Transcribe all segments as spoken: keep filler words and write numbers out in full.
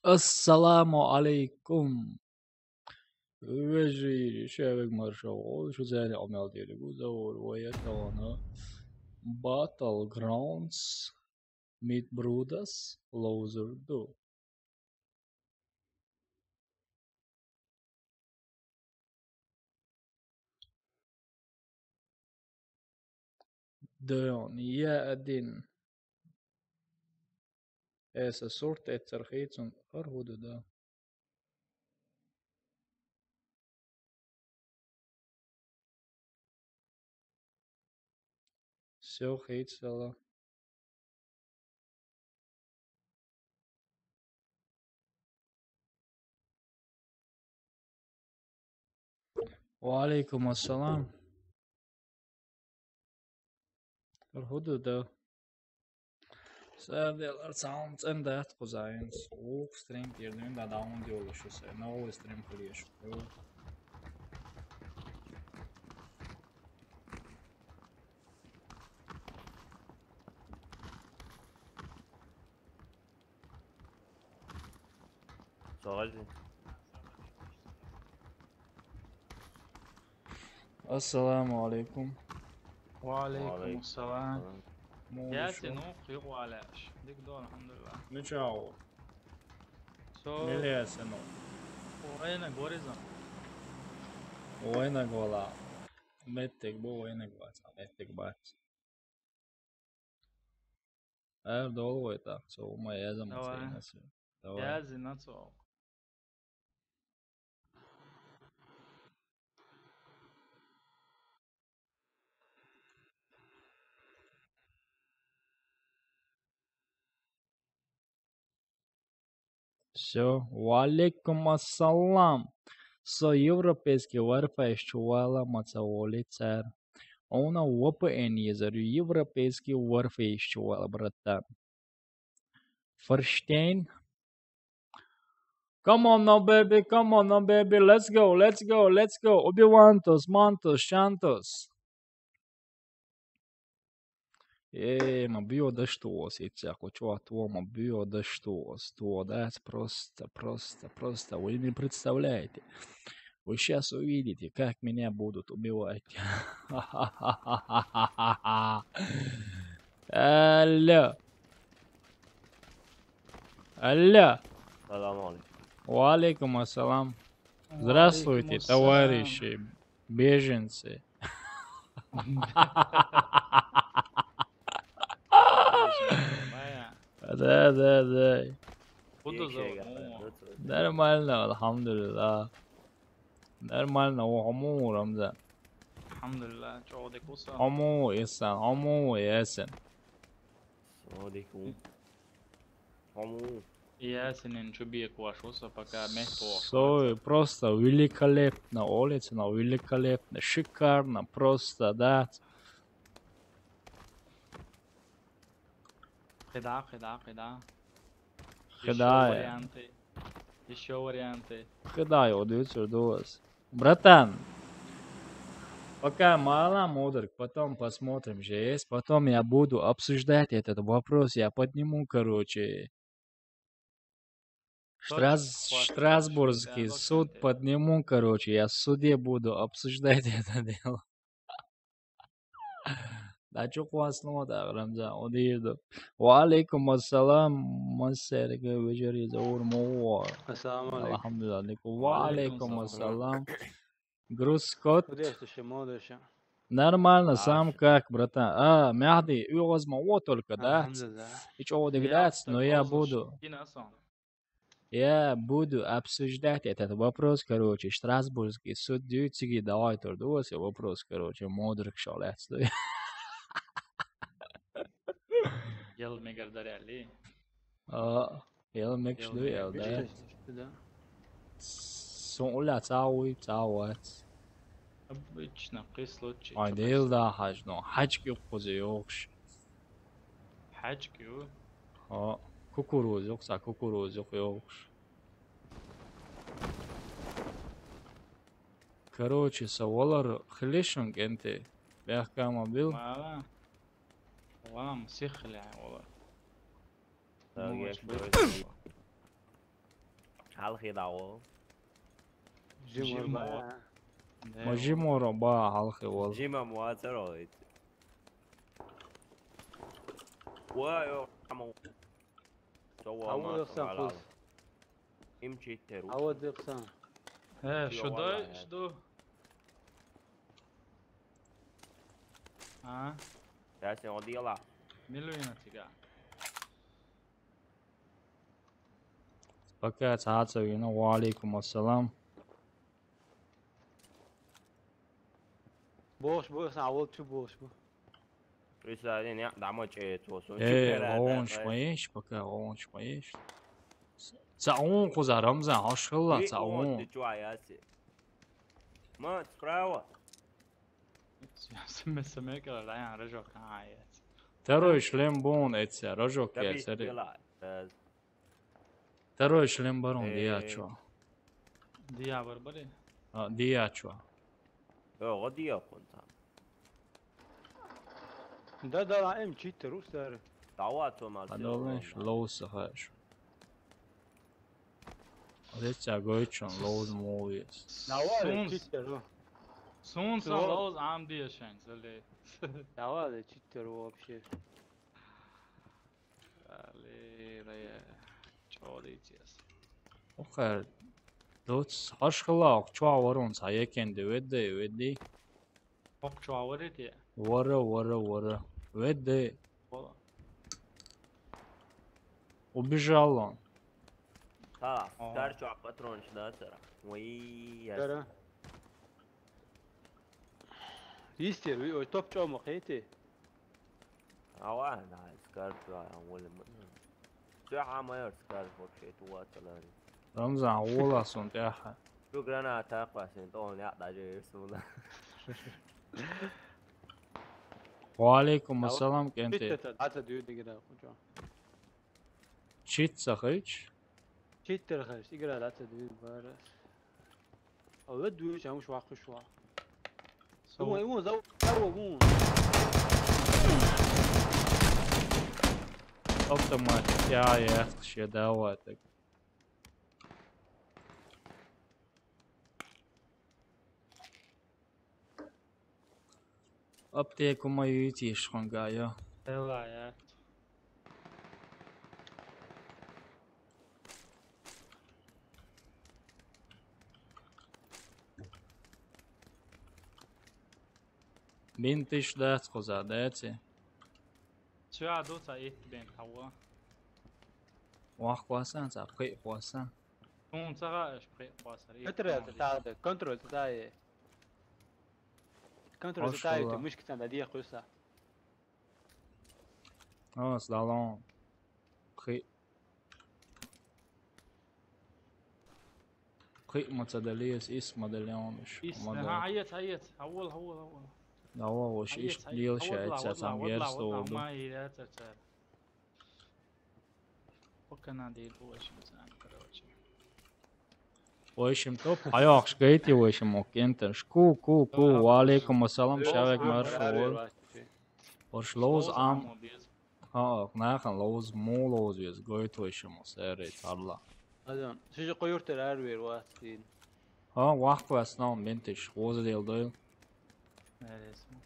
Ассаламу алейкум. Вежи, шевек маршал, шу зәне амел дерегу, заур, вая калана. Battlegrounds, Mid Brudas, Loser Do. Дон, я один. Эса сурт эцер хейцун аргуду да. Всё, хейцела. Ва алейкум ассалам. Аргуду да. Сардел арцаун цен дат кузайнс. Ух, стрим пирдин да даун диолу шу се. Новый стрим кулеш. Сагайдин. Ассаламу алейкум. Ва алейкум ассалам. Ясин, ух, югъ валаш. Дик дон, алхамдулилла. Ну чао. Со. Милесено. Уэна горизон. Уэна гола. Меттек бу уэна гола. Меттек бат. Эр долу вай так, со ума язам. Давай. Цейнасы. Давай. Язы на цо. Всё. Ва алейкум ассалам. Со европейский Wi-Fi чувала маца волицар. Она V P N езарю европейский Wi-Fi чувала, братан. Ферштейн. Come on now, baby, come on now, baby, let's go, let's go, let's go. Убивантос, мантос, шантос. Э, ма био да штос, ицяко чуа то, ма био да штос, то да, просто, просто, просто. Вы не представляете. Вы сейчас увидите, как меня будут убивать. Алло. Алло. Салам алейкум. Ва алейкум ассалам. Здравствуйте, товарищи беженцы. Да, да, да. Нормально, алхамдулилла. Нормально, о, хому, Рамзан. Алхамдулилла, чоғдик уса. Хому, Исан, хому, Ясин. Салам алейкум. Хому. Ясинин чубик ваш уса, пока мехто. Со, просто великолепно, улица, но великолепно, шикарно, просто, да. Хида, хида, хида. Хида. Ещё варианты. Ещё варианты. Хида, я вот видите, что у вас. Братан, пока мало мудр, потом посмотрим же есть, потом я буду обсуждать этот вопрос, я подниму, короче, Штрас-, Штрасбургский суд подниму, короче, я в суде буду обсуждать это дело. Да чё классно, да, Рамзан, удивил. Ва алейкум ассалам, массерге вежери заур муар. Ассаламу алейкум. Алхамдулилла. Ва алейкум ассалам. Груз код. Нормально, сам как, братан? А, Мяхди, уйгъазма о только, да? Ичо дегдац, но я буду. Я буду обсуждать этот вопрос, короче, Штрасбургский суд дюйцыги давай турду, вопрос, короче, мудрик шалец. Ел мегардаряли. А, ел мекш ду ел, да. Сон уля цауи, цауац. Обычно, при случае. Ай, дел да хаж, но хаж кюк кузе ёкш. Хаж кю? Ха, кукуруз ёкса, кукуруз ёк ёкш. Короче, савалар хилешон кенте. Бяхкама бил. Мала. Вам сихля, ола. Хьалхе дӀагӀо. Жимор ба. Ма жиморо ба хьалхе вол. Жимам вацаро ит. Ва, ё, хамо. Сова ма сова. Им читтеру. Ава дехсан. Э, шудай, шуду. А? Ясен одиала. Милуина тига. Пока цаца вина. Ва алейкум ассалам. Бош бу, сан авал чу бош бу. Представление, да, ма чеет, вот, он. Э, чипера, он да, шмаеш, пока он шмаеш. Ца он куза Рамзан, ашхалла, ца он. Ты чё, аяси? Ма, справа. Сме, сме, кара, да, я, рожок, а, я. Второй шлем бон, эця, рожок, я, сари. Второй шлем барон, э, диячо. Дия барбари? А, диячо. Ё, го дия конта. Да, да, ла, эм читер, устар. Дава то мал. Адолнеш, лоу сахаш. Реця гойчон, лоу мувис. Дава, читер. Сун, сун, лоу ам дия шен, зале. Дава, читер вообще. Али, да я, чё дитяс? Охар, доц, ашхала, ок, чё варон, са екен де, ведде, ведде. Ок, чё варите? Вара, вара, вара. Ведде. Вала. Убежал он. Та, о, скар чё, патрон, да, цара. Ой, я. Цара. Истер, ой, топ чё, мохете? Ава, да, скар чё, а, вала, м. Чё, а, майор, скар, вообще, ту, ва, талари. Рамзан, вала, сон, тяха. Чё, граната, аквасен, то, он, я, даже, суна. Ва алейкум ассалам, кенте. Читта, ата, дю, дигера, кучо. Чит сахич? Читтер хаш, игра, ата, дю, барас. Алла дю, чамуш, вахуш, ва. Со. Ему, ему, за, за, ему. Автомат. Я, я, я, давай, так. Аптеку мою итишхон гайо. Эла, я. Бинтиш дац хоза, даци. Чё, а, дуца ит бен хава? Вах хвасан, ца пхи хвасан. Ун цага аш пхи хвасар. Контроль тата, контроль тата е. Контроль тата е, мышки танда дия куса. О, сдалон. Пхи. Пхи мацадалиес, ис мадалионыш. Ис, ага, аец, аец. Авол, авол, авол. Авол, вош иш лил шайца сам ерсто. Ма и я цар цар. Пока надо и больше, не знаю, короче. В общем, топ. Айохш гайти, в общем, ок, ентер. Ку, ку, ку, ва алейкум ассалам, шавек маршо. Орш лоз ам. Ха, нахан лоз, му лоз вез, гойт, в общем, серый тарла. Адам, сиже коюртер арвер вастин. Ха, вахт васнам, бентиш, гоза дел дойл. Нересмо.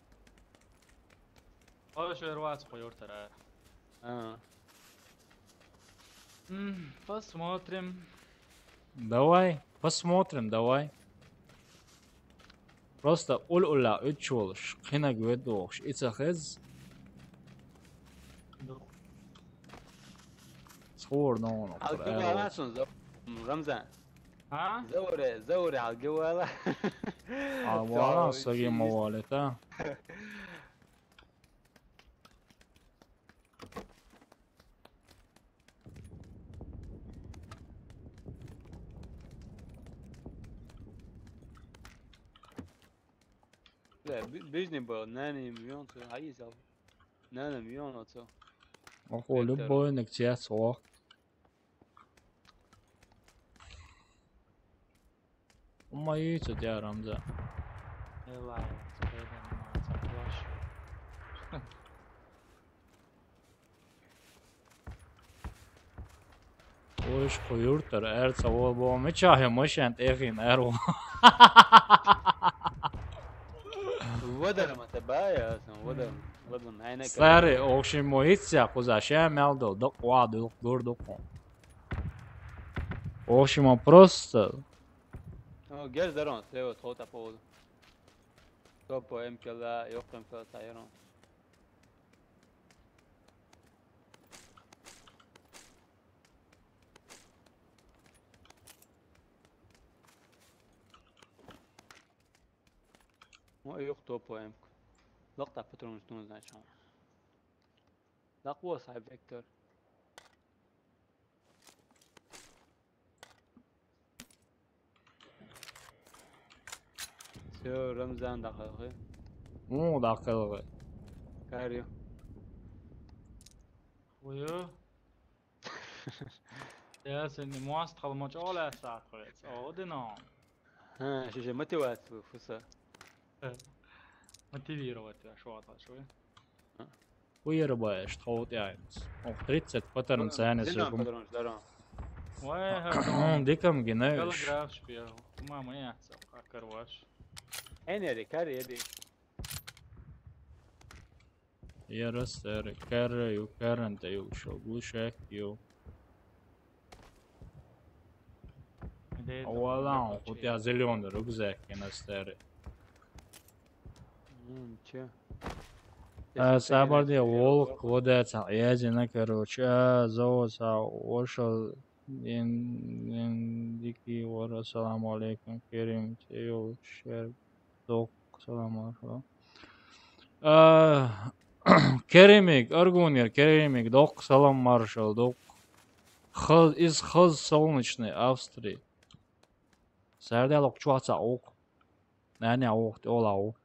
Ой, шо рвац коюртер ар. А. М, посмотрим. Давай, посмотрим, давай. Просто уль-уля үч болуш, къинаг вед болуш, ицахез. Схур, но, но, Алгывала сун, Рамзан. А? Зауре, зауре, алгывала. А, вала, саги мавалета. Да, би-, бизнес был, нани миллион, то, а есть, а? Нани миллион, а то. Охо, любой, нек, час, о. Умайыцу дярамза. Элай, спрейден маза, вош. Уж кху юртара аьрца вол бо, мичахь я машен тӀехин аьрво. Вадар ма те бая, асан, вадар, вадар, айна. Сари, охши мо ицця кхуза ша мел дол, дакъ ва дул, дур дукху. Охши мо просто. О, герз дарон, слева, тхо та поводу. Топ М К Л, ёх М К Л та ярон. Ну, и кто по М К. Лак та патрон, что он значит. Лак вот сай вектор. Всё, Рамзан дахалгы. О, дахалгы. Карио. Ой. Я сен муаст халма чола саат хоец. О, дина. Ха, шише мотивация фуса. Мотивировать я шо ата шо. Уйер баеш тхоут яйнс. Ох, тридцать паттерн ценес. Зелён паттерн, здорово. Вай, ха. Дикам гинеш. Голограф шпио. Мама я, карваш. Энери, кари, эди. Ярас, эри, кари, ю, каранта, ю, шо, глушак, ю. Овалан, у тебя зелёный рюкзак, я на старый. М, чё? Э, сабар де, волк, кодацан, я зина, короче, а, зоса, ошо, ин, ин, дики, вора, салам алейкум, Керим, Тейл, Шер, Док, салам алейкум. А, Керимик, Аргунер, Керимик, Док, салам маршал, Док. Хыз, из Хыз Солнечной Австрии. Сардалок чуаца ок. Нане ок, ола ок.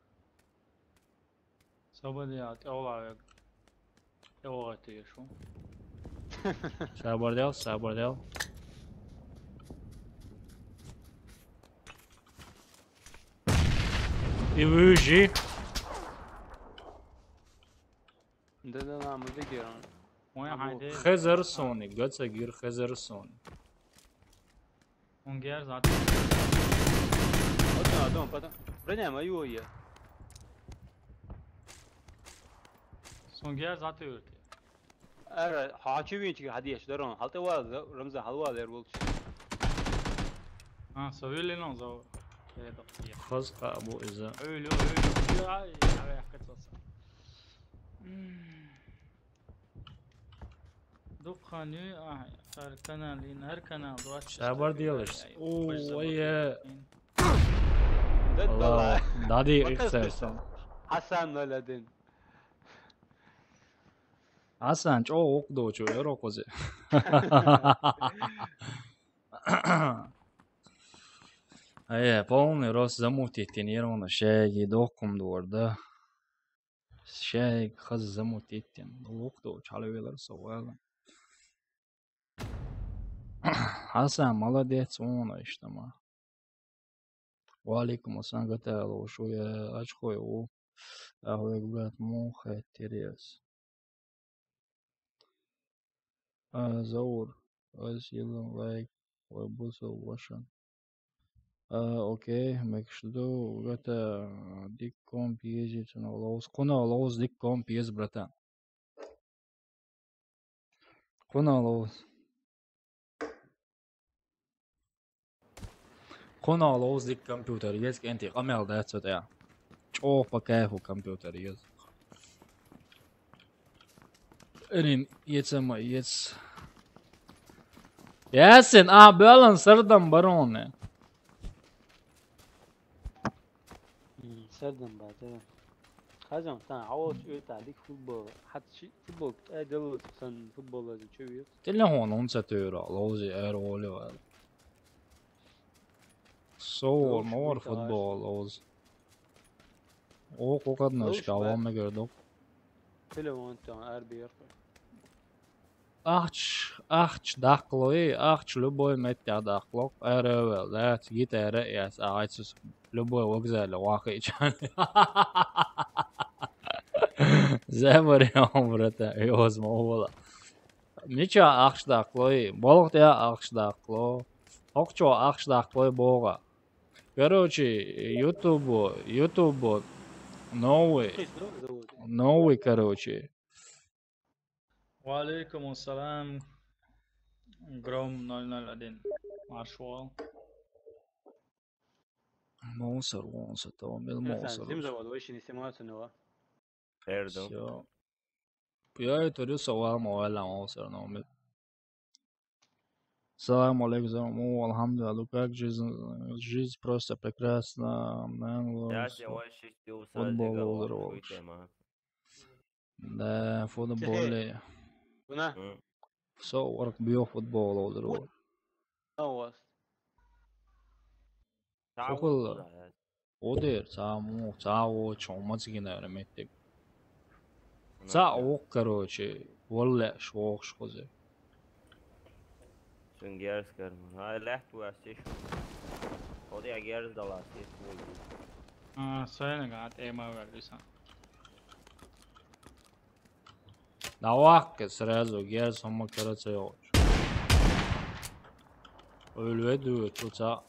Сабадиал тёлавек. Тёлавек тиешу. Сабардал, сабардал. И выжи. Да-да-да, мы дегерон. Ой, хайде. Хезерсони, гацагир Хезерсони. Сунгер зат. Потом, потом, потом. Броня мою я. Сунгер зат юрти. Ара, хачи винчи хадияш дарон. Халта вал, Рамзан, халва лер болч. А, совили но за. Хазка бу иза. Öyle, öyle. Ay, ay, ay, kaç olsa. Дукханю, а, ар канал, ин ар канал, двадцать четыре. Сабар делаешь. Ой, э. Дади, Хасан ноль один. Хасан, чё, ок, до, чё, я рокозе. Ай, полный рост замутить, тренировано, шеги, докум, двор, да. Шайк хаззаму теттен. Лук долчу хьалавелар со вала. Хасан, молодец, он иштама. Ва алейкум ассалам, гатало, шо я очкой у. Ахуй, брат, муха терес. А, Заур, аз йылын лайк, ва бусу вашан. А, окей, мекшду, гата, дикком пьезит, но лоус. Куна лоус дикком пьез, братан. Куна лоус. Куна лоус дик компьютер, ез кенти, камел да цо тя. Чо по кайфу компьютер, ез. Эрин, ецама, ец. Ясен, а, бялан сардам бароне. М, сардам ба, да. Хазам, тан, авоч, э, та, лик футбол. Хат ши, футбол, э, дело, сан футбол, э, чё, ё? Телефон, он са тӧра, лози, эр, оливер. Со, мор футбол, лоз. О, кокадночка, авам мегердок. Телефон, тан, эр, бер. Ахч, ахч дакълой, ахч любой меття дакълок, эревел, да, гитара, яс, агайсус, любой вокзале вахичан. Зэбэр я, брата, ёзма овала. Мича ахча даккхалой, балха тӀа ахча даккхало. ХӀокхучо ахча даккхалой боху. Короче, YouTube, YouTube, новый, новый, короче. Ва алейкум ассалам. Гром ноль ноль один. Марш вол. Мусор, мусор, то мел Сан, мусор. Зимзавод, вай шине сниматься нова. Эрдо. Всё. Я это рисовал, мой мусор, но мы. Салам алейкум, алхамдулилла, как жизнь, жизнь просто прекрасна, мэн лоу. Футбол олдур болчу. Да, футболе. Буна? Со варх био футбол олдур болчу. Шукул. Одер, ца му, ца о, чо, мацгина ара меттиг. Ца ок, короче, валла шох шхузе. Цуьнан герз карма. Ай, лаьтта ву ас тишу. Оди а герз дала ас тишу. А, сайна гат эма вер висан. Давакка сразу герз хӀума кара ца йогӀуш. Ойла веду, чу ца.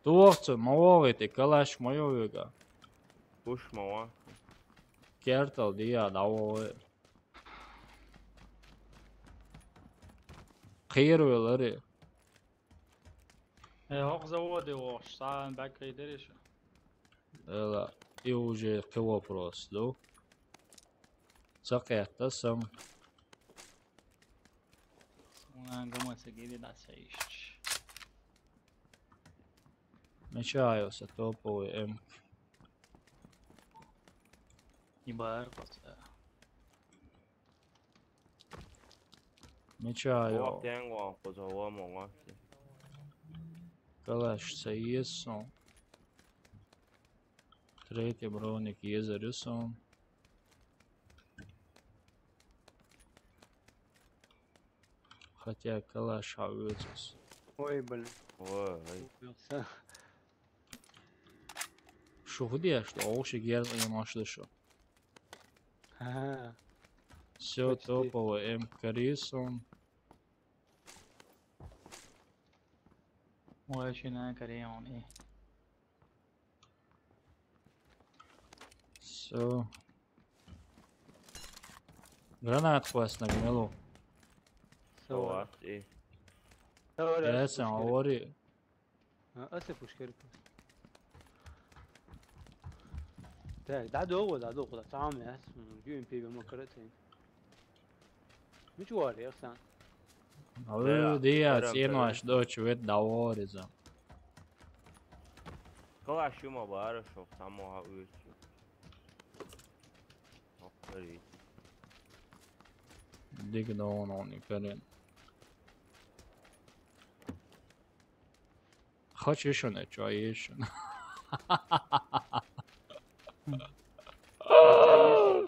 Ту вохцу, ма вогӀи те, калаш ма йо вега. Пуш ма ва. Кертал диа, давогӀи. Кхийр велари. Э, хӀокху заводе вохуш, цхьа баьггай дерриша. Эла, и уже кхин вопрос ду. Ца кхетта сам. Суна гамаса гири даца ишч. Мечаю са топовый М. И бар коца. Мечаю. О, тенго, коза, о, монго. Калаш са ес сон. Третий броник езарю сон. Хотя калаш хьа оьцуш. Ой, блин. Ой, ой. Упёрся. Шу хӀу деш ду? Оха ши герз Ӏемаш ду шу. Ага. Всё, почти. Топовый М карисон. Ой, ши на карион и. Всё. Гранат хвастнаг мелу. Всё. Хваст и. Всё, я Эсэн пушкари. Авари. А, аса пушкари. Так, да, долго, да, долго, да, там я, ю эм пи бе макарат. Мича вара, Яхсан? Ой, диа, цӀенош дочу вет дӀавариза. Калаш ю ма бара, шо, само ха уьйцу. Охкари. Диг доон он и карен. Хочешь он, а чё ешь?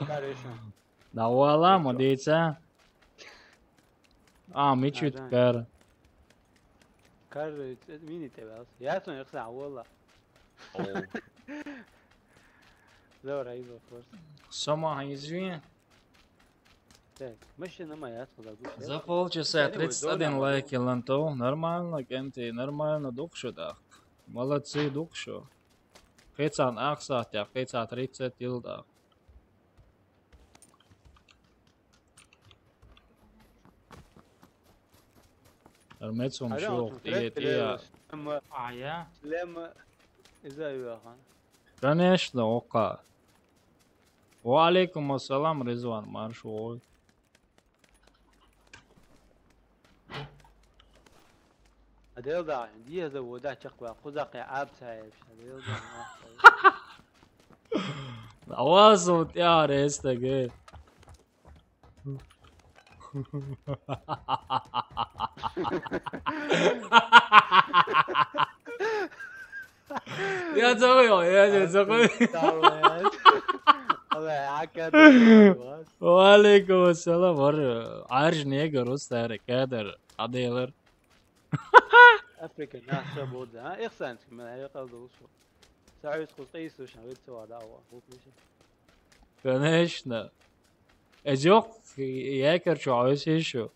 Карешан. Да вала, ма дийца. А, мичит кар. Кар, э, мини те валс. Я сон, я сон, вала. О. Давай, иди, вопрос. Сама, извини. Так, машина моя, откуда гусь? За полчаса тридцать один лайк, Илантов. Нормально, кенти, нормально, дукшу дак. Молодцы, дукшу. Кхецан ахсатя, кхецан тридцать йыл дак. Армецун шух, тие, тие. А, я? Лем, иза юахан. Конечно, ока. Ва алейкум ассалам, Ризван, марш вой. Аделда, диаза вода чаква, кузакъя абсаевш, Аделда. Авазу тя рестаге. Я забыл, я не забыл. Ва алейкум ассалам, вар, арж негр, устар, кадр, аделар. Африка, нахша бода, а? Ихсан, мен, я калду, шо. Саус кус кайсу, шан, вет сова, да, ва, вот, миша. Конечно. Из йоккха якар чу Ӏойсийша.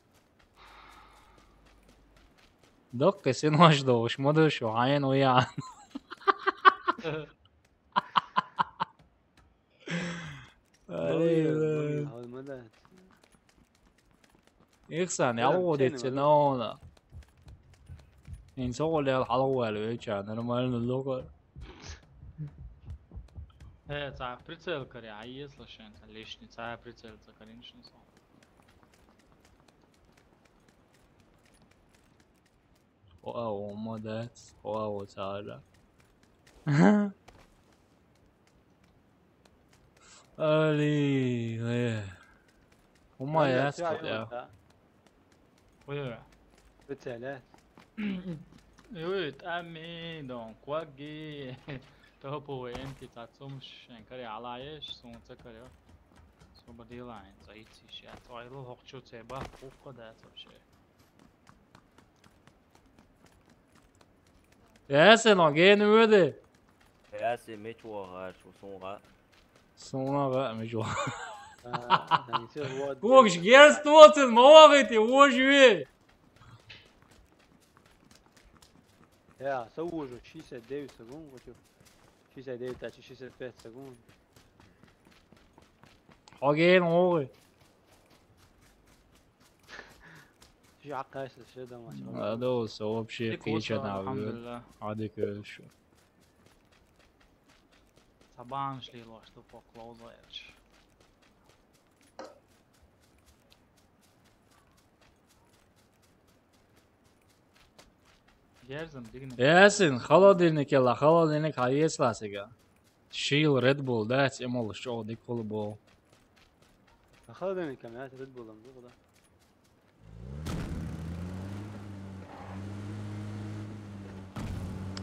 Доккха синош долуш ма ду шу, хьайна ву яхьан. Ай, ай. Ихсан, ялгӀа дицина хьуна. Ин ца гӀолел хьалгӀа ваьлла вайча, нормально лугӀа. Э, цхьа прицел каре, а если шен, цхьа лишний, цхьа прицел ца карин шин со. Вау, молодец. Вау, цара. Али, э. Хьума яц кху тӀехь. Ой, ой. Прицел, э? Юй, тӀамми, дон, когги. Топовый эм пять цхьа цумаш шен каре хьалаеш, суна ца каре. Суба дилайн, цӀа ициш, я, цӀайлу хӀокху чу цӀе баккха хӀуккха дац вообще. Ясин, ма гена вуьди? Ясин, мича вогӀу аша, суна гӀа? Суна гӀа, мича вогӀу. А, ничего, вот. Вогаш, герз тоцин, ма вогӀийти, вожа ве. Я, со вожу, шестьдесят девять секунд, хочу. Шестьдесят девять, а шестьдесят пять секунд. Хьо гена вогӀий? Жакъайса ше дамач. Ладно, со вообще кийча на вуьр. Алхамдулилла. Адик вуьр шу. Сабанаш лелош ду поклозаеш. Герзам дигна. Ясин, холодильник яла, холодильник хьаецла сега. Шийла Red Bull дац, эмалуш чӀогӀа дика хула боху. А холодильникам яц Red Bull-ам ду, да?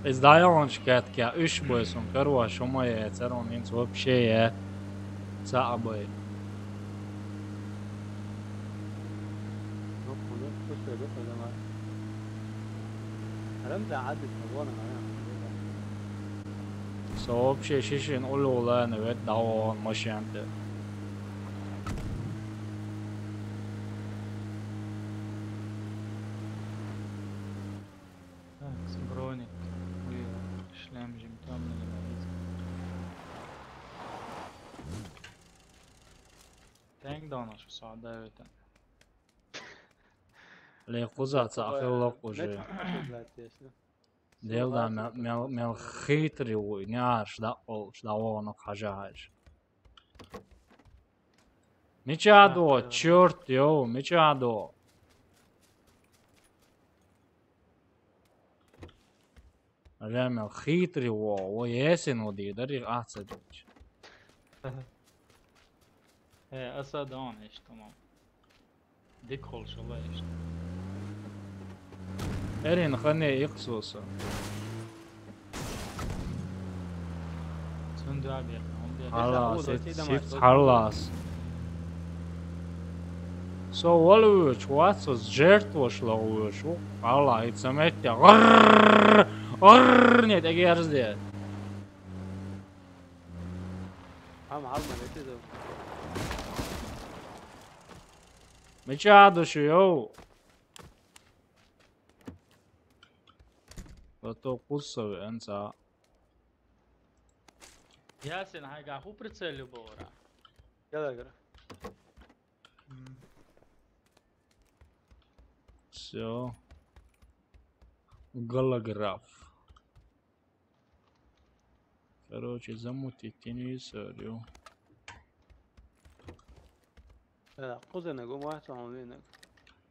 Иза дӀайогӀучу каьтка уьш бой сун карош хӀума яцара, хӀинца вообще я цхьаъ бай. Со вообще шишина уллула вет дӀавогӀун машен тӀе. Так, броник. Ой, шлем жим тёмный лимонец. Тенг донаш со давит. Ле, кхуза ца хилла кхуза. Дел да мел, мел, мел хитрый ву, нярш да олуш, да вона хажа хаж. Мича до, чёрт, йоу, мича до. Ремел хитрый во, во есин во ди, дарих ахца дич. Э, аса дон, эш, тамам. Дик хол шала, эш. Эрин хане иксуса. Цунда бер, он бер. Хала, сит, сит, хала. Со валуч, вац, жертваш лавуч. Хала, и цамет я. Грррр, грррр, нет, эгерзде. Ам, ам, ам, это да. Мича душу, йоу. Зато кусовый, энца. Ясин, хайга ху прицелю бора. Гелагра. Всё. Голограф. Короче, замутить не сорю. Э, кузенек, у меня там венек.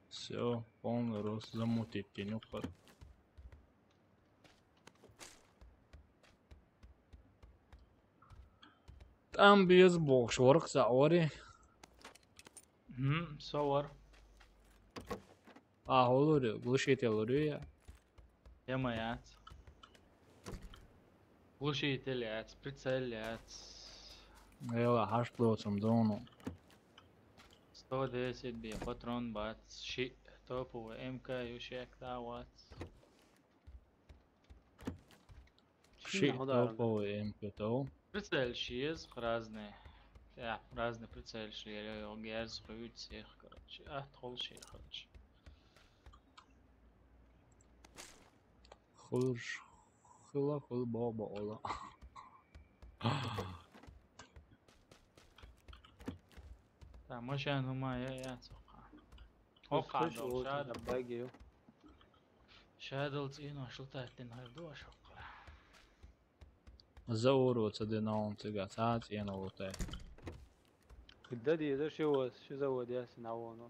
Всё, полный рост, замутить не уход. Там без бокс, ворк за ори. М, со вар. А, хӀу лур ю, глушитель лур ю я? Тема яц. Глушитель яц, прицел яц. Эла, хьашт лоцум дону. Сто десять бе, патрон бац, ши топовый М К ю шек да вац. Ши топовый М К тов. Прицел ши еза, разный. Я, разный прицельш, я, я, я, герз, хуйц, всех, короче. А, тхол, всех, короче. Хуш, хула, хул, бо, бо, ола. Та машина, ну, ма, я, я, цоха. Оха, Слышь, дол, вот шад. Это баги. Шадл цӀенош лутаттина хӀара ду аша хӀокхара. Заур ца дина он цига, цац цӀена лутай. Куда деза ши вас, ши завод ясин авоно.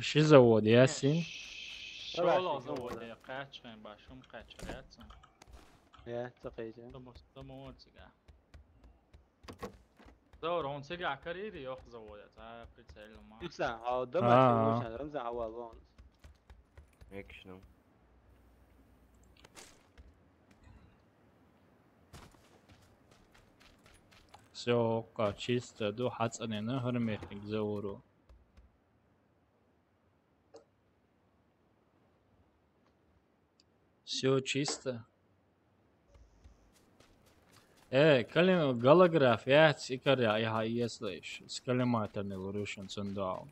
Ши завод ясин? Шоло завод я, качхен ба, шум качхен яцин. Я, ца кайча. Тому, тому он цига. Заур, он цига карири, ох, завод я, ца прицельно ма. Икса, а, дома А. Ши вошан, Рамзан авал он. Экшн. Всё, ка, чисто, ду, хьацӀанена, хӀара мехник Зауру. Всё чисто. Э, калим-, голограф яц, икар я, я, если ш-, с коллиматорный лурушин цундуал.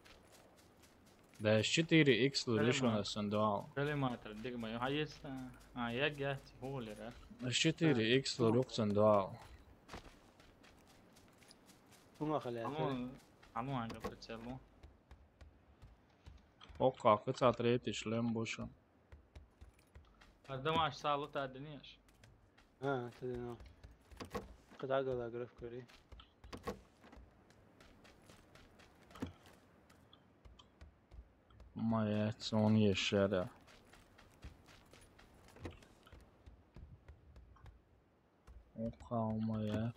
Да, с четыре икс луришин Коллиматор. Цундуал. Коллиматор, дигма, ю, а есть, а, а, я, я, тихо, ли, да? С четыре икс лурук цундуал. Ума халя. Аму, аму анга прицелу. Окка, кыца третий шлем бушин. Ардамаш салут аднеш. А, ты ну. Кыца голограф кори. Моя, он ешера. Окка, моя.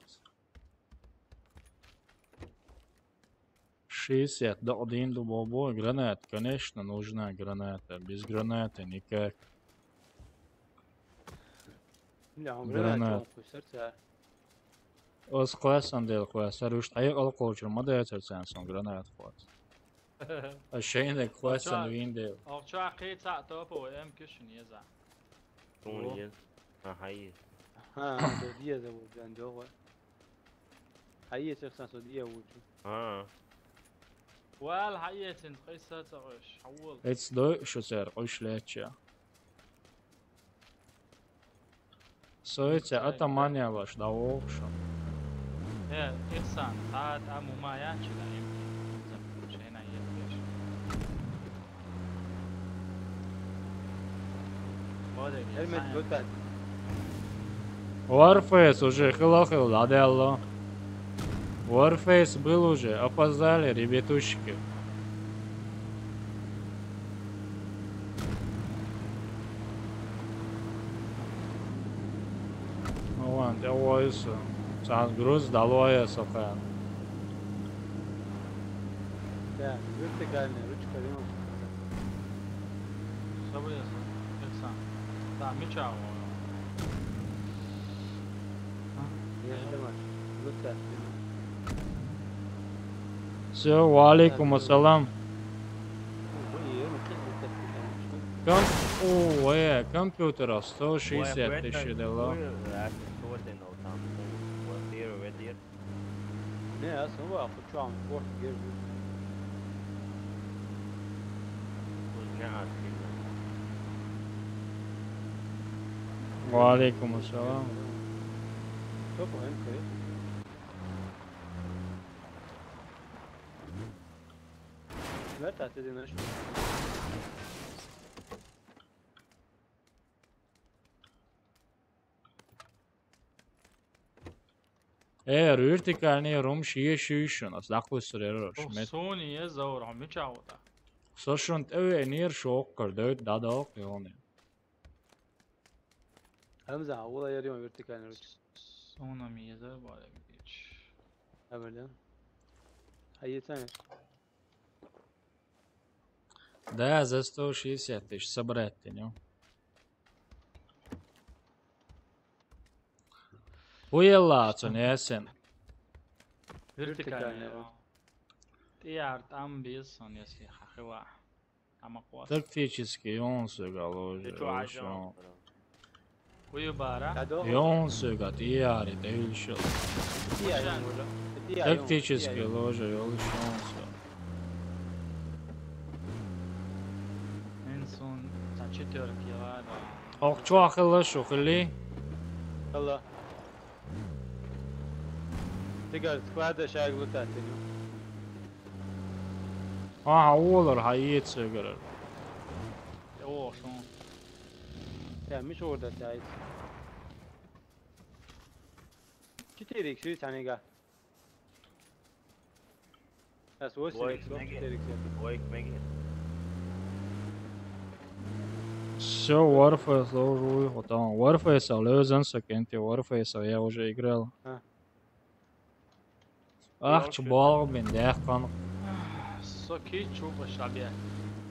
Шестьдесят, да, один дубовой гранат, конечно, нужна граната. Без гранаты никак. Бля, он Гранат. Гранат, он хуй сердца. Оз классан дел класс, а руш тайы ал колчур, ма да яцар цан сон гранат класс. А шейн да классан Ача, вин дел. Ача кыца топовый эм кишин еза. Тун Во. Ез. А, хайи. А, то диеза вот, бен дёгъа. Хайи, цехсан со дие вучу. А. Вал хайи, цин къыса цагъыш, хавул. Эц дой, шо цер, къуш леча. Соица атамания баш, да, окшо. Э, Ихсан, та, та мума я чила им. Зам, шейна ес. Эльмет Сайын. Лютен. Warface уже хила-хила, да, да, алло. Warface был уже, опоздали, ребятушки. Ну ладно, я войсу. Сейчас груз долой, я сухая. Да, вертикальный, ручка винус. Собрался, Ихсан. Да, меча. Я снимаю. Лютен. Всё, ва алейкум ассалам. Ком-, о, э, компьютера сто шестьдесят тысяч дала. Не, я сама хочу вам спорт держу. Ва алейкум ассалам. Кто по М К? Вертайтесь, день рождения. Э, вертикальный рум шие шуйшун, ас дакъу сурерор, О, шмет. Сони е заур, а мича ота. Сошун теве нир шоккар, дэвит дадал киони. Хамза, ула ярим вертикальный руч. Сона ми еза баре гич. Абелен. Хайетан. Да, за сто шестьдесят тысяч собрать ты, ну. Хуела, цо несен. Вертикальный. Вертикальный. Тиар там без, он если хахила. Амакъвас. Тактически он сога ложе. Ты чё, ложе. Ажал? Кую бара? Кадо? И он сога тиари, ты ещё. Тиари, Машан. Может. Тактическая ложа, ёлы шанс. Эн сон, цхьа четверка яла, да. Ох, чё, хилла шу, хилли? Хилла. Тигар склада шайг лутати, ну. Ага, олар, хьаеца гарар. О, шо. Я, миш орда тяйц. Четыре икс, видите, они га. Сейчас восемь икс, четыре икс. Всё, Warface уже выход. Там Warface, а Лёзен Сокенти, Warface, а я уже играл. А. Ахча болга бен дехкан. Со кичу башабия.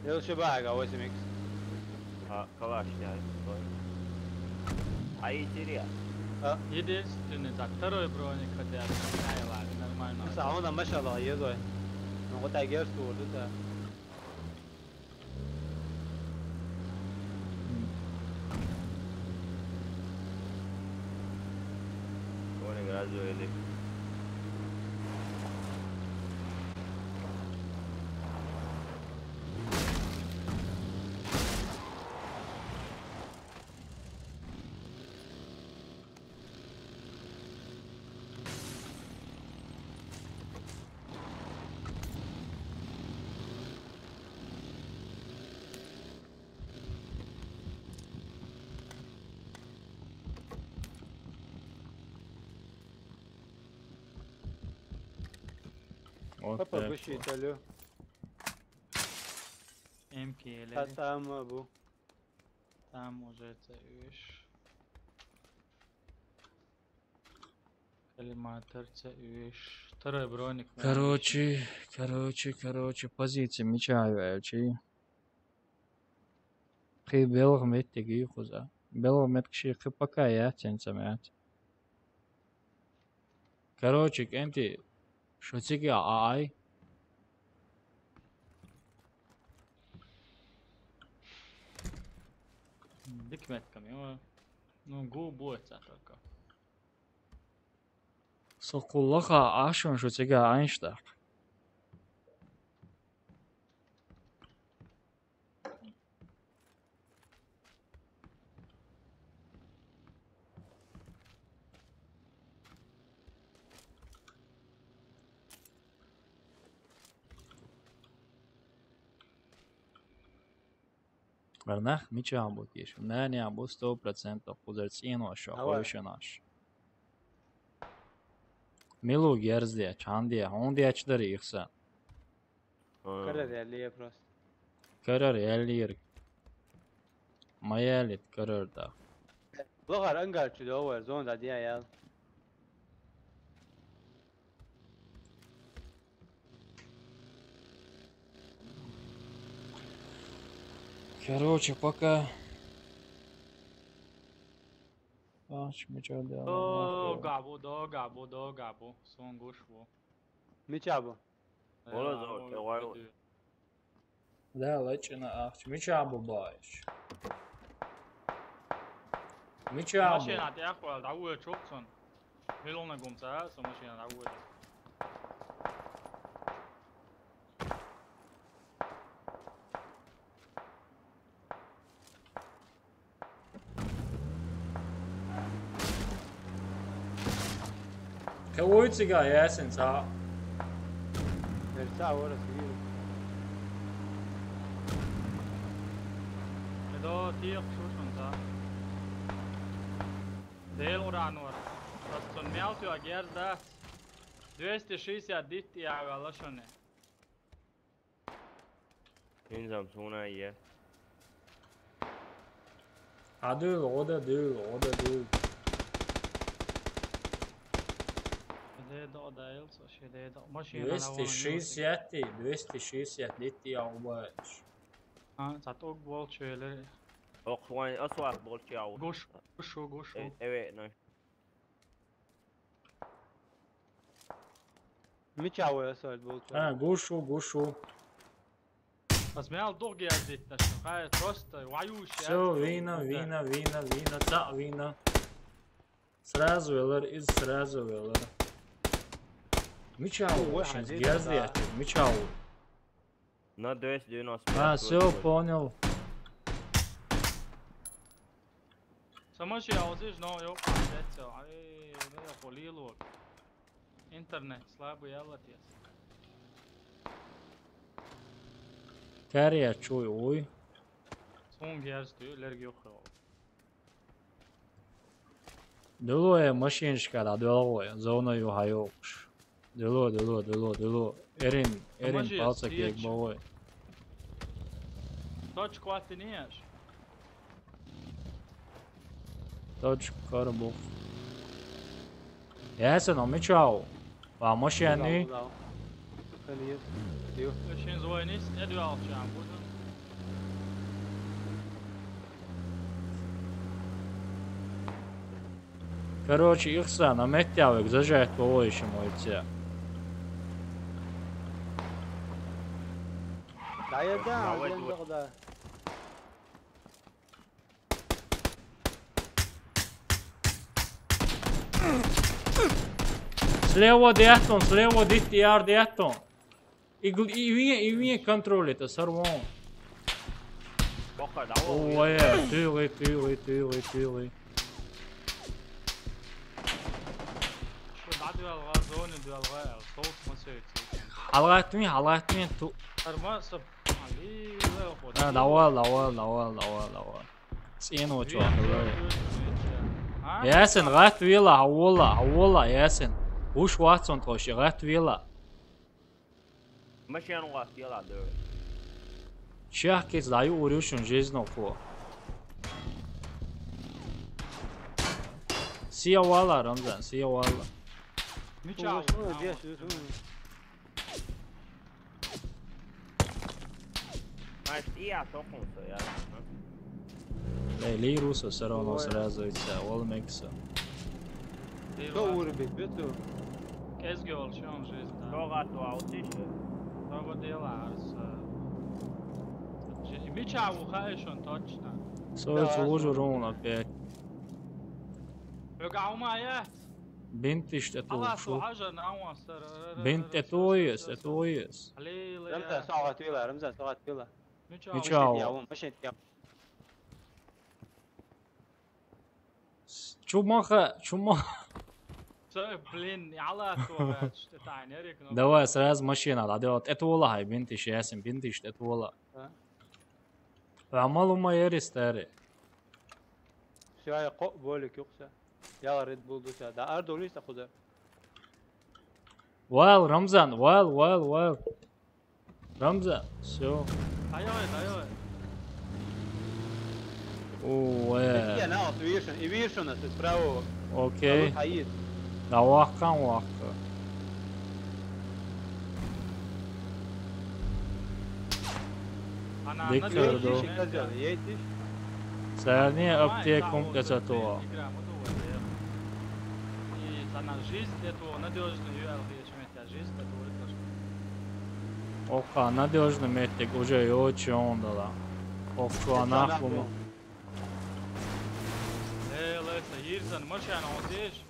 Эл шибага восемь икс. А, калаш, я. А, интересно. А? Единственный, так, второй броник хотя бы. Ай, ладно, нормально. Сауна, машалла, едой. Ну, вот так я что, да. Ora grazie, vedi. От Папа, так вышли, от. Алло. М К Л. Та там, а, бу. Там уже це үш. Коллиматор це үш. Второй броник. Короче, короче, короче, позиция мечаю, чи. Кхы белгӀа меттиг ю кхуза. БелгӀа меттиг ши кхы пока яц, хӀинца ма яц. Короче, кӀентий, шу цига а ай. Дика меттиг ю. Ну, гу бу эццахь только. Со кху лаха Ӏаш ван шу цига Ӏайнаш тӀаккха. Вара нах мичахь бу тешаш? Нана бу сто процентов кхузара цӀенош, давай. Хойшанаш. Мила ву герз деча, хьан де, хьуна деча дара их сан. А. Карара яьллера просто. Карара яьллера. Ма яьллит карара да. Лохар ангар чу да, овар, зона да дия ял. Короче, пока. Ач, мича да. До габу, до габу, до габу. Сон гуш ву. Мича бу? Вала зо, чавай. Да, лачина ахч. Мича бу баиш? Мича бу? Машина тӀехвала, дӀавоьдуш ву сон. Хилуна гумца, со машина дӀавоьду. Кхин вуй цига, Ясин, цхьа? Эр цхьа вара сийр. Эдо тиех шушун цхьа. Дел уранор. Ас цун мел тюа герз дац. Двести шестьдесят дитти явала шуне. Инзам суна е. Адул, ода дул, ода дул. Де до дайл, со ше де до. Машина двести шестьдесят, двести шестьдесят литти я убач. А, зато болчу эле. Ох, вайн асфальт болчу я. Гуш, гуш, гуш. Э, эве, ну. Мича вай асфальт болчу. А, гуш ву, гуш ву. Ас мел дух герзит, хай просто ваюш. Всё, вина, вина, вина, вина, та вина. Сразу велар, из сразу велар. Мича ву, вай, шин хьан герз деза? Мича ву? На двести девяносто пять. А, всё, понял. Самаши аузиш, но ёп, опять всё. Ай, да, по лилу. Интернет слабый, я латес. Кария чуй, уй. Сун герз дю, лерг ёхо. Дуло э машинашка да, дуло э, зона ю хайокш. Дуло, дуло, дуло, дуло. Эрин, эрин, палца кек бавой. Точка ватинеш. Точка карбух. Ясен, а мича ву? Ва машини? Дал, дал. Калиев. Ю. Шин звонить, не дал чам, буду. Короче, ихса на меттявик зажать по ойшему и все. Да, я да, давай, я давай. Да. Слева дятон, слева дит яр дятон. И гл-, и вие, и вие контролит, а сорвон. Бока, да, о, о, е, тюри, тюри, тюри, тюри. Шо, да, дуэлга, зоны дуэлга, соус масёйци. Халгатми, халгатми, ту. Арма, соп. А, давай, давай, давай, давай, давай. Цин очо. А? Ясен, гат вела, хавола, хавола, Ясен. Уш ватсон тоши, гат вела. Машин гат вела, да. Чехкис даю урюшун жизнь око. Сия вала, Рамзан, сия вала. Мича. Значит, и я сокнулся, я. Э, Лируса всё равно сразу и всё, Олмекса. Кто вырубит, бету? Кезги ол, что он жизнь, да. Кто готов, а вот ты что? Кто бы делал, арса. Мича ухаешь он точно. Сорок уже ровно пять. Бинт иштету. Бинт этоес, этоес. Рамзан, сагат вела, Рамзан, сагат вела. Мича. Машин, я, машин, я. Чумаха, чумаха. Всё, блин, яла то, что-то, а, не рекну. Давай, сразу машина, да, делать. Это вала, хай, бинт иш, Ясен, бинт иш, это вала. А? Амал ума ери старый. Всё, я ко-, болик юкса. Я Red Bull дуса. Да, ар долис та куда. Вал, Рамзан, вал, вал, вал. Рамзан, всё. Ай, ай, ай, ай. О, э. Ой, на, вот, вижу, и вижу нас справа. Окей. А вот Аид. Да, вахкан вахка. Дикторду. Сарни аптекум касатуа. И сана жизнь этого надёжно, её алгечмет, я жизнь этого выдержу. Ока, надёжно меттик уже и очень ондала. Окчуанах бума. Э, Леса, Ирзан, машина он здесь.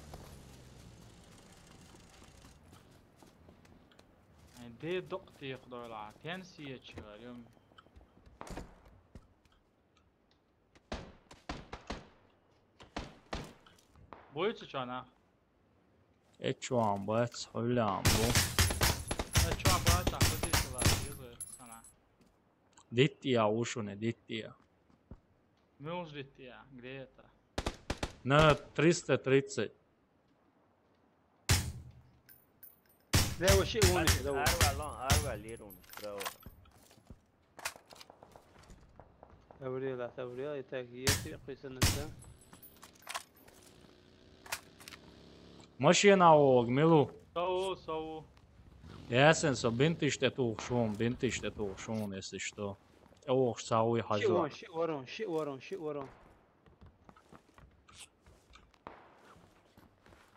Ай, де док те, Худой ла, пенсия чего, ё. Боится чё она? Э, чё, ам, бац, хулям, бу. Э, чё, бац, а, позиция ла, ё, сана. Дития, ушуне, дития. Мюлж дития, где это? На триста тридцать. Слева ши вон, слева. Арва, лон, арва, лирун, справа. Сабрила, сабрила, и так, если куйсанаса. Машина ог, милу. Сау, сау. Ясен, со бинтиш те тух шун, бинтиш те тух шун, если что. Ох, сау и хажа. Ши ворон, ши ворон, ши ворон.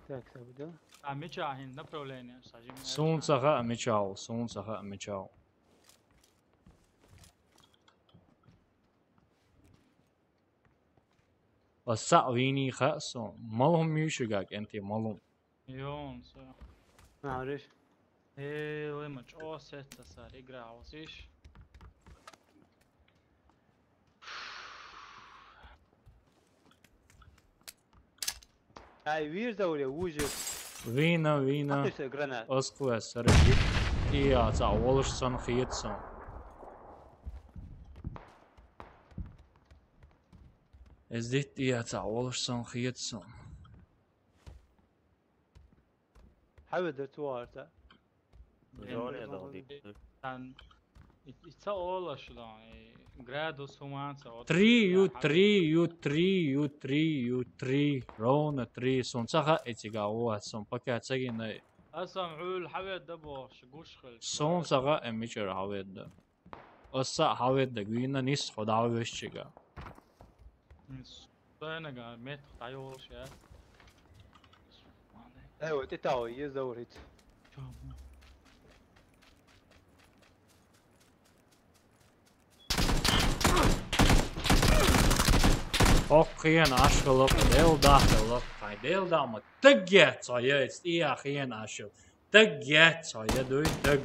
Так, сабда. А, меча хин направление, сажим. Солнце ха мечал, солнце ха мечал. Ва са вини ха со. Малум мишугак энти малум. Ён, со. Нариш. Хеле ма чӀо сетта сар игра гӀосиш. Ай, вирза уре, вужи. Вина, вина. Атуса гранат. Осква сари. И я ца волуш сан хиет сан. Эздит и я ца волуш сан хиет сан. Хьаведда цу арца. Зоне да ди. Ан, и, и ца ола шудан, и градус хуманца, вот. Три ю, три ю, три ю, три ю, три. Ровно три. Сон цаха этига уа, сон пока цагина. Асан гӀул хьаведда бохш, гуш хил. Сон цаха эмичер хьаведда. Оса хьаведда гуина нис худал вешчига. Нис. Дайнага метр дайолш я. Эва, ти тау, е заурит. Ох, хиен ашхылык, дел дахылык, хай дел дамы. Тыгге, цоя, истия хиен ашыл. Тыгге, цоя, дуй, тыг.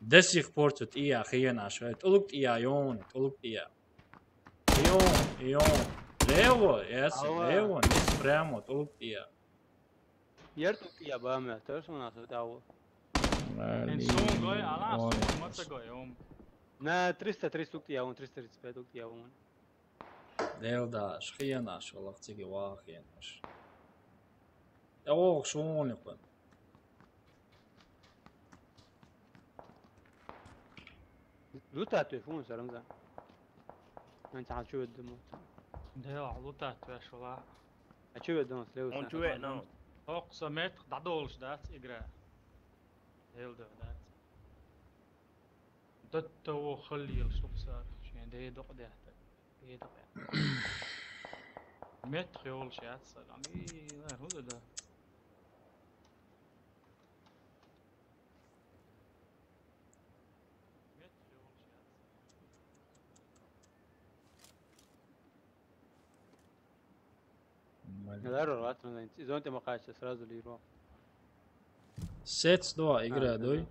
До сих пор тут ия хиен ашыл. Тулук тия, ён, тулук тия. Ион, ион. Лево, yes, ава. Лево, не прямо, тулук тия. Ер тулук тия баме, то что у нас вот ау. Эн сон гой, ала сон маца гой, ом. На триста тридцать тулук тия, он триста тридцать пять тулук тия, он. Делдаш, хиен ашыл, лахциги ва хиен аш. Я ох, шони пан. Лутату фун сарамза. Мен чан чу веддим. Дела лутату шула. А чу веддим слева. Он чу веддим. Окса мет дадолш дац игра. Дел да дац. Датта во халил шуксар. Шен дей док дехта. Дей док. Мет хиол шатса. Ами, ла худа да. Здорово, ладно, изоните макач, сразу лиру. Сет два игра, да, дой? Да.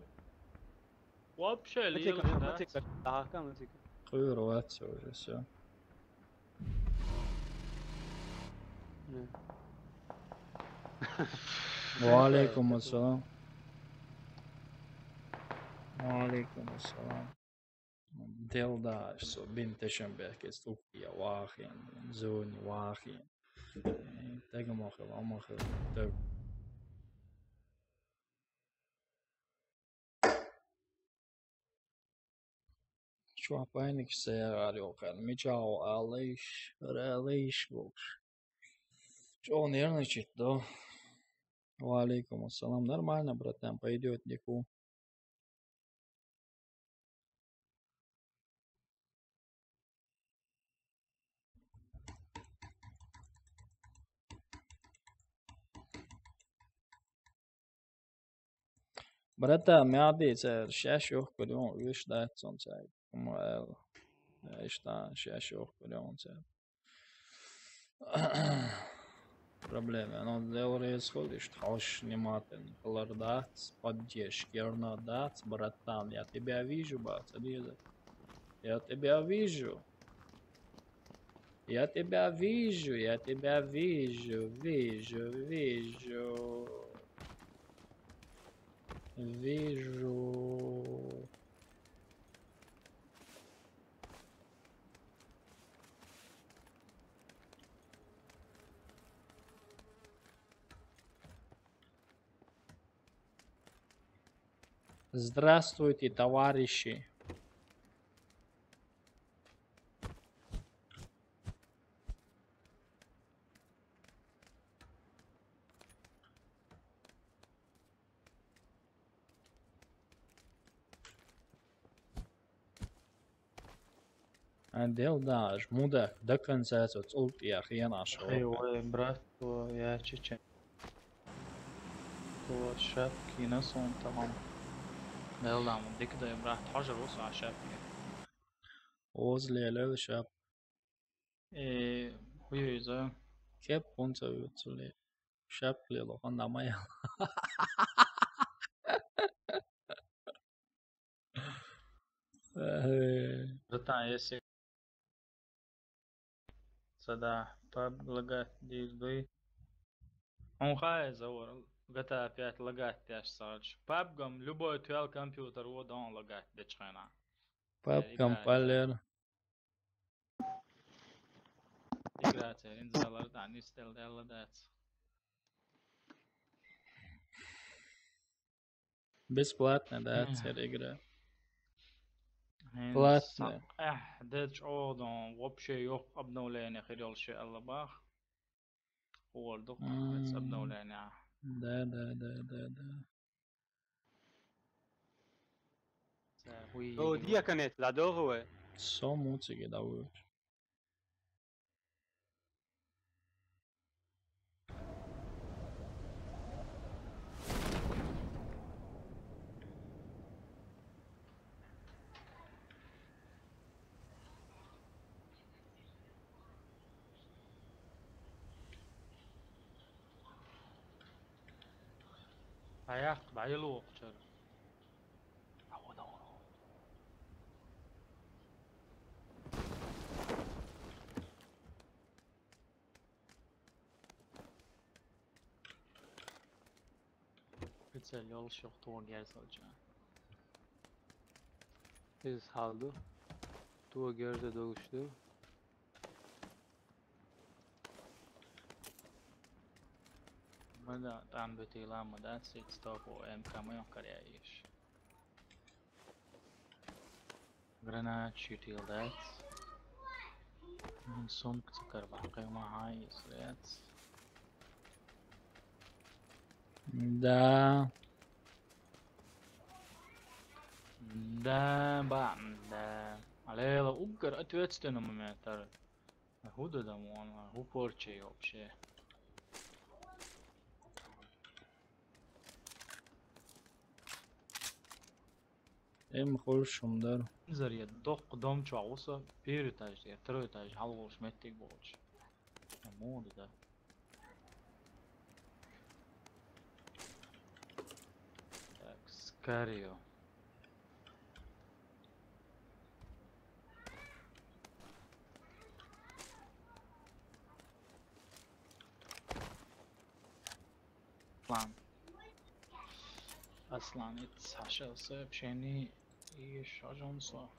Вообще лиру, да? Матика, матика. Ага, матика. Хуй рваться уже, всё. Не. Ва алейкум ассалам. Ва алейкум ассалам. Делдаш, со бин тешен бехкес тулук тия вахин, зони вахин. Тега мохел, амохел, тег. Чуа пайник се арио кан, мичао алиш, ралиш бокш. Чё нервничать, да? Ва алейкум ассалам. Нормально, братан, пойдёт, нику. Брата, мягди цер шеш ёхкулён виш дайт сон цай. Кумаэл. Эштан шеш ёхкулён цер. Проблема. Но дело происходит, что хош внимательно. Колор дац, поддержки, равно дац, братан. Я тебя вижу, бац, Адиза. Я тебя вижу. Я тебя вижу, я тебя вижу, вижу, вижу. Вижу. Здравствуйте, товарищи. А дел даже мудак до конца цо цултия хиен ашо. Эй, ой, брат, то я чечен. То шапки на сон тамам. Дел да мудик да, брат, хожа рус а шапки. Оз леле шап. Э, хуй хуйза. Кеп хунца уцуле. Шап лело хан намая. Э, Братан, если сада паб лагать дир дуй. Он хай завар, GTA пять лагать дяш сач. Пабгам любой твел компьютер вот он лагать дечхана. Пабгам Игра. Палер. Игра церин залар да нистел дела дац. Бесплатно, да, Мгм. Цер игра. Платно. Эх, деч одон вообще ёх обновление хирёл ше аллабах. Уордук М. Обновление. Да, да, да, да, да. Цер хуй О, игра. Дия конец, да, договор. Со муциги да уч. Аяк, байыл окчар. Прицел ёлш ёх туа герз алча. Из халду. Туа герзе догушту. Мада там бити лама да сит стоп о М К мы каряиш. Гранат щитил дац. Сумка цикар бахкай махай исрец. Да. Да, ба, да. Алела угар ответственный момент ар. Худа да мон, ху порче вообще. Эм хуш шумдар. Зар я док дом чуа уса первый этаж, я второй этаж, хал уш меттик болч. Мода, да. Так, Скарио. Аслан. Аслан, это Саша сообщение и что же он со?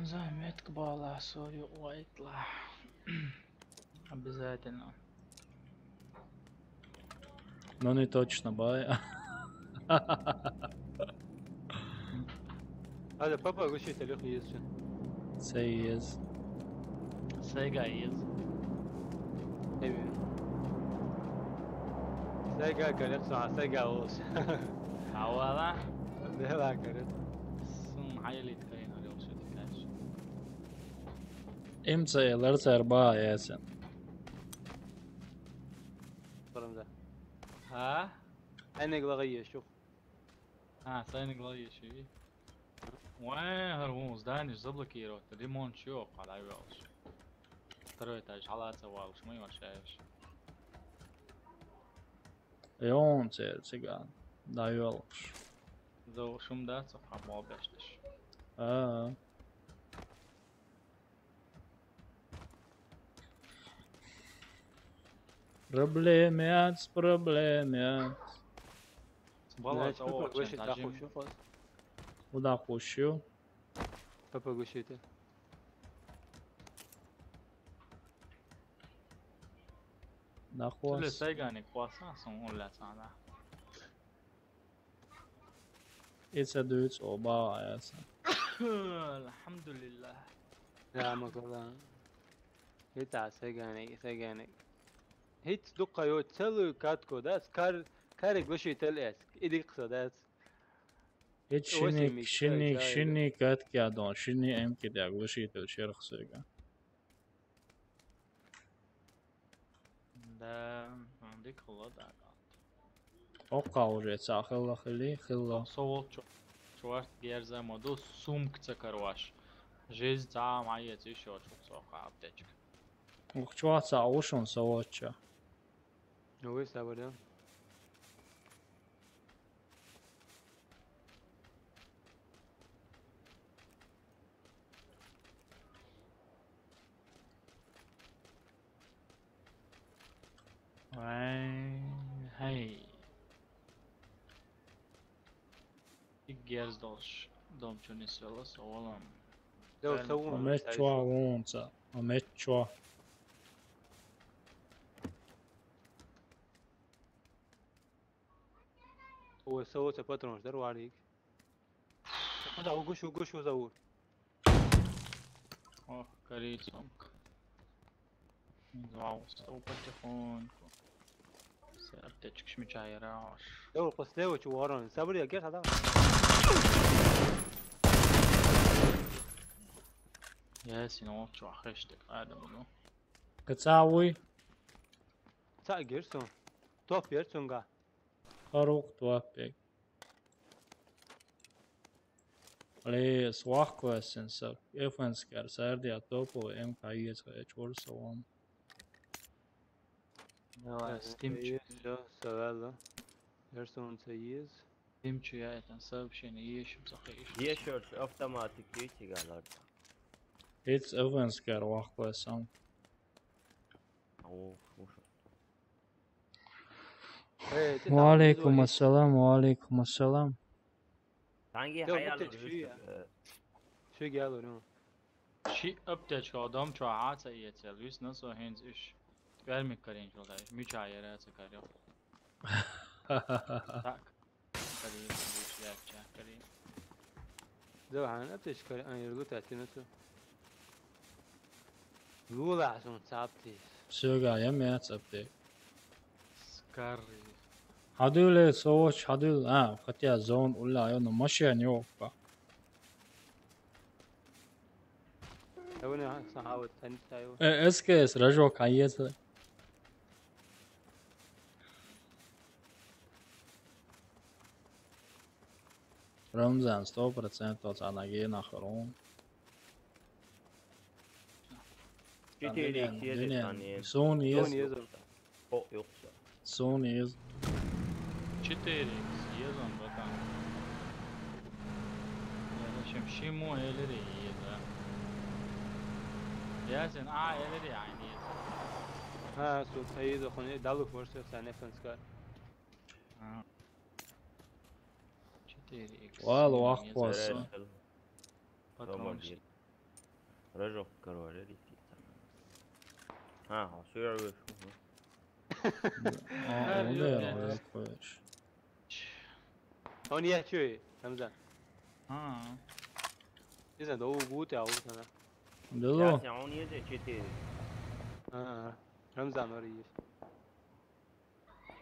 Заметка была, сори, уайтла. Обязательно. Ну, не точно, бай. Ада, папа, гуши телефон есть же. Сей есть. Сейга есть. Эми. Сейга корец, а сейга ос. Авала? Дела корец. Сум хайлит кайна лёкши дикаш. Им цей ларцар ба ясен. Барамда. А? Айнек лагай шух. А, сайнек лагай шух. Уай, гар вон здание заблокировать. Ремонт чё, калай велш. Второй этаж, халаца валш, мы ваш яш. И он цей цыган. Да велш. За шум да, ца хабал бештеш. А. Проблемец, проблемец. Бала Знаете, цао как вообще чен тажим. Дохушу, фас? Куда хушю? Папа гушите. Нахуй. Туле сайгани кваса сон улла сана. Ица дуц оба аяса. Алхамдулиллах. Я макала. Ита сегане, сегане. Хит дукка ё целую катку да, кар, кар глуши тел эс. Иди кса да. Хит Ой, шиник, семи, шиник, кай, шиник катки адон, шини эмки да глуши тел шерх сега. Да, он дик хло да. Окка уже ца хылла хыли, хылла. Со вот чё. Чуваш герза моду сумк ца карваш. Жизнь ца мае ца ещё чук сока аптечка. Ух, чё, ца ушун со воча. Ну, вы с тобой, да? Ай, ай. Ик герз долш, дом чунис велас, олам. Дел Ферм савун А меч чё, вунца, а меч чё. Ой, савоца патронш дар варик. Ада угуш, угуш, узаур. Ох, корейцонка. Вау, стал потихоньку. Сертечек шмичай раш. Йо, после его чего орон. Сабри, я геш, а там. Я син ол чё хештек, ай, да, ну. Кацауй. Ца герсон. Топ герсонга. Харух туаппек. Али, суахквасин сак. Эфенскер, сардия топу, эм каиец, эч ворса вон. Давай, Э, стимчик. Есть, всё, всё, да, да. Герсон ца есть. Стимчик, я это сообщение, ещё захочешь. Ещё автоматик, видите, галар. Эц эфенскер, уахквасан. О, слушай. Э, ты там Ва алейкум вызывай. Ассалам, ва алейкум ассалам. Танги Всё, хаял вот ты чё я? Э, Чё я говорю? Ши аптечка адам чё аца иецел, вис на со хенз иш. Вермик карин чё да, мича яра ца карё. Так. Карин, мича, чё карин. Да, ана аптечка, а, ирлу татина со. Лула сон цапти. Всё, га, я мяц аптек. Скорее. Хадули, соч, хадули. А, хотя зон ула, ё, но машина не опа. Давай, а, сахават, тани таю. Э, С К С, рожок, а если? Рамзан, сто процентов, а на гена хром. Четыре икс Динен, есть, Динен, Динен. Сон есть. Сон есть. О, ёпта. Сон есть. Четыре икс есть он, братан. Я зачем? Шиму элери есть, да? Я сен, а, элери, а, нет. А, су, таида, хуни, далух, может, я сен, я фанска. А. Четыре икс. Вал, семь, вах, не квас. Заряд. Патрон. Автомобиль. Рожок, король, репетитор. А, а всё, я вышел, ну. А, а, он, я, да, я, да, да. Он я чё, Рамзан? А. Не знаю, да, у Гути, а вот она. Да. Я, он есть четыре. А, а. Рамзан, он есть.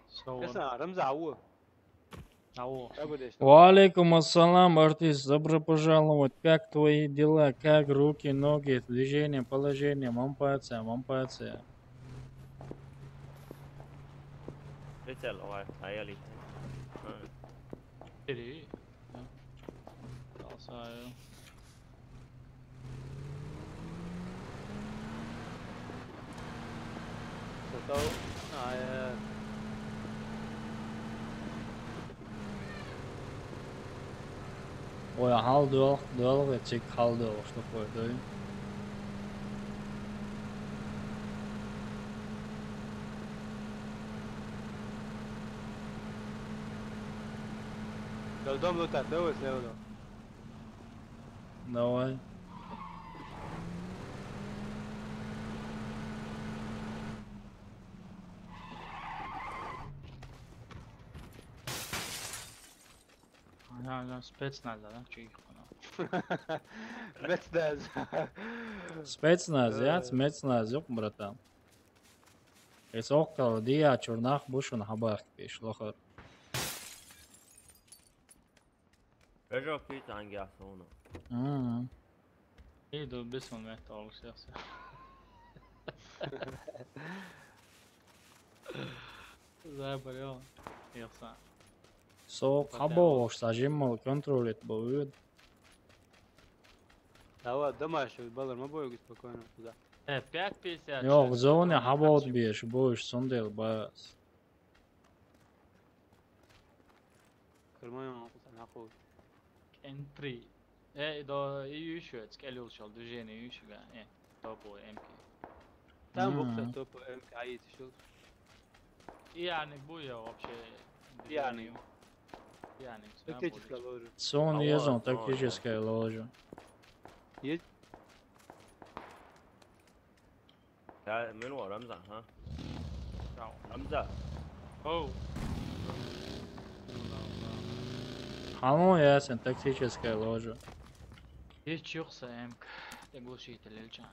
Со вон. Эса, Рамза, ау. Ау. Как будешь? Ва алейкум ассалам, артист, добро пожаловать. Как твои дела? Как руки, ноги, движение, положение, мампация, мампация. Прицел, ой, а я летаю. А. Бери. Да. Бросаю. Сатау. А, э. Ой, а хал дуал, дуал, чек хал дуал, что такое, да? Дом лутать, давай слева. Давай. Ана, ана, спецназ, да, чё их, ана? Спецназ. Спецназ, я, э, спецназ, ёк, братан. Эс оккал, дия, чурнах, бушун, хабах, пиш, лохар. Прыжок, ты танги асуну. Мгм. Эй, да без он мет алгыс яхса. Заболел. Яхса. Со хабо, сажим мал контролит бовид. Давай, дома ещё, балар, мы боюсь спокойно туда. Э, пять пятьдесят. Йоах, зоне хьаболт беш, бо уж цундела бац. Кармайон хьакху сан хьакху. Энтри. Э, и до, и юйш вец, кӀел йолчул движение юйш га, э, топо эмки. Там Мгм. Вокса топо эмки аит шул. И яник буя вообще. Яник. Движение. Яник, Тактическая ложа. Сон Алло, езон, сон, тактическая ложа. Есть? Ха, мин ва, Рамзан, ха? Чао. Рамзан. Оу. Хьан ва ясен тактическая ложа? Ечух са эмк. Тек глушитель элчан.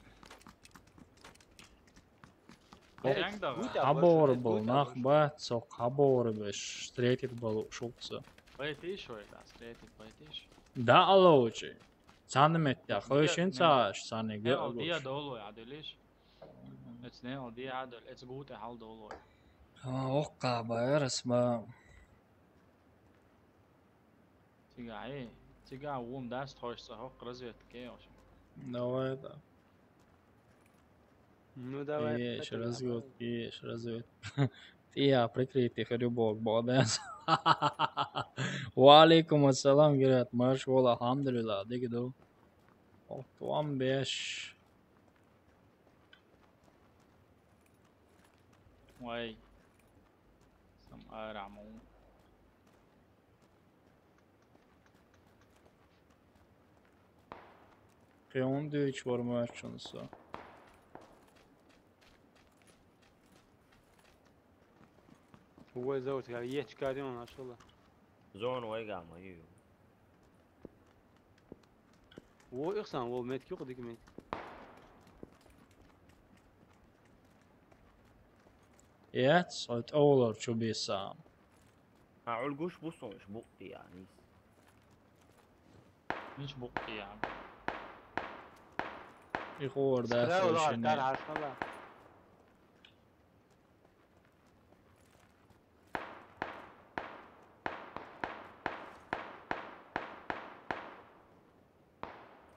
Хо-, Янг да ва. Хабар бу нах ба, цо хабар беш, встретить балу шугца. Байтиш вай да, встретить байтиш. Да, алоучи. Царна метта, хойшин цааш, царна ге Э, ол диа агуш. Долу я делиш. Эц не, ол диа адол, эц гуте хал долу. А, окка, байрас ба. Цига, э, цига вон даст хойш са хок разведка, в общем. Давай, да. Ну, давай, Еш, это разведка, давай. Еш, разведка. Тия прикрытие хрюбок бодес. Ва алейкум ассалам, говорят, марш вол, алхамдулилла, диги ду. Ох, туам беш. Вай. Сам араму. Кхе он дуьйцуш вара моьтту шуна со. Вай зовут, я ечка рён нашла. Зона вайга ма ю. Во ихсан, во метки кудик мет. Яц, от овлар чу бисам. Ха, улгуш бусун, иш букъти, яъни. Иш букъти, яъни. Ихор да Справа, сошине. Кар хашмала.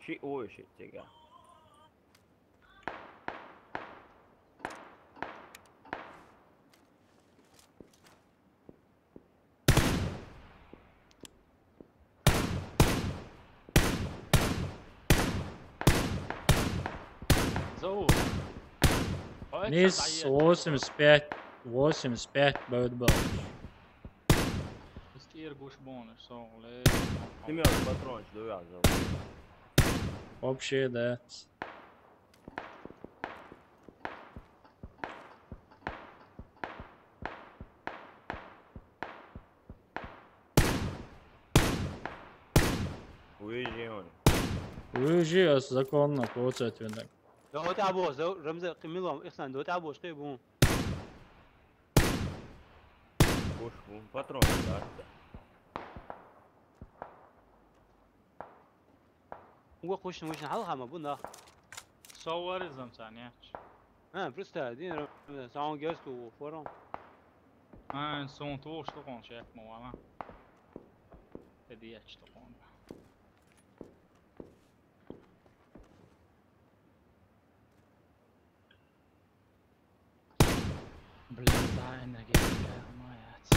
Ши ой, ши тега. Зовут. Низ восемьдесят пять, восемьдесят пять бэйт бал. Стир гуш бонус, со, ле. Ты мне патрончик довязал. Вообще, да. Уйжи он. Уйжи, ас законно коцать винак. Да вот або, за-, Рамза, Камилом, Ихсан, да вот або, что ебун. Кош бу, патрон, да. Угу, кушни, кушни, хал хама, бу, да. Со вари замцан, я. А, просто один, Рамза, саун герску, форум. А, сон туш, что он чек, муана. Эдиэч, что он. Блин, да, энергетика ломается.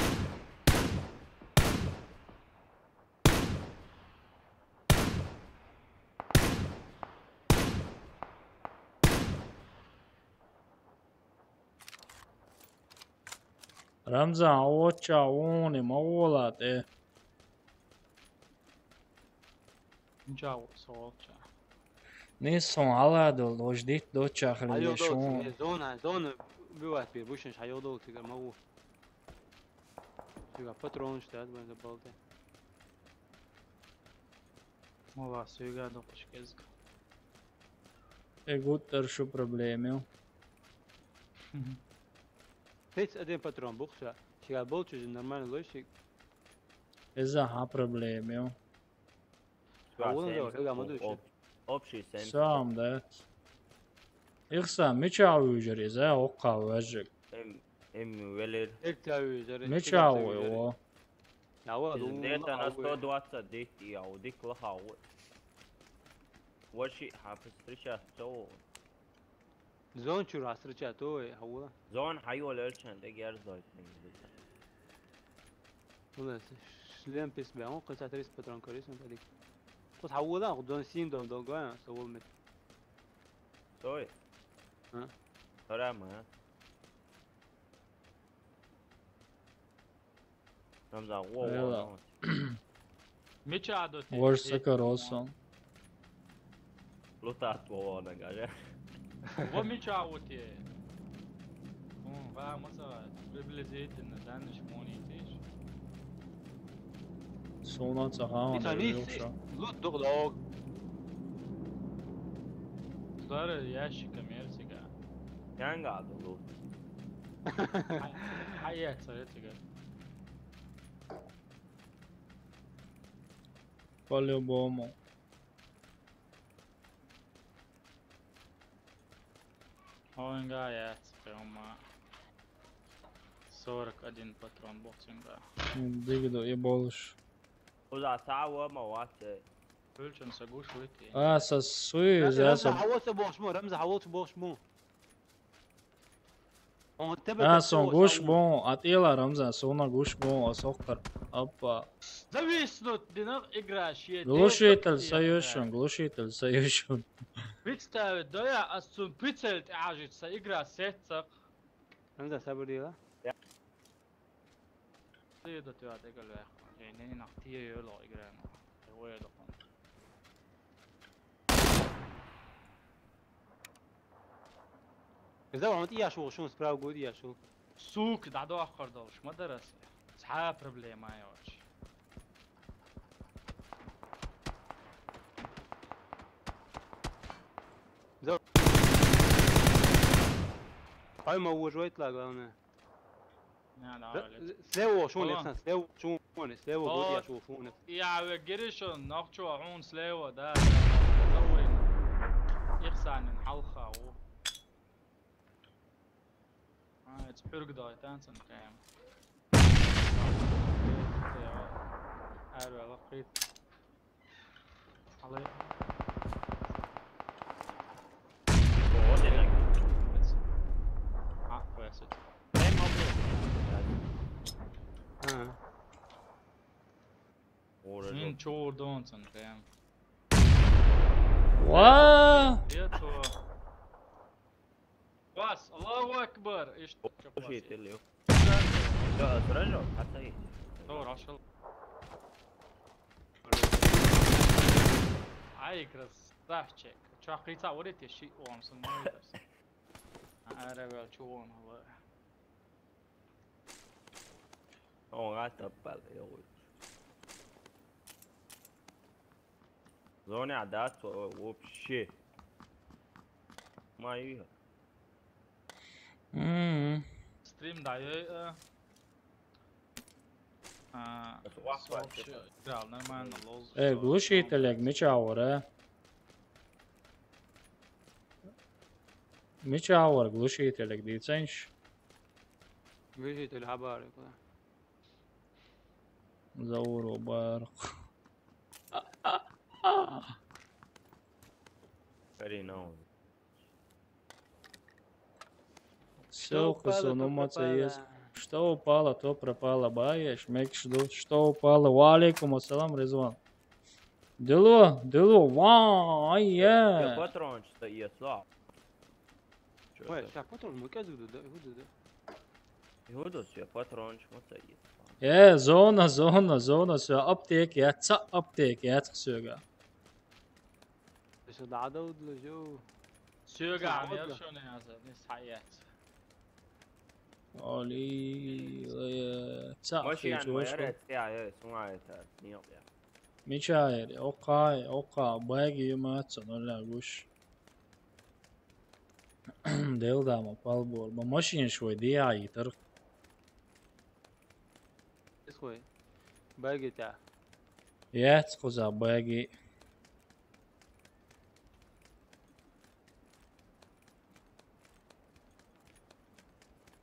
Рамзан, оча, уни, ма волат, э. Ничего, солча. Не сон, аладол, ож дит доча хрен Айо шон. Долча, зона, зона убивать бир, бушин шайо долча, гар могу. Сюга патрон штат, бен забалте. Мола, сюга докуш кезг. Э, гуттар шу проблемил. Пец один патрон бухша. Сюга болчу же нормально лойшик. Эза ха проблемил. А вон да, сенс, кага маду об-, общий сенс. Сам, да. Ихсан, мича уйжари, за, окка важик. Эм, эм велер. Эр та уйжари, мича уйжари. Ава, где-то на сто двадцать дит, я, у дик лаха, вот. Ваши, ха, встреча, то. Зона чура встречать, ой, хьавола. Зона хьайола элчан, дегерзой. Валла, шлем пис бе, он кыса тридцать патрон карис, он тадик. Кус хьавола, зона син дом долго, а, со вол мет. Стой. А? Харама, а? Рамзан, во, во, Эла. Во. Мича дот. Вож сакарол сон. Лутат во, во, нагажа. Во мича вот е. М, ва, маса, приблизительно, данныш монитиш. Сона цагаан. Италис, лут дух дог. Сара ящика мерсига. Янга лут. Хай, хай, я, царя тига. По-любому. Оинга яц, прямо сорок один патрон боксинга. Дигидо и болуш. Уза сава ма ваце. Пулчан са гуш вити. А, са суи, Рамза, за са. Рамза, хавоца бошму, Рамза, хавоца бошму. А, сон гуш бон, а тела Рамзан, сона гуш бон, а сохкар. Опа. Зависнуть, динах игра, шие. Глушитель союшен, глушитель союшен. Представь, да я, а сон прицель тяжит, са игра сетцак. Рамзан, сабыр дела. Ты это ты отыграл, я. Не, не, не, нах, ты её ло играем. Его я дохнул. Иза вон тӀе яшул, шун справа гуд яшул. Сука, дӀадоаххар долуш ма дара аса. Цхьа проблема а йоцуш. Иза. Хай ма вожу вайтла, главное. Слева шуна, слева шуна, слева гуд я шу шуна. Я ве гиришун, нохчо хьун слева, да. Заурин. Ихсанин хьалха ву. А, это пюрг дай танцан кэм. Арвала кит. Алай. О, дерек. А, хвесет. Ага. Ора. Мин чордон сан прям. Ва! Где то? Вас, Аллаху Акбар! Ишт. Слушай, ты лев. Да, сразу, отдай. Doğru, aşağı. Ай, красавчик. Чё, кыйца орете, ши, о, ам сан мой дас. Ара, бел, чё он, ала. О, гата, бал, я ой. Зоне, а да, то, вообще. Мои. Мгм. Стрим даёй, э. А, это вахва, сообщи, это. Да, нормально, лоз. Э, что глушитель, там? Мича вара. Мича вара, глушитель, где ценш? Глушитель, хабар, куда? Зауру бар. Very nice. Всё, что упало, кусок, то ну, маца пропало. Есть. Что упало, то пропало. Баеш, мекшду. Что упало? Ва алейкум ассалам, Ризван. Дело, дело, ва, ай, я. Патрончик стоит, слаб. Чё это? Ой, ща патрон, мы кэзгду, да, иуду, да. Иуду, всё, патрончик, вот стоит. Э, зона, зона, зона, всё, аптеки, я ца аптеки, я ца всё. Ты сюда, да, удло, жо. Всё, ца, га, удло. Я всё не надо, не стоять. Оли, э, ца, машина хи, моя чушку. Рецея, э, сумма это, не, я. Мича эр, окай, ока, бэги юмаца, ну, ля, гуш. Дел дама, палбор. Ба машин швой, диа, итер. Исхуй. Бэги та. Яц куза бэги.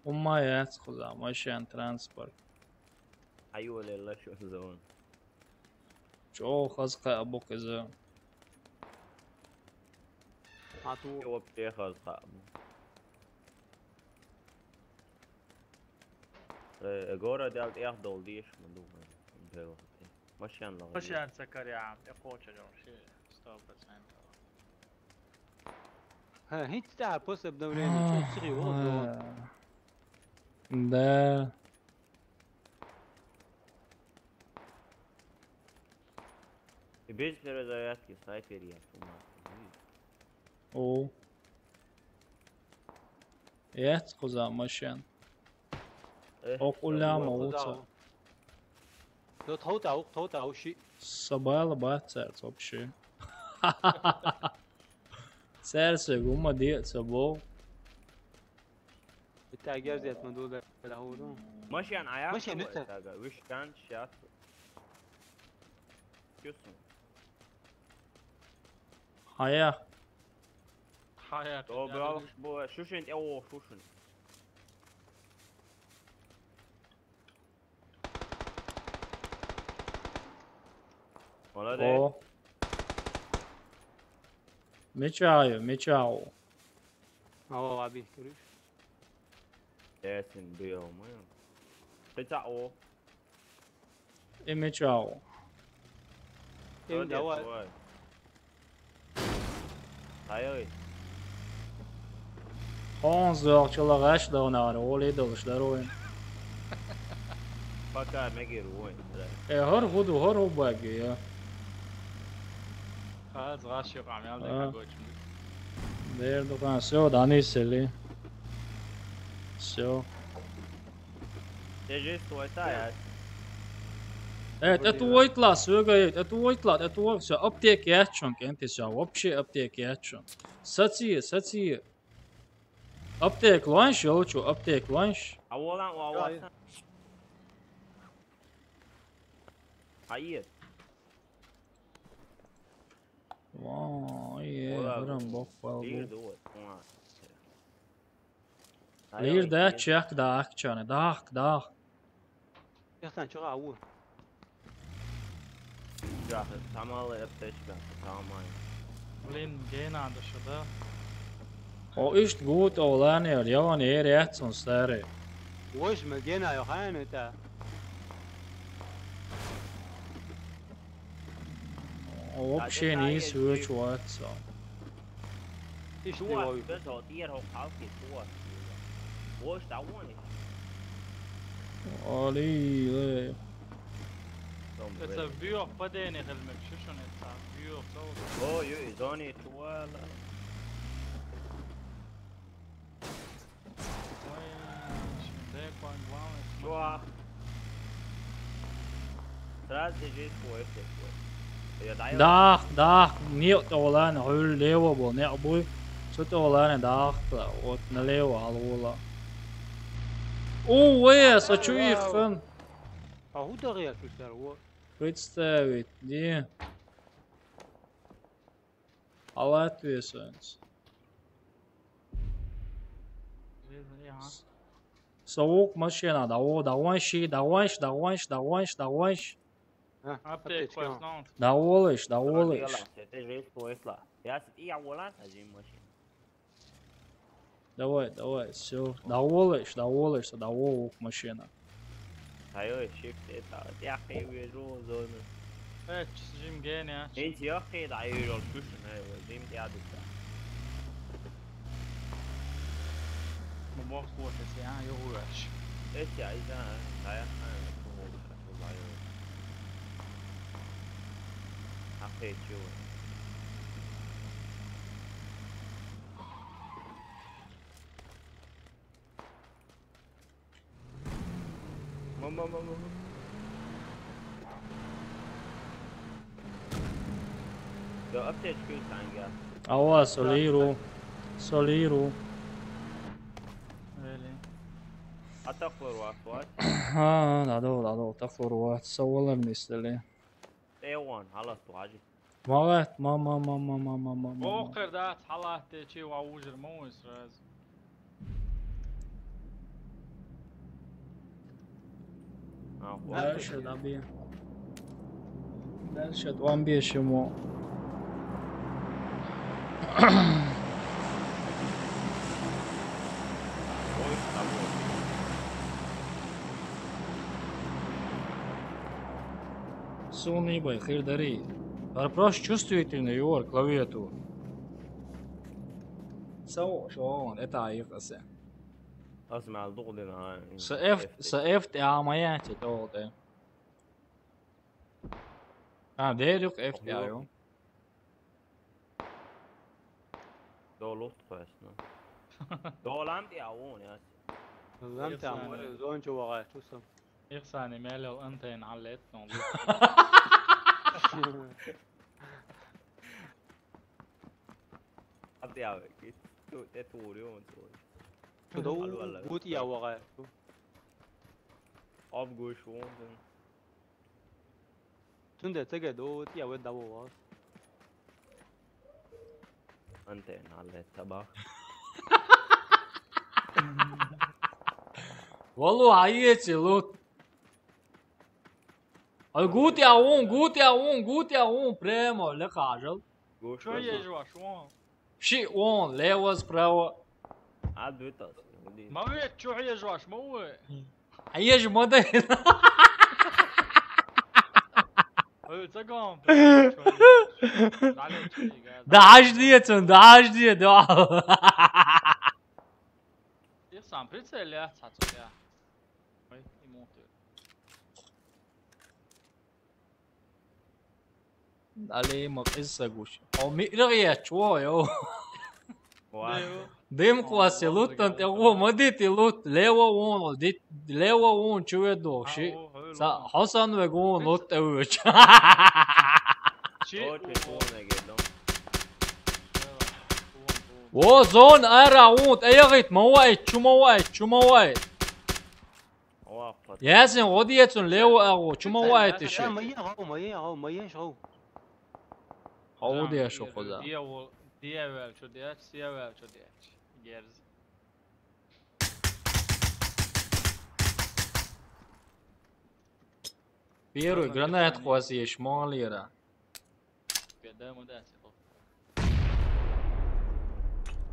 Умма яц куза, машин, транспорт. Айо лелла шо зон. Чо хазка абу кызы. Ату. Вообще хазка абу. Э, город ялт эх дол диш, ма ду. Бел. Машин лагай. Машин цакаря, я хочу, что сто процентов. Ха, хит та после обновления, что сри, вот, вот. Да. И без перезарядки снайпер я, с ума сойти. О. Яц куза машин. Э, окъуляма уца. Ё, тау, тау, тау, тау, ши. Сабала бацац вообще. Сэрсэг ума диэца бо. Итагер зет ма дуда, да, худу. Машин аяк. Машин итэ. Тага, вишкан шат. Кюсун. Хая. Хая. Добрал бу шушин, э, о, шушин. Молодец. О. Мечаю, мечаю. О, аби, куриш. Эсин бил, мы. Пеца о. И мечау. Им давай. Ай-ой. Он зуах чула гаш да он ары, ол идолыш да руин. Пока мегер руин, да. Э, хор худу, хор хубаги, я. Хаз гаш ё камял да кагочму. Дэр дукан, всё, да, не сели. Всё. Тежесть твой таяс. Э, это твой тла, сюга, это твой тла, это твой, всё, аптеки ячун, кенти всё, вообще аптеки ячун. Саци, саци. Аптек луанш, ёлчу, аптек луанш. А волан, а волан. Ай. Ва, е, грам бок пал. Лир да чек да акчаны, дах, дах. Яхтан чуга аву. Жахы, тамалы аптечка, тамай. Блин, гена да шуда. О, ишт гут олан ер, яван ер ятсун старый. Ой, мы гена ё хайну та. Вообще не свечивается. Ишти вау. Али, э. Это в бюх падение хелмек, шушун это, бюх, соус. О, ё, и зони чуала. Чувак. Сразу здесь кое-что. Дах, дах, не то ладно, хуй лево был, не обуй. Что то ладно, дах, вот налево, алула. О, вес, а чё их хан? А куда я чувствовал? Вот. Представить, где? А Латвия союз. Соук машина, да о, да ванши, да ванш, да ванш, да ванш, да ванш. А, аптечка. Да олыш, да олыш. Я сит, я волан, а жим машина. Давай, давай, всё. Да олыш, да олыш, да о, машина. Ай-ой, шик это, я хей вижу зону. Э, чизим гене, а? Энти я хей да ай вижу шушун, ай вижу, зим я дыта. Ну, бог слушай, я, я угаш. Эти, ай, да, да, я, ай, я, ай, я, ай, я. А хей, чего? Мама, мама, мама. Yo, аптечку итанга. Ава, солиру. Солиру. Really? А тахлору ахват? Ха, да, да, да, да, тахлору ахват. Савалар мислили. Эван, халас туажи. Магат, ма, ма, ма. Охер да, халат те чи ва ужир мо сразу. А, вот. Дальше добьем. Дальше добьем ему. Ой, там вот. Суна бай хир дарий. Ара просто чувствительный юар клавиатура. Сау шоан, это айхасе. Аз мал дугдина. Са F, са F тӀа ма яц, тӀа. А, дерюк F тӀа ю. Долу тхоьсна. Долам тӀе а вон яц. Лам тӀе а вон, зон чу вагӀа, чу сам. Ихсани мелел антенна хьаллет, но. Абди а векит. Ту, те тури он, ту. Чу дов, гути а вагӀа, чу. Об гуш вон, ту. Цундела ца гай догӀу, тӀе а вай дӀаволла. Антенна хьаллет, табах. Валло, хьаеци лут. Ай, гути а вон, гути а вон, гути а вон, прямо, лекха хьажал. Чо езаш ваш вон? Ши вон, лево, справа. А, дуй тас, уди. Ма вет, чу хьежаш ваш, ма вай. А еза ма дай. Ой, ца гом. Да хьаж децун, да хьаж де, да. Я сам прицел, я, ца, ца, я. Ой, и мотор. Али ма къиза гуш. О, миърагӀ ечу, о, йо. Ва. Дим кваси луттан тӀе гӀо ма дити лут. Лево вон, дит, лево вон чу веду, ши. Ца, хьо сан вегу вон лут тӀе вуч. Ши. О, чу вон вегу. О, зон ара вон, тӀе ягӀит, ма вай, чу ма вай, чу ма вай. Ясин, гӀо децун лево агӀо, чу ма ваьйтта ши. Ма е гӀо, ма е гӀо, ма е гӀо. Хьо гӀо деш ву кхуза. Дия вел чу деш, сия вел чу деш. Герз. Первый гранат хвасеш молера. Беда ма дац, хо.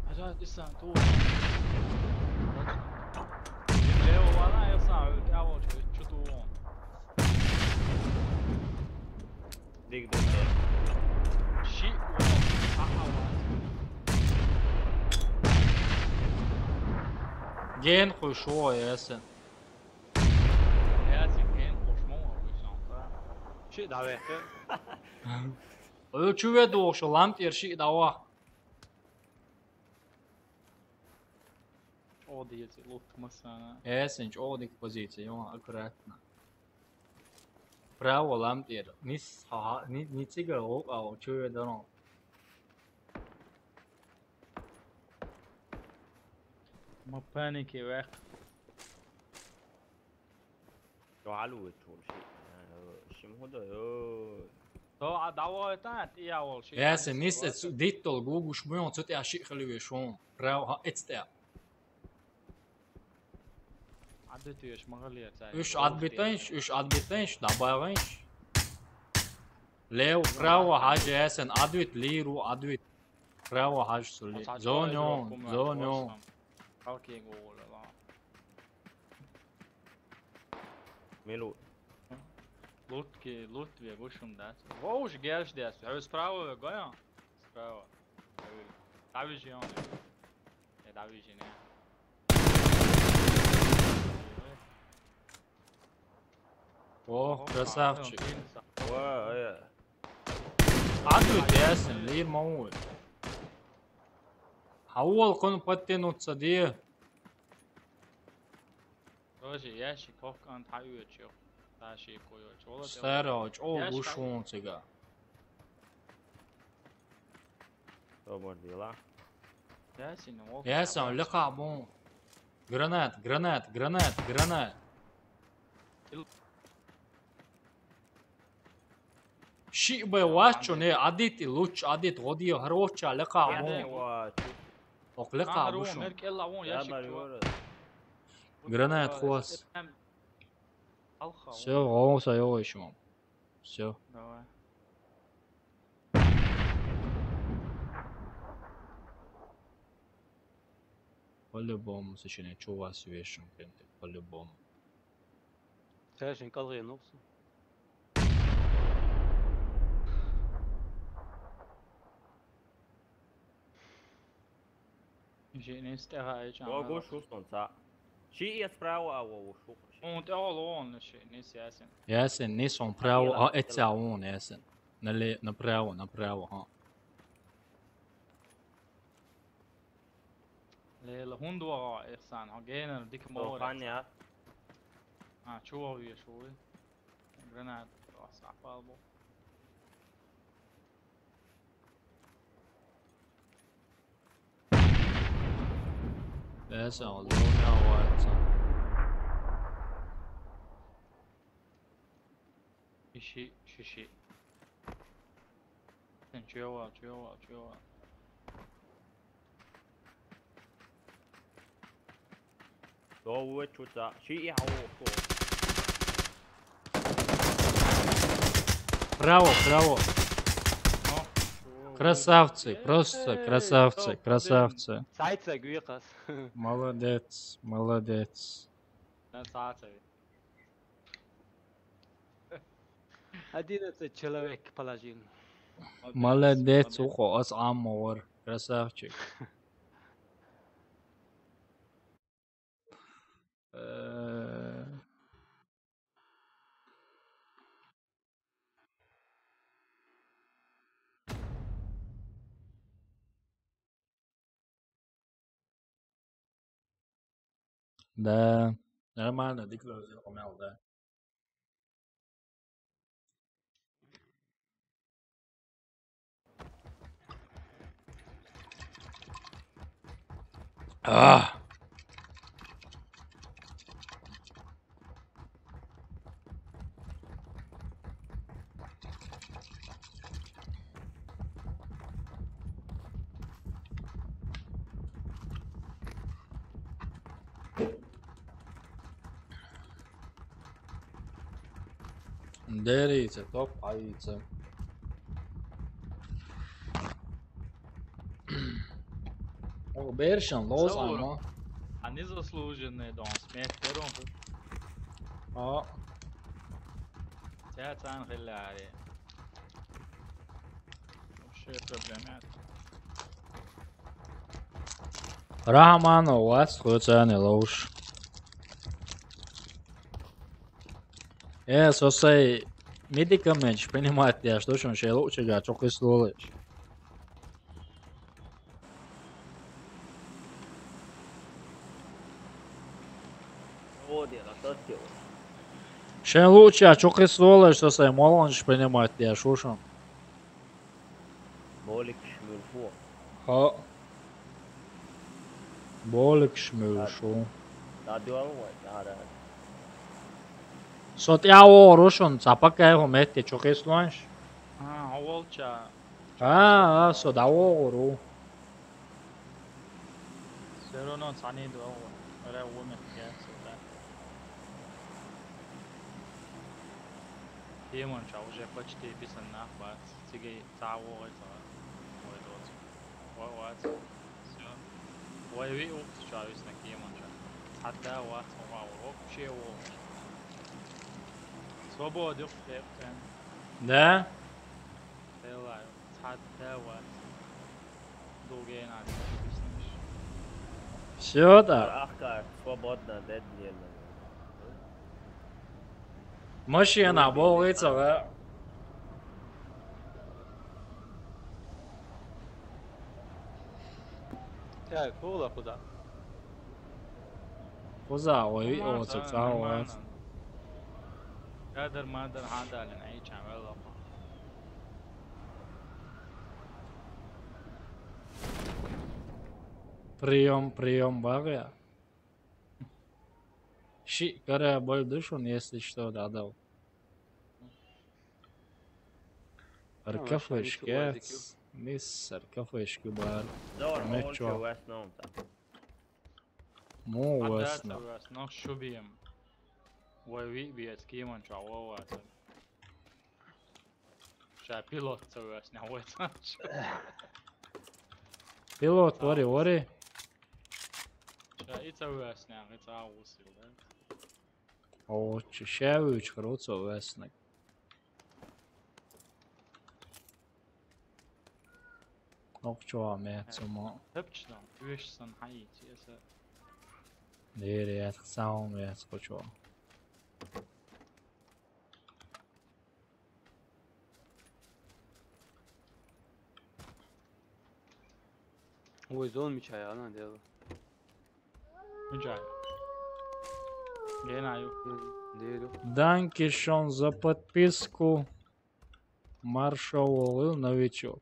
Хьажа, исан, ту. Лево вала, я са, я вот, чу ту вон. Диг ду. Ши вон. Ха-ха, вон. Ген хуьшо, ясен. Ясен, ген хуьш мо, хуьш сан. Ши давехе. Ой, чу веду, шо лам тӀера шиъ дӀаваха. ЧӀогӀа деза лут массана. Эсен чӀогӀа дика позиция, ё, аккуратно. Право лам тӀера. Нис, ха, ха, ни, ни цига гӀо, а, чу веду. Ма панике ваьккха. Чо хьалуьйтур ши? Шим хӀу до, ё? Со а давай тан, тӀе а вол ши. Ясен, нис а цу-, диттал гугуш буйон, цу тӀе а шиъ хила веш вон. Прав хьа эц тӀе. Ӏадбитвеш ма хилера цаьрга. Уьш Ӏадбитанш, уьш Ӏадбитанш, дӀабагӀанш. Лев, право хьажа, ясен, Ӏадвит, лийру, Ӏадвит. Право хьажа цу ли-, зон ё, зон ё. Халкига вугӀула. Милу. Лутки, лут ве гушум дац. Вовш герш дес. Хьо справа ве гоя? Справа. Давижи он. Э, давижи не. О, красавчик. Ва, э. Ӏадвит, ясен, лийр ма вуй. Хьавол кхунна подтянуться де. Тоже ящик хӀокху кӀант хьаоьцуш ю. Та шеко йоцуш. Вала тӀе старо, чӀогӀа гуш вон цига. Тобор дела. Ясин, вон. Ясин, лекха бун. Гранат, гранат, гранат, гранат. Ил- Шиъ бай ваччу, не, Ӏадит и луч, Ӏадит гӀодиев, хӀара вочча лекха вон. Оху лекха вушун. Мер кӀелла вон, ящик чу. Гранат хвас. Всё, гӀо са йогӀуш вон. Всё. Давай. По-любому, сочинение, чё у вас вешен, по-любому. Цаьршинг кӀалгӀе нокъу со. Жи нис тӀехьа ичӀан. Ого, шуш тон ца. Ши я справа, а во шух. Хьуна тӀехьа лоӀна ши нис ясен. Ясен, нис он право, а эця он ясен. Нале, направо, направо, ха. Лела, хӀунда ваха Ихсан, хьо генара дика ма вара. Хан я. А, чу ваха веш вуй. Гранат, ас апал бу. Ясен, лоӀна ваца. Ши, ши, ши. Сен чуьйвал, чуьйвал, чуьйвал. Дову чуца. Ши и хьаво ко. Право, право. Но. Красавцы, просто красавцы, красавцы. Сайца гуикас. Молодец, молодец. Красавцы. Одиннадцать человек положил. Молодец, ухо, ас амма вар. Красавчик. Э, Да, нормально, дика лоьза хьо мел, да. А! Дерийца, топ айца. О, бершан, лоз ама. А незаслуженный дон смерть, дерон. А. Ця цан хиллари. Вообще проблемат. Рахманов, вас хуцани лоуш. Э, со сай медикаменташ принимать деш, душун шел учига, чё кислолыш. Шен луча чукхис лолаш со сай молонш принимать деш ушун. Болик шмюльфу. Хо. Болик шмюльшу. Та дуал вай, та да. Со тя ворушун, цапакай ху метти чукхис лонш. А, оволча. А, а, со да вору. Всё равно цани дуал вай. Ре уме кя сюда. Демон ча уже почти писан на бац. Циги цаво ой цаво. Ой доц. Ой ой цаво. Всё. Ой ви ух ча вис на кемон ча. Хатта вац ова вообще во. Свободюк тептен. Да? Элай. Хатта вац. Дугена. Всё, да. Ахка свободно, дед. Машина болыцага. Так, хула куда? Куза, ой, о, цао. Гадар мадар хадалин ай чамел лапа. Приём, приём, багя. Ши кара боль душун, если что, да, дал. Аркафешкет. Мисс аркафешки бар. Давай, мечо. Мо васна. Но шубием. Вай ви би эс киман ча воваса. Ша пилот ца васна вой ца. Пилот, вари, вари. Ша и ца васна, и ца усил, да? О, чи шавуч хроцо васна. Нохчо меца мо. Тапчна, вешсан хайти эса. Дерет саум яц кочо. Ой, зон мечая, она делала. Мечая. Генаю. Деду. Данкишон за подписку. Маршал новичок.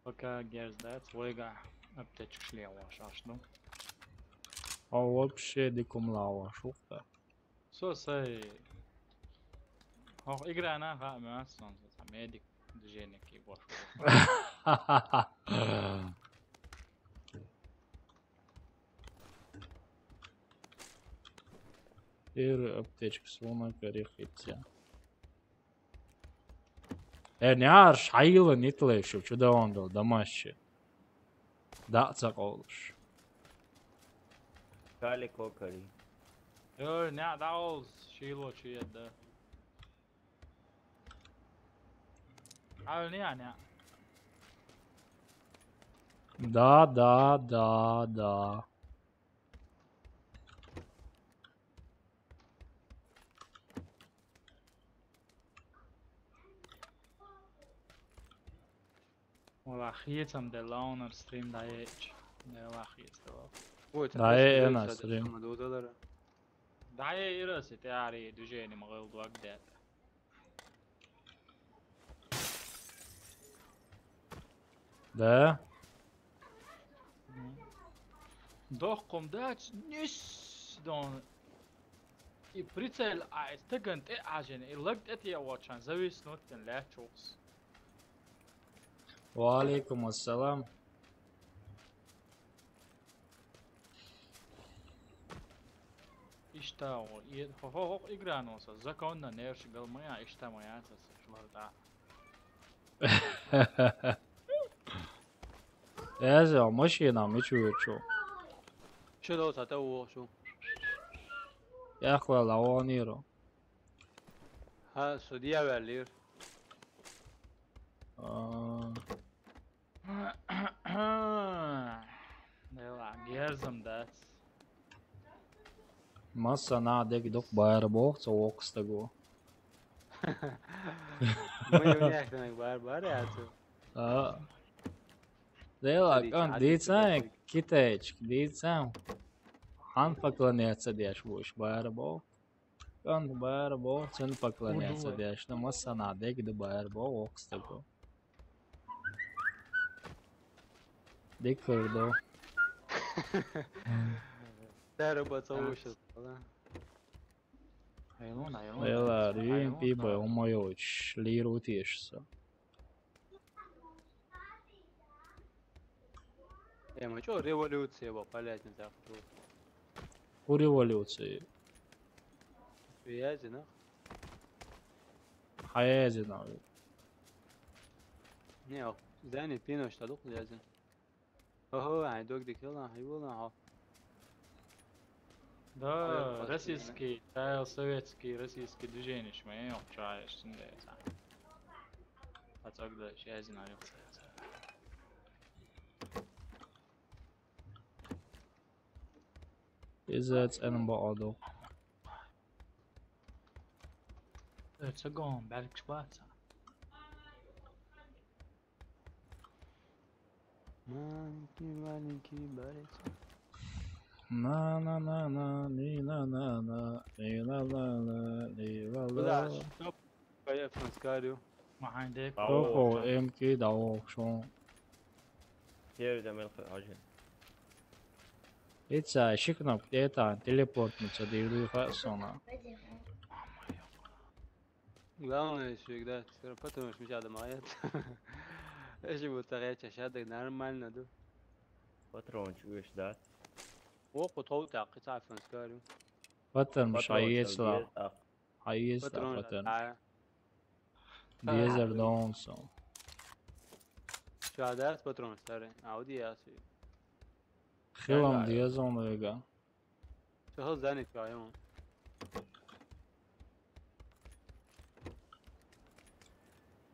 Пока герздец войга аптечка шлева шашну. А вообще дикум лава шухта. Со сай. Ох, игра на ха мас сон, со медик движение ки вош. Эр аптечка сона карихитя. Э, няр шайла нитлешев, чудо он дал, домашче. Да, цаколуш. Кали кокари. Ё, ня даулс, шило чуя, да. Ал ня, ня. Да, да, да, да. Вала хиецам де лаунер стрим даеч. Не вахиец де лав. Ой, Дае эна стрим. Дае ирас, это ари движение могыл дуак дет. Да? Дохком дач, нис дон. И прицел, а, из таган те ажен, и лаг те те вачан, завис нот тен лячокс. Ва алейкум ассалам. Ишта, о, и, хо, хо, хо, игра носа, законно, нерш, гал моя, ишта моя, са, са, шларда. Эзо, машина, мичу, чу. Чё до сата уошу? Я хвала, он иро. Ха, судья валир. А. Дела, герзам дац. Масса на дек док байр бох, цо окстаго. Мы у них так байр, байр, я цу. А. Дела, Дицан, кон, а, дицан, дицан. Китайчик, дицан. Хан поклоняться деш будешь, байр бох. Кон байр бох, цен поклоняться деш. Ну, масса на дек ду байр бох, окстаго. Дикурдо. Дәрі батса өші, да? Айлон, айлон. Эла, рюм пибе, умойоч, лиру тешса. Эма, чё, революция, ба, палять не так. По революции. Связи, да? Хаязи, да. Не, зани пино, что дух связи. Ого, ай, дог дикела, ай, вона, ха. Да, российский, да, советский, российский движение, шмэ, ох, чаеш, синдеса. А тогда связи на рюксе. Изэц энбо одо. Эцэгон, бэлкш баца. Маленький, маленький барец. На-на-на-на, ни-на-на-на, ни-на-на-на, ни-на-на. Бля, что? Поехали, скажу. Махандек. Охо, эм кей да охшон. Первый да мелко, очень. Ица, шикнап, это, телепортнуться, да и духа сона. Главное, всегда, всё равно, потому что меча дома нет. Если вот такая чаша, так нормально, да? Патрончик, видишь, да? О, потом так, и так, скажу. Патрон, Патрон, шаесла. Шаесла, патрон. Патрон, да. Дезер донсо. Шадар патрон, старый. Ауди яси. Хилам дезон вега. Чё за не твоё?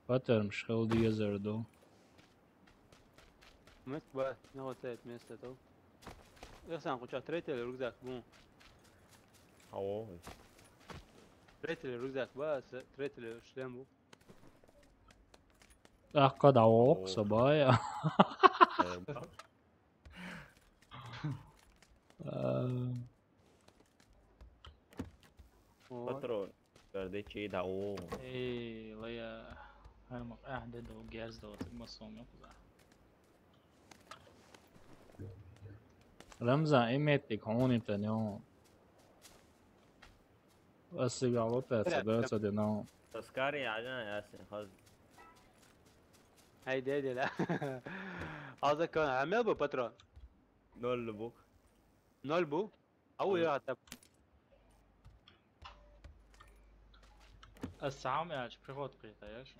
Паттермаш хила дезар ду. Мет ба, не хватает места, то. Ихсан, куча третий рюкзак, бу. Ао. Третий рюкзак ба, с-, третий шлем бу. Ахка да ок, О. Собая. Э, ба. Э, О. Патрон. Гардечи да о. Эй, лая. Хай ма, а, де до герз до, тик ма сом ё куда. Рамзан, имеет тик хони тенё. Асигало пеца, Бля, беца де но. Таскари, а, да, ясен, хаз. Ай, де, де, да. Аза кон, а мел бы патрон? Ноль лубук. Ноль бу? Ау, Ага. я, так. Аз сам, я, чи приход кита, я, шо?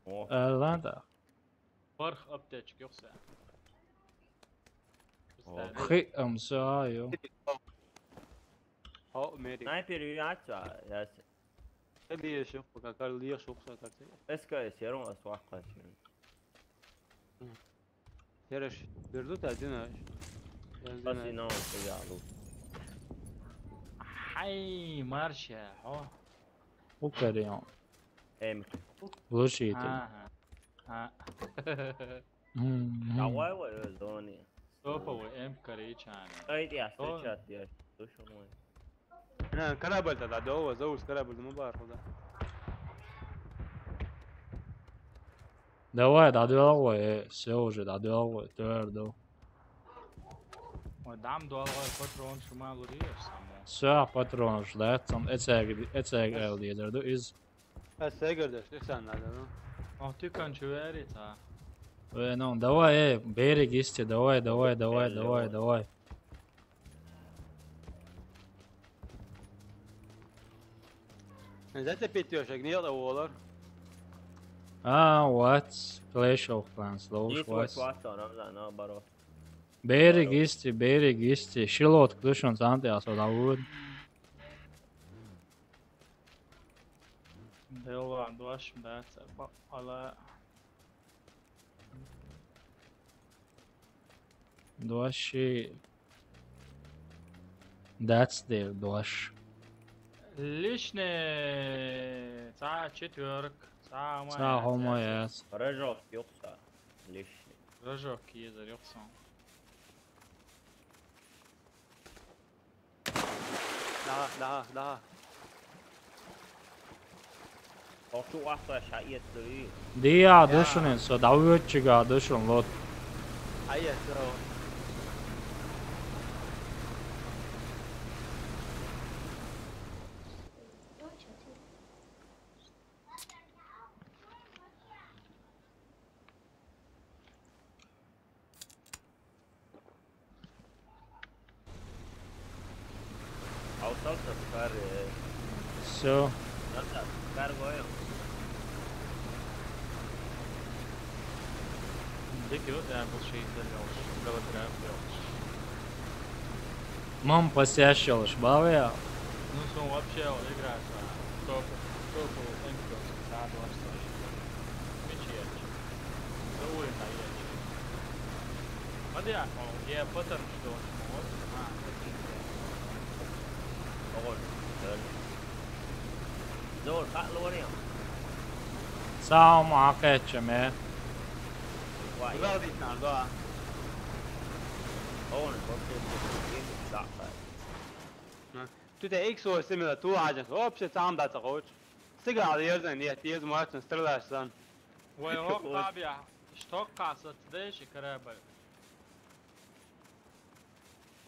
О. Э, ладно. Барх аптечка ёхса. О. Представь. Хи, ам, са, ё. О, медик. Снайпер ю яца, яс. Эби ещё, пока кар лиеш ухса карте. Эска эс, ярон ас вахка эс. Яраш, берду та дина. Бас ино, я лу. Хай, марша, о. Укарион. Эм. Лучший ты. Ага. А. Мгм. Давай, ва, зони. Топовый М коричаный. Ай, я О. Встречать, я. Слушай, мой. Э, корабль тогда, да, о, зовут корабль, ну, бар, да. Давай, да, давай, э, всё уже, да, давай, твёрдо. Ой, дам, давай, патрон, шума лури, само. Всё, патрон, ждать, там, эцэг, эцэг, эл, дедер, да, из. Эс эгердеш, их сан надо, ну. О, ты кончу верит, а? Э, ну, давай, э, берег исти, давай, давай, давай, Э, давай, лёд. Давай. Зачем пятёшек? Нет, а Уоллер? А, вот, Clash of Clans, лоуш, Есть вот вот. Ватсон, Рамзан, наоборот. Берег Здорово. Исти, берег исти. Шилот, ключ он санте, а сюда вот. Дело, дождь, да, цепа, ала. Дождь и That's the дождь. Лишний. Ца четверг. Ца Ца хомояц, хомояц. Рожок, ёхса. Лишний. Рожок, езер, ёхсан. Да, да, да. Хочу ахта шаиет дури. Диа душунин, со давучига душун лот. Аиет, со. Всё. Мам посящалыш, бавя. Ну, сон вообще играет, а, топ, топ, топ, да, двадцать. Мечи. Мадя, о, я потом что? Вот. А, вот. Зор, как лорио? Саум акачаме. Куда дитнар, да? Оон, вообще, вообще, вообще, да, да. Тут я икс восемь, ту ажен, вообще, сам да, так вот. Сигал, я знаю, нет, я знаю, стреляешь, сан. Вай, о, кабя. Что касаться, да, ещё корабль.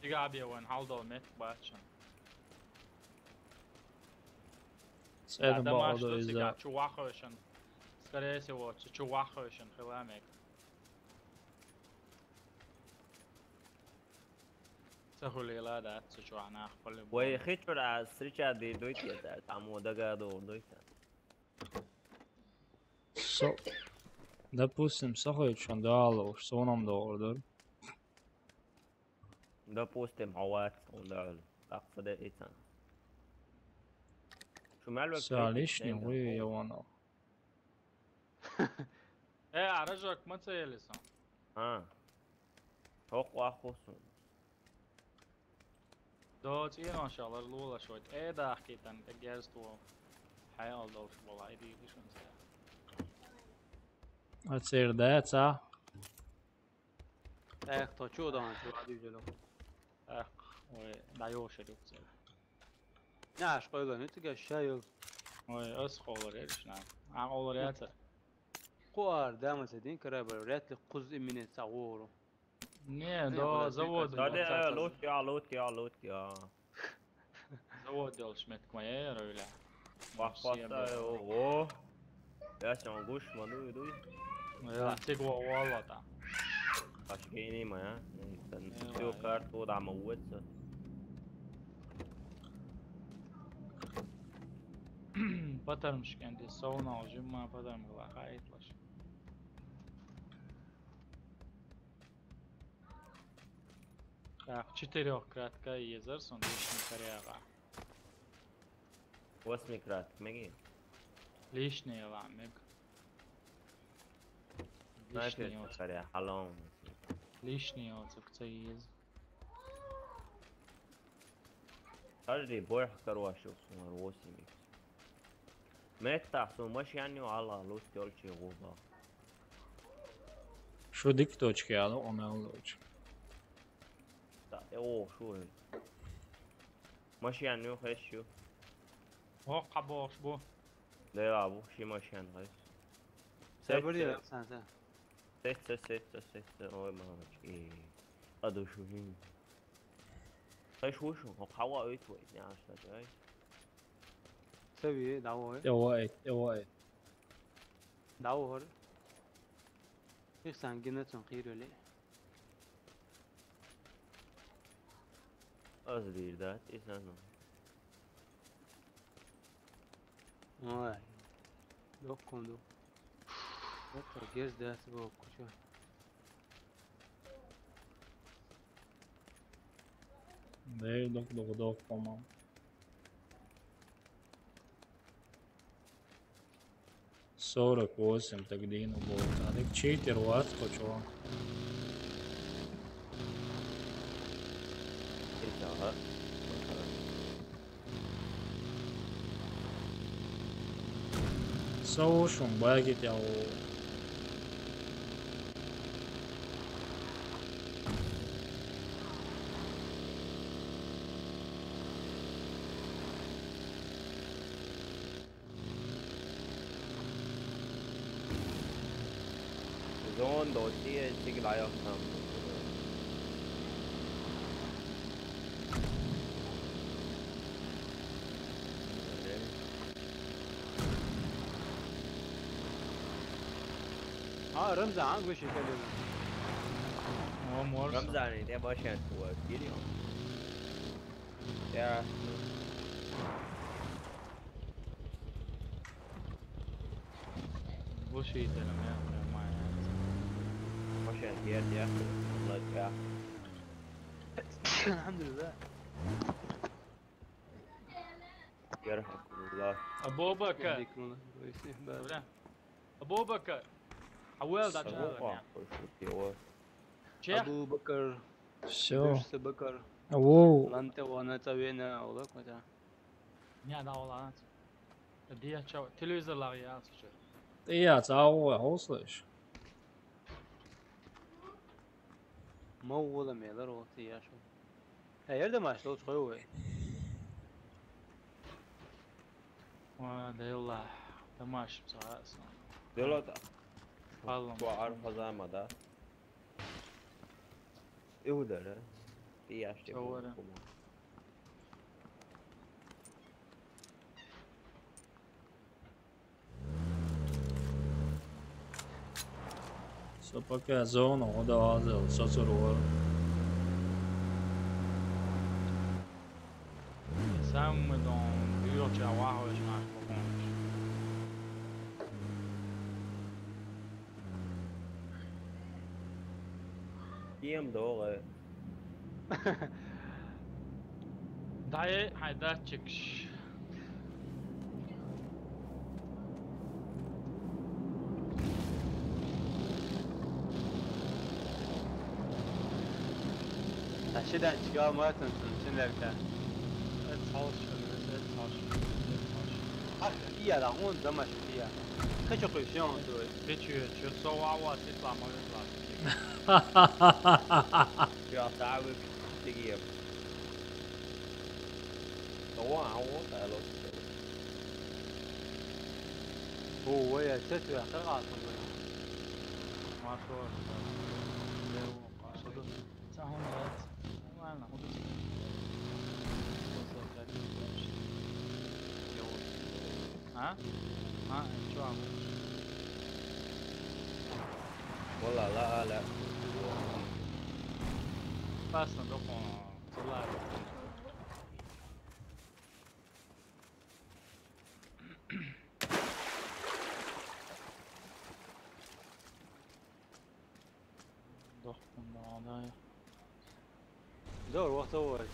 Тига абия ван, халдо мет бачан. Сен баадо иза. Чувахошан. Скорее всего, чувахошан, хиламек. Сахулила, да, чувахнах, поле. Вай, хичур а встреча дойти, да, там удага дойти. Со-, допустим, сохой чон дало, уж соном доллар. Допустим, ават, он дало. Так, фаде итан. Шумал вак Са лишний, хуй, я вано. Э, а рожок ма ца елли сан? А. Хьо къвахху сун. Доцу цӀенош алар лолаш вай. Э, дахкийтан, тӀе герз тво. Хьайал долуш бола, и дийли шун ца. Ацер да, ца? Эх, то чу дан, чу лади жало. Эх, ой, да йошер юкцер. Наш къойлан, это га шайыл. Ой, ас къолар ериш на. А къолар яцар. Къуар, дамаса дин карабар, вряд ли куз имине ца вору. Не, не, до завод. Да, да, лут я, лут я, лут я. Завод делш метк ма яра виля. Вах, вах, да, ого. Я сам гуш ма дуй, дуй. Я, циг ва валла та. Аш гейни ма, я. Тан всё карту да ма уэца. Патармышкенди совнал жимма патарм гла хайтлаш. Так, четырёх кратка езар сон лишний карьера. Восьми кратка меги. Лишний ла мег. Лишний оцу карьера, халон. Лишний оцу ца ез. Каждый бой короче, восемь икс. Меттах су машин ю ала лут ёлчи губа. Шу дик точки ала, он ала луч. Да, э, о, шу. Машин ю хэш ю. О, къабош бу. Да, я бу ши машин хэш. Сабыр я, сан, сан. Сетса, сетса, сетса. Ой, мамочки. Адушуни. Ай, шушу, хо, хава ой, твой, не, аш, ай. Сави, давай. Давай, давай. Давай. Их сангина цун кирели. Аз бир да, исан. Ой. Док конду. Вот гез да сбоку чё. Да, док, док, док, по-моему. Сорок восемь, так дину было. А так читер, ват, кочо. Итага. Саушун баги тяу. Zone dossier, it's like I have some. ها، رمزة عن وش يكلمه؟ هو مورس. رمزة يعني ده باش يعني هو كيليون. يا. بوشي تلم يا أخي، ما يعني. باش يعني يا أخي. الله يا. الحمد لله. يرحمكم الله. أبو بكر. يهديكم الله. كويس. إيه بقى؟ أبو بكر. حوال ده شغال يعني. شيخ. أبو بكر. Всё. Дүүрсэ Бакар. Оу. Ланта вана цавена олок мата. Не, да, ола. Дия чо, телевизор лагъя сучу. Дия цао, услышь. Ма ула мелар о тия шо. Э, ерде маш лоч хой уэ. Ва, да, Аллах, тамаш цао. Делота. Паллам. Бу арфа зама да. Иудара. Пияште. Совара. Со пока зона, ода азел, со сурвар. Самый дом, бьёт я вахуешь наш покончишь. Кем доллар? Дай, хай, датчик. Shit, that's good, Martin, some shit like that. That's all shit, that's all shit, that's all shit. Ach, iya, da hon, da ma shit, iya. Kacho ko shi on to. Bitch, you, you so wa wa sit la ma la. Ya, ta we tigi. So wa, I want that lot. Oh, ouais, ça, tu as fait grave. Ma so. Sa hon vet. Nормально, вот это. Просто опять не хочешь. Я вот. А? А, чё, а вот? Вала, ла, ла. Опасно, только он целая. Doch, von da, da. Zor, waqt awal.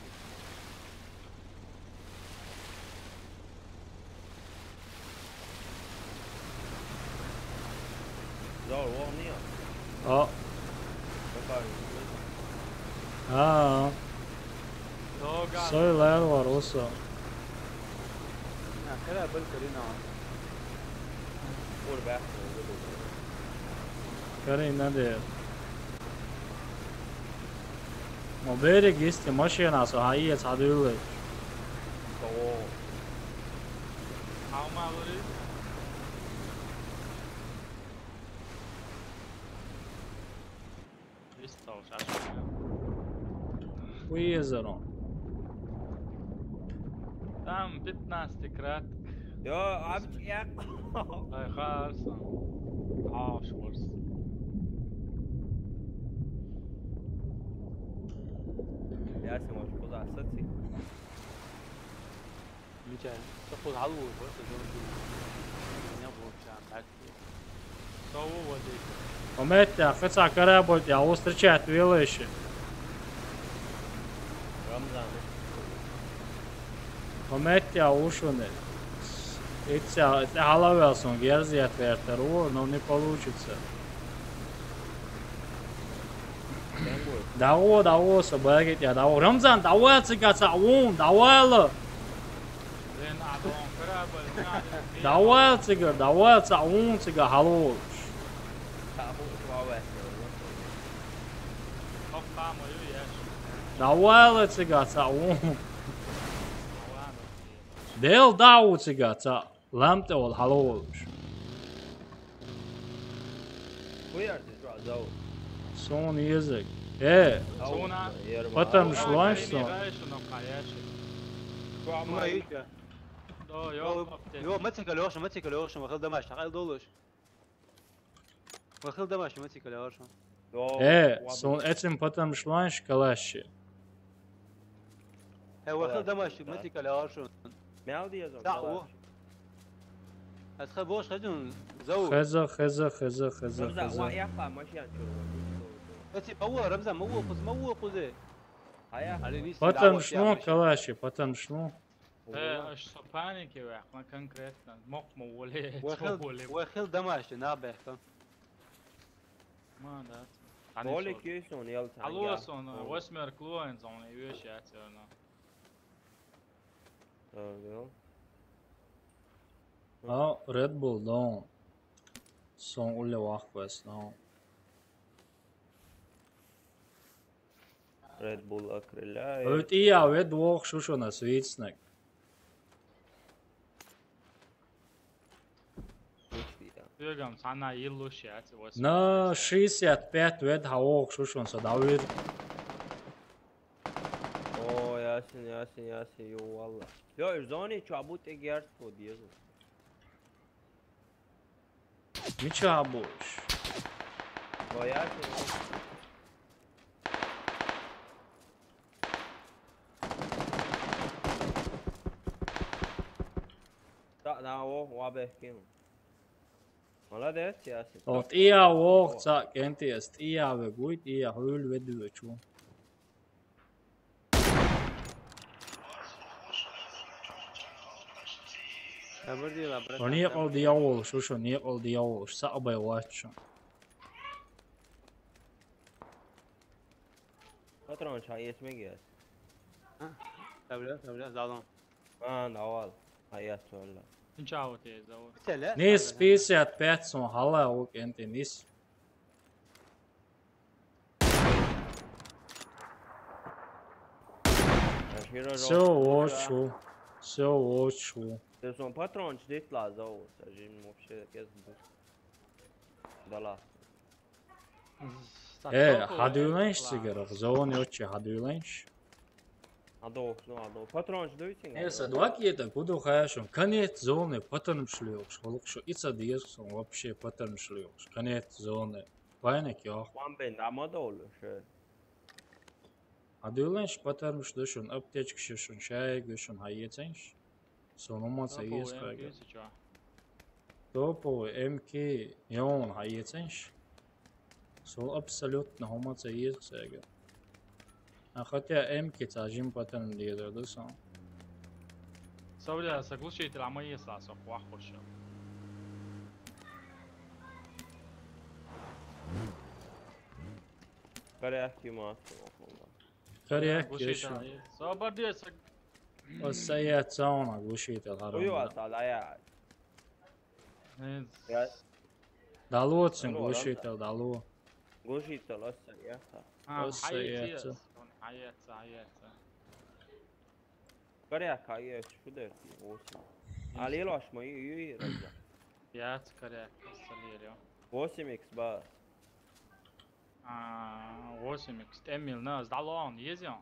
Zor, waqt niya. Aa. Bakar. Aa. Zor, gel. Söyle var olsa. Nā, karā bal karina. Karina de. Ma bēri gisti mašīnā, so ha iet sadūli. How many? Viss tavs esmu. Ko iezaru? Там пятнадцать кратко. Jo, abi, jā. Ai, Hārsan. Ašvars. Jā, esam uz, uz asatsi. Viņš ir, tas uz alūru, tas uz alūru. Nebūtu šādi. Pametjā, fecā karāboit, jā, uztričēt vielēši. Ramzan. Pametjā ušune. Иця, иця халавелсон герзият вертер, у, но не получится. Даво, даво, собегит, я даво. Рамзан, давай цыгаца, ун, давай ло. Давай цыгар, давай ца, ун цыга халуш. Давай ло цыгаца, ун. Дел дау цыгаца, ламте ол халуш. Хуяр ты что, зау? Сон язык. Э, потом шланш сон. Yo, yo, ma cik al yoršam, ma cik al yoršam, ma xil damāš, tā kā ir doluši. Ma xil damāš, ma cik al yoršam. Э, сон этим потом шланш калаши. Э, ma xil damāš, ma cik al yoršam. Mēl diezgan. Tā, o. Es xaboš xezun, zau. Xeza, xeza, xeza, xeza, Ramzan, xeza. Wa yaqqa mašīn čuru. Eti, ma wa, Ramzan, ma wa, quz, ma wa, quze. Haya. Потом шло, калаши, потом шло. Э, аж со паники вяхна конкретно. Мок мо воле, Wa xil, wa xil damāš, nā bēxta. Man, da. Volek jesson, jel tā. Allo, son, восьмёрка, луэн, son, и вещи отсюда. Ага. А, Red Bull, да. Сон уле вахвес, да. Red Bull окрыляет. Вот и я, вед вох шушуна свицнек. Бегам, сана илушиат, восемьдесят. На шестьдесят пять вед хавох шушун са давир. О, ясин, ясин, ясин, ё, валла. Ё, зони чу абут эгерт по дезу. Мича абуш. О, ясин. Да, да, о, ва бехкин. Молодец, ясин. О, тия вох, ца, кентиес, тия ве гуй, тия хуйл веду чу. Sabır değil, bırak. О, не кол дьявол, шо, шо, не кол дьявол, са абай вачу. Патронаш хьаэца мегаш. А? Давле, давле, залом. А, давал. Хьаэца валла. Ничего тебе зовут. Селе? Низ пятьдесят пять сом хьалха ву кӀентий, низ. Все, вот шу. Все, вот шу. Те сона патронаш дитла зовут, а жин вообще кез бу. Дала. Э, хьадуьйланаш цигара, зона йоцчи хьадуьйланаш. Хьадо, ну, хьадо. Патронаш дуй цигара? Э, са доккхета, куда хаяшун? Конец зоны патронаш лоьхуш, халкъ шу, и ца деза сона вообще патронаш лоьхуш. Конец зоны. Пайнак йох. Ван бен, да ма долу, ше. Хьадуьйланаш, патронаш ду шуна, аптечкаш ю шуна, шайга ю шуна, хьаэцанаш. Сона хӀумма ца еза хьайга. Топовый М К йовна хьаэцанаш. Сона абсолютно хӀумма ца еза хьайга. А хотя М К ца жим патан дезар ду сона. Со, бля, со глушитель, а ма еза со ваххуш. Коряк ю ма. Коряк ю шуна. Глушитель. Собар де, со Аса я цауна глушитель харам. Уйо аса лая. Э, я. Дало цун глушитель, дало. Глушитель аса я. А, аса я. Хаяца, хаяца. Коряк, хаяца, шу дерти, восемь. А лилош ма ю, ю, ю, раза. Яц коряк, аса лиро. Восемь икс ба. А, восемь икс, эмил, на, сдалон, езион.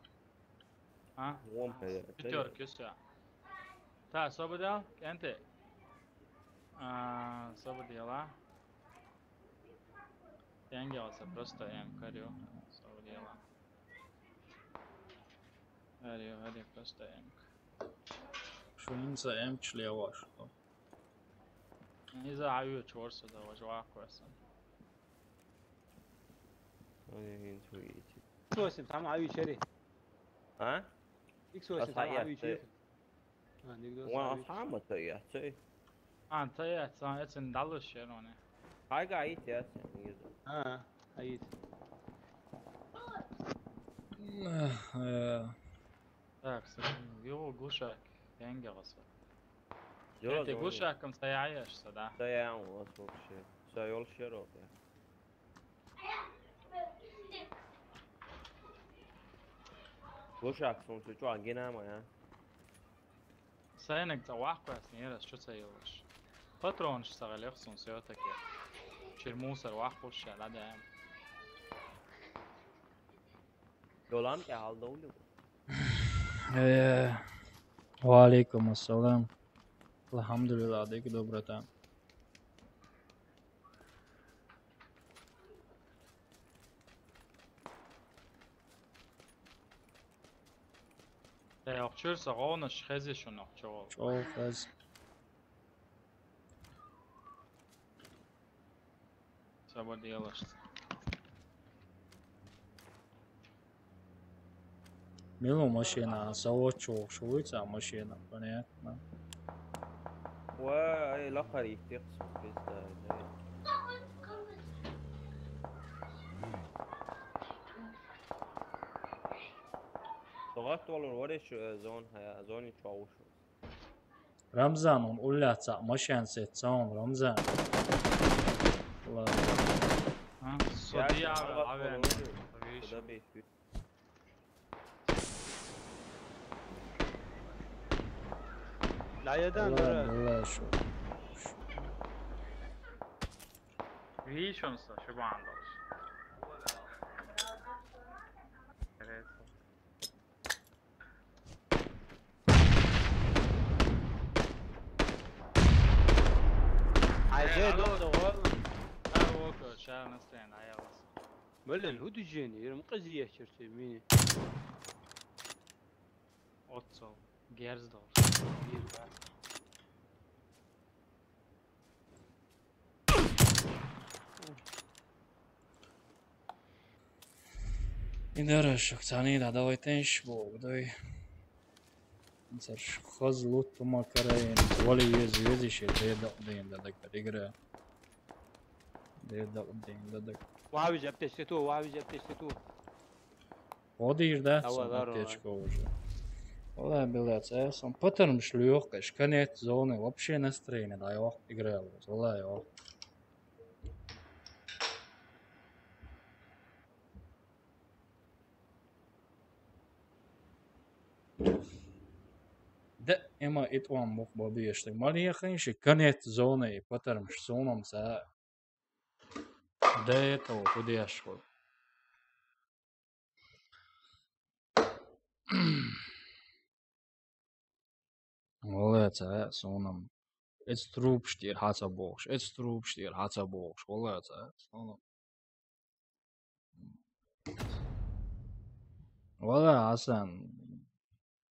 А? Вон, а, пятёрка, всё. Та, сободел, кенте. А, сободела. Янгелса просто М К рю. Сободела. Ари, ари, просто М К. Шунца М К члева что. Не знаю, чёрт сюда, вожвакуэсом. Икс восемь, там аюу чери. А? Икс восемь, там аюу чери. А, нигде. Ва, аюу. Сама то я, цей. А, то я, ца, эцен далуш шероне. Хайга ит я, ца, не знаю. А, аит. Э, так, с-, его глушак, янгеласа. Ё, это глушаком стояешь, да? Да я, у вас вообще. Всё, ёл широкая. Глушак, сун су чуан гинама, я. Сайнак ца вахквас нерас чу ца йылаш. Патронаш сагалех сун всё-таки. Чир мусор вахкуш ша, да, да. Йолам ке халда улю. Э, ва алейкум ассалам. Алхамдулилла, дек доброта. Э, охчур са гонаш хези шун охчур. Чо хез. Саба делаш. Милу машина, завод чух, шуйца машина, понятно. Ва, ай, лахари, текс, пизда, да. Тогат болур, варе шу, э, зон, э, зони чух. Рамзан, он улляца, машан сет, цаун, Рамзан. Ладно. А, судья, авен. Куда бейт? Ла ядан дара. Ладно, ладно, шо. Вишон са, шибан даш. Ай, же, ну, довольно. Да, окей, сейчас настроение, а я вас. Блин, ху дужени, ерим къызы яшчырчы мини. Отцол, герздол. Идараш, цани да, давай тенш, бо, давай. Цар хаз лут тума караен, вали ез, ез ише, де да, де да, да, игра. Де да, де да, да. Вави жап тесте ту, вави жап тесте ту. Ходишь, да? Давай, сон здорово. Аптечка уже. Валлай, билац, э, сон патармаш лоьху, каш конец зоны, вообще настроение, да, йох, играл. Валлай, йох. Да, эма ит ван мух бабиеш, так, малехин ши конец зоны, патармаш соном са. До этого куда я шел? Валлай, ца, сонам. Эц труб штир хаца бохш, эц труб штир хаца бохш, валлай, ца, сонам. Валлай, Асан.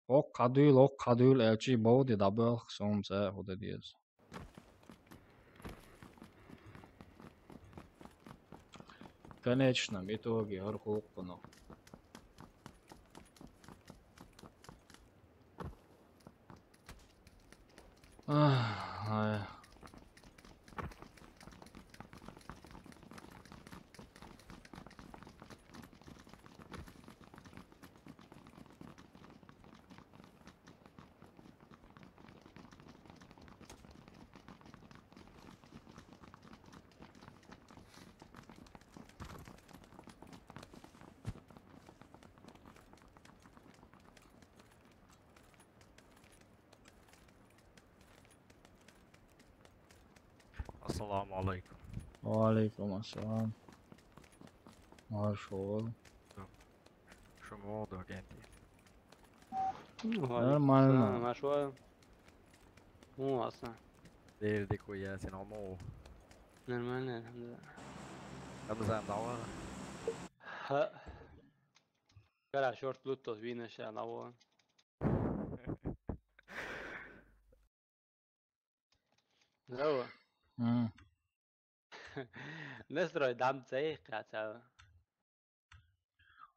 Ок, кадуйл, ок, кадуйл, элчи боди дабелх, сом ца, худа диез. В конечном итоге, ар хулкуну. Ах, ай. Ассаламу алейкум. Ва алейкум ассалам. Марш бол. Шумо да генти. Нормально. Марш бол. О, аса. Дерди куя сен омо. Нормально, алхамдулилла. Рамзан, давай. Ха. Кара шорт луттос вина ша лаво. Здорово. М. Настрой дам цей каца.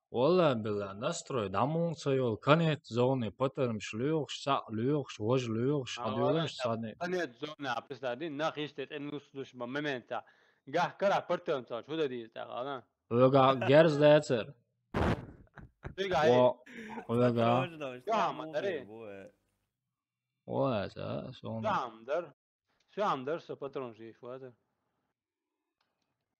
Валлай, билла, настрой дамун цей ол, конец зоны, патармаш лоьхш, са лоьхш, вож лоьхш, а, адуйлаш, валлай, садни. Конец зоны, а представь, нах иште тен услуш ма момента. Гах кара партен цач, худа диз та, ана. Ога герз децер. Тига, о, ой. Ога. Гах ма даре. О, это, сон. Шамдар. Шамдар, со патрон жи фуата.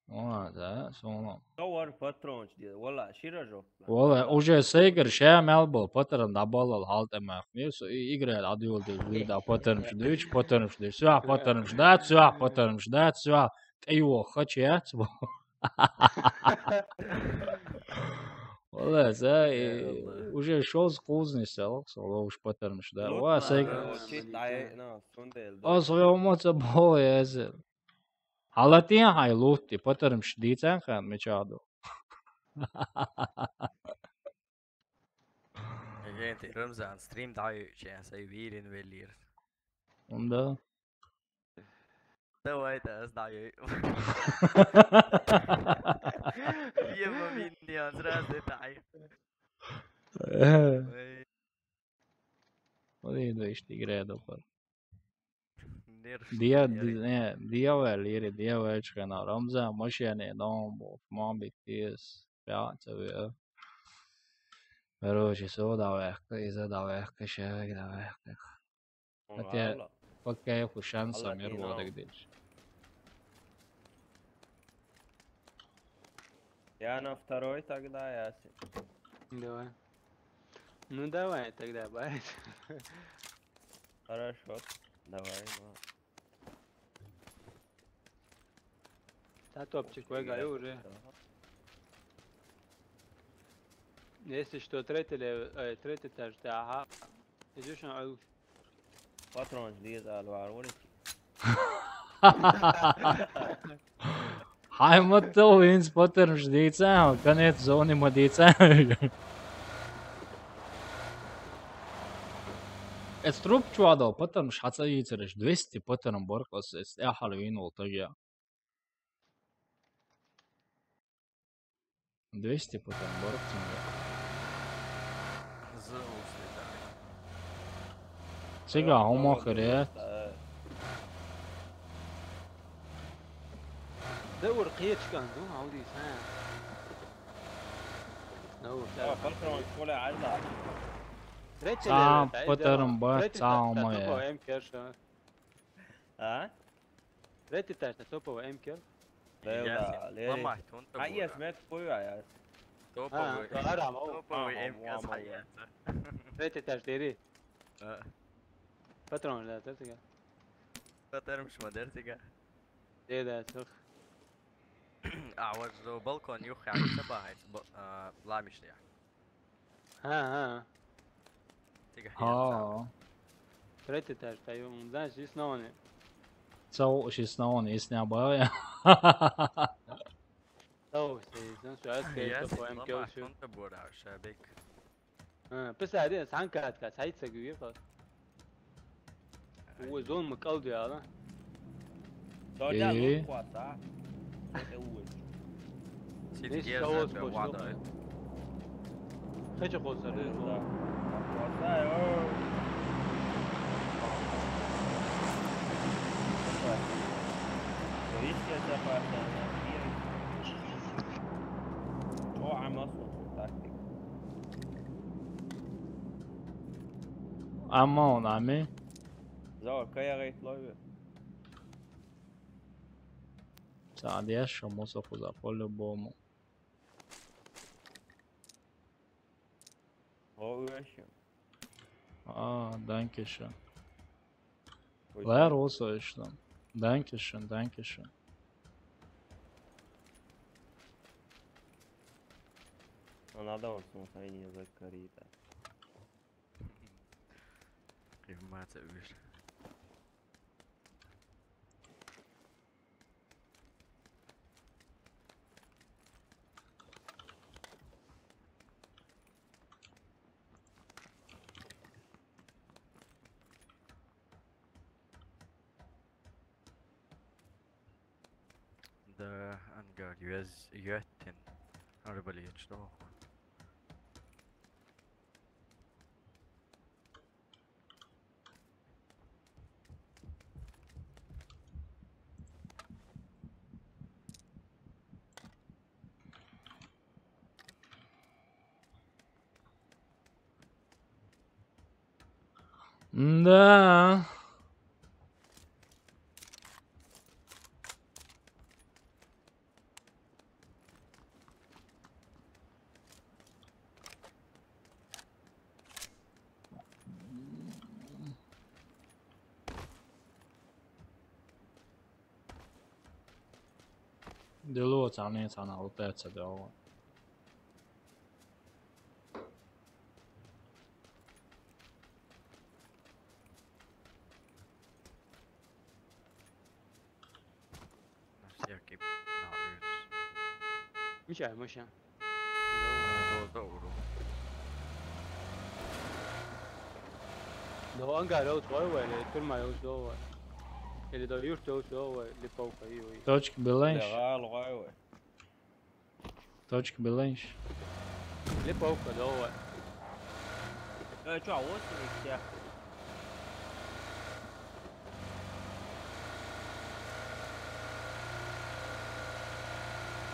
О, да, сон. Товар патрон жи, валлай, шира жо. Валлай, уже сейгер шамал бол, патрон да балал халт эмах. Не, со, и, игра адуйл да, патрон жи, патрон жи, всё, патрон жи, да, всё, патрон жи, да, всё. Тейво, хачац, бо. Валлай, са, э, уже шоз кузни сел, соло уж патармаш да. Ва, сай. Аз хоймаца бо эзел. Халатин хай лутти, патармаш дицан хан мечаду. Эгенти Рамзан стрим даю, че сай вирин велир. Унда. Давай, да, знаю. Ема миньян, здравствуй, тай. Эй. Ой. Ой, да, иште играет опа. Нерв, Диа, нерв. Ди-, не, диавел, ири, диавел чхена, Рамзан, машине, дом, бо, мам, битис, пятца, ве. Короче, со давай, иза давай, шаг давай. Хотя, пока я хушан самир водок дальше. Я на второй тогда, я с-, Давай. Ну давай тогда, барин. Хорошо, давай, ну. Та топчик вегай уже. Если что, третий лев-, э, третий этаж, да, ага. Изучен, а, патрон жди за алвар, улик. Хай ма тов инц патрон жди ца, конец зоны ма ди ца. Эц труб чуадал, патрон шаца йицереш, двести патрон боркос, эц эхал вин ол тагя. Двести потом боротися надо. Зовут слетает. Цига, а у Мохаре? Да ур кечкан, ду, аудис, а. Ā, patrons, ko le aizā. Sā, patrons, ba, sā, o, mā, jā. Ā? Reti taš ta topo M K. Leo da, Leo. Mama, ton ta. Ai, es met pojā, jā. Topo. Ā, ārā, mau. Topo M K, jā. Reti taš diri. Ā. Patrons, da, ta tikai. Patrons, ma der tikai. Dēdē, sok. Ā, uz balkon juhā, sabāhai, lāmištajā. Ā, ā. Tikai. Ā. Reti taš ta, un, znaš, šis nav ni. Cau, šis nav ni, šis nebāja. Cau, šis, znaš, es, jā, topo M K, mama, šis. Ton ta būrā, šā bik. Ā, pēsā, dien, sankāt, kā saitsegu, jā, kā. Uwe zon ma kaldu ya lan. Só de aluno com a tá. Até hoje. Se te quer, Zé, eu vou dar. Kaç o konser? Kosa, yo. Por isso que essa parte, né? O Hamas, o tático. Amon, ami. Zao, kaj je rejt lojve? Sad ješo, musel za poljubomu. Ovo ješo. A, danke schön. Leer olsa işte. Danke schön, danke schön. Ona da olsun, sen yine zakarita. Kıymet ömür. Da, anga jöttin arbalihit, no. Da. Delo cani sana u teca delo. Nasıl yakayım? Ne yapıyoruz? Mı şey, mı şey. Doğru, doğru. Do anga ro to, ili turma ro to. Ili do yurt ro to, ili pauka i. Точка bila. Legal, legal. Точка bila. Ili pauka do. E, čuo, ovo se.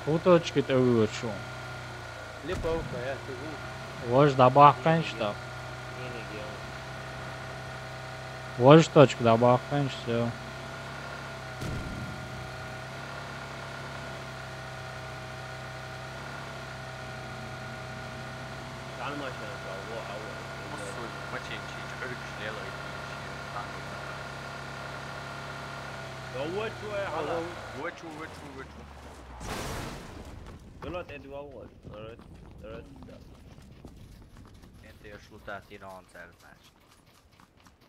Ku точка te uoču? Lipovka, jā, tu zini. Ož dabāhkaņš tā. Vienīgi jau. Ož точка dabāhkaņš, jā. Tanımaşan kaldı, o, o. Musul, maçın için, çocuk işleri, işleri, tanımaşan. Ocho, eh, hala. Ocho, ocho, ocho. Bilo te dva gol. Rest, rest. Gente, još luta ti na on cel match.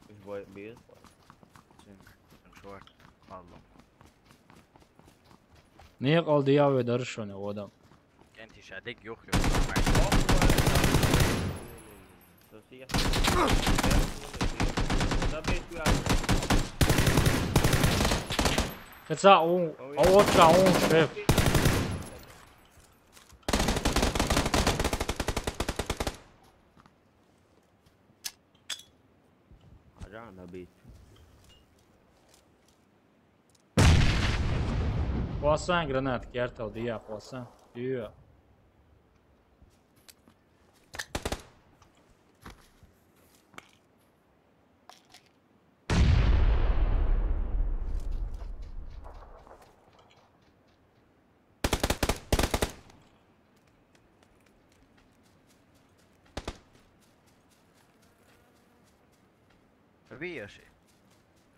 Još boj, bio sport. Sing, sing short. Allo. Nije al dijav je dršao ne voda. Gente, šadik, juh, juh. Kad sa u, a oča on šef. Ažan da bit. Posa granat, kjertel dija, posa. Ju. Виаши.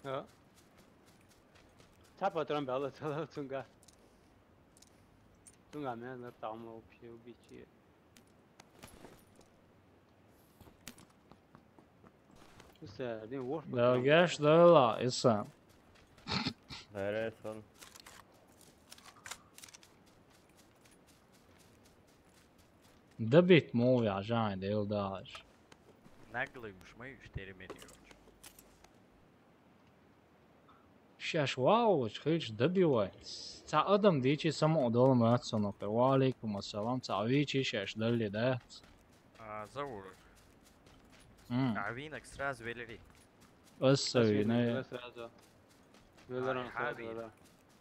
Ja. Цхьа патрон бэлла цалав цунга. Цунга мэн лар тамло вообще убийчи. Усе, один вор. Да, геш, да, ла, иса. Дээрээ сон. Добить муу я жан дел даш. Наглый уж мы уж теремерёч. Шаш вау, хыч добивай. Цхьа адам дичи само удалмаат сонопе. Ва алейкум ассалам. Цхьа вичи шаш далли да. А, Заур. М. А винок сразу велери. Ас вири, не. Сразу. Велерон Ай, сразу хави. Велерон.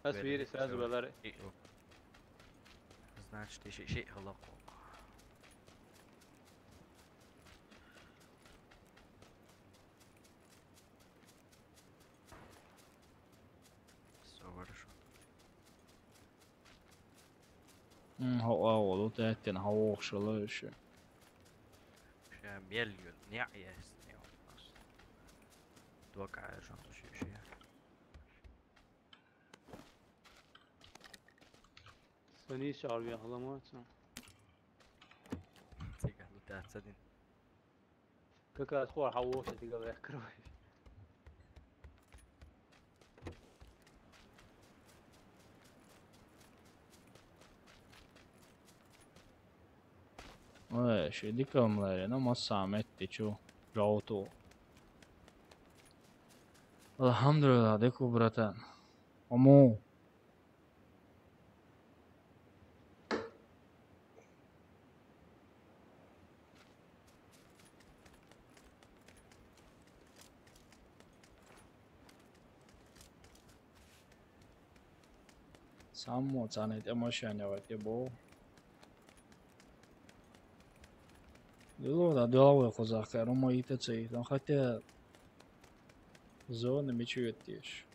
Ас вири сразу Велерон. И, о. Значит, ещё, ещё и холоко. Всё хорошо. М, хо, а, вот это на хо, шалыш. Ща мелью не есть, не у нас. Два кайжан туши ещё. Сани шарви халамаца. Цыган, ну ты отсадин. Как раз хор хавоша ты говоришь, открывай. Ой, ши дикам лари, но масса метти чу. Жауту. Алхамдулилла, деку, братан. Ому. Саммо цанет эмошен я ваке бо. Дило да дило козак, рома ите цей. Там хотя зона мечует теш.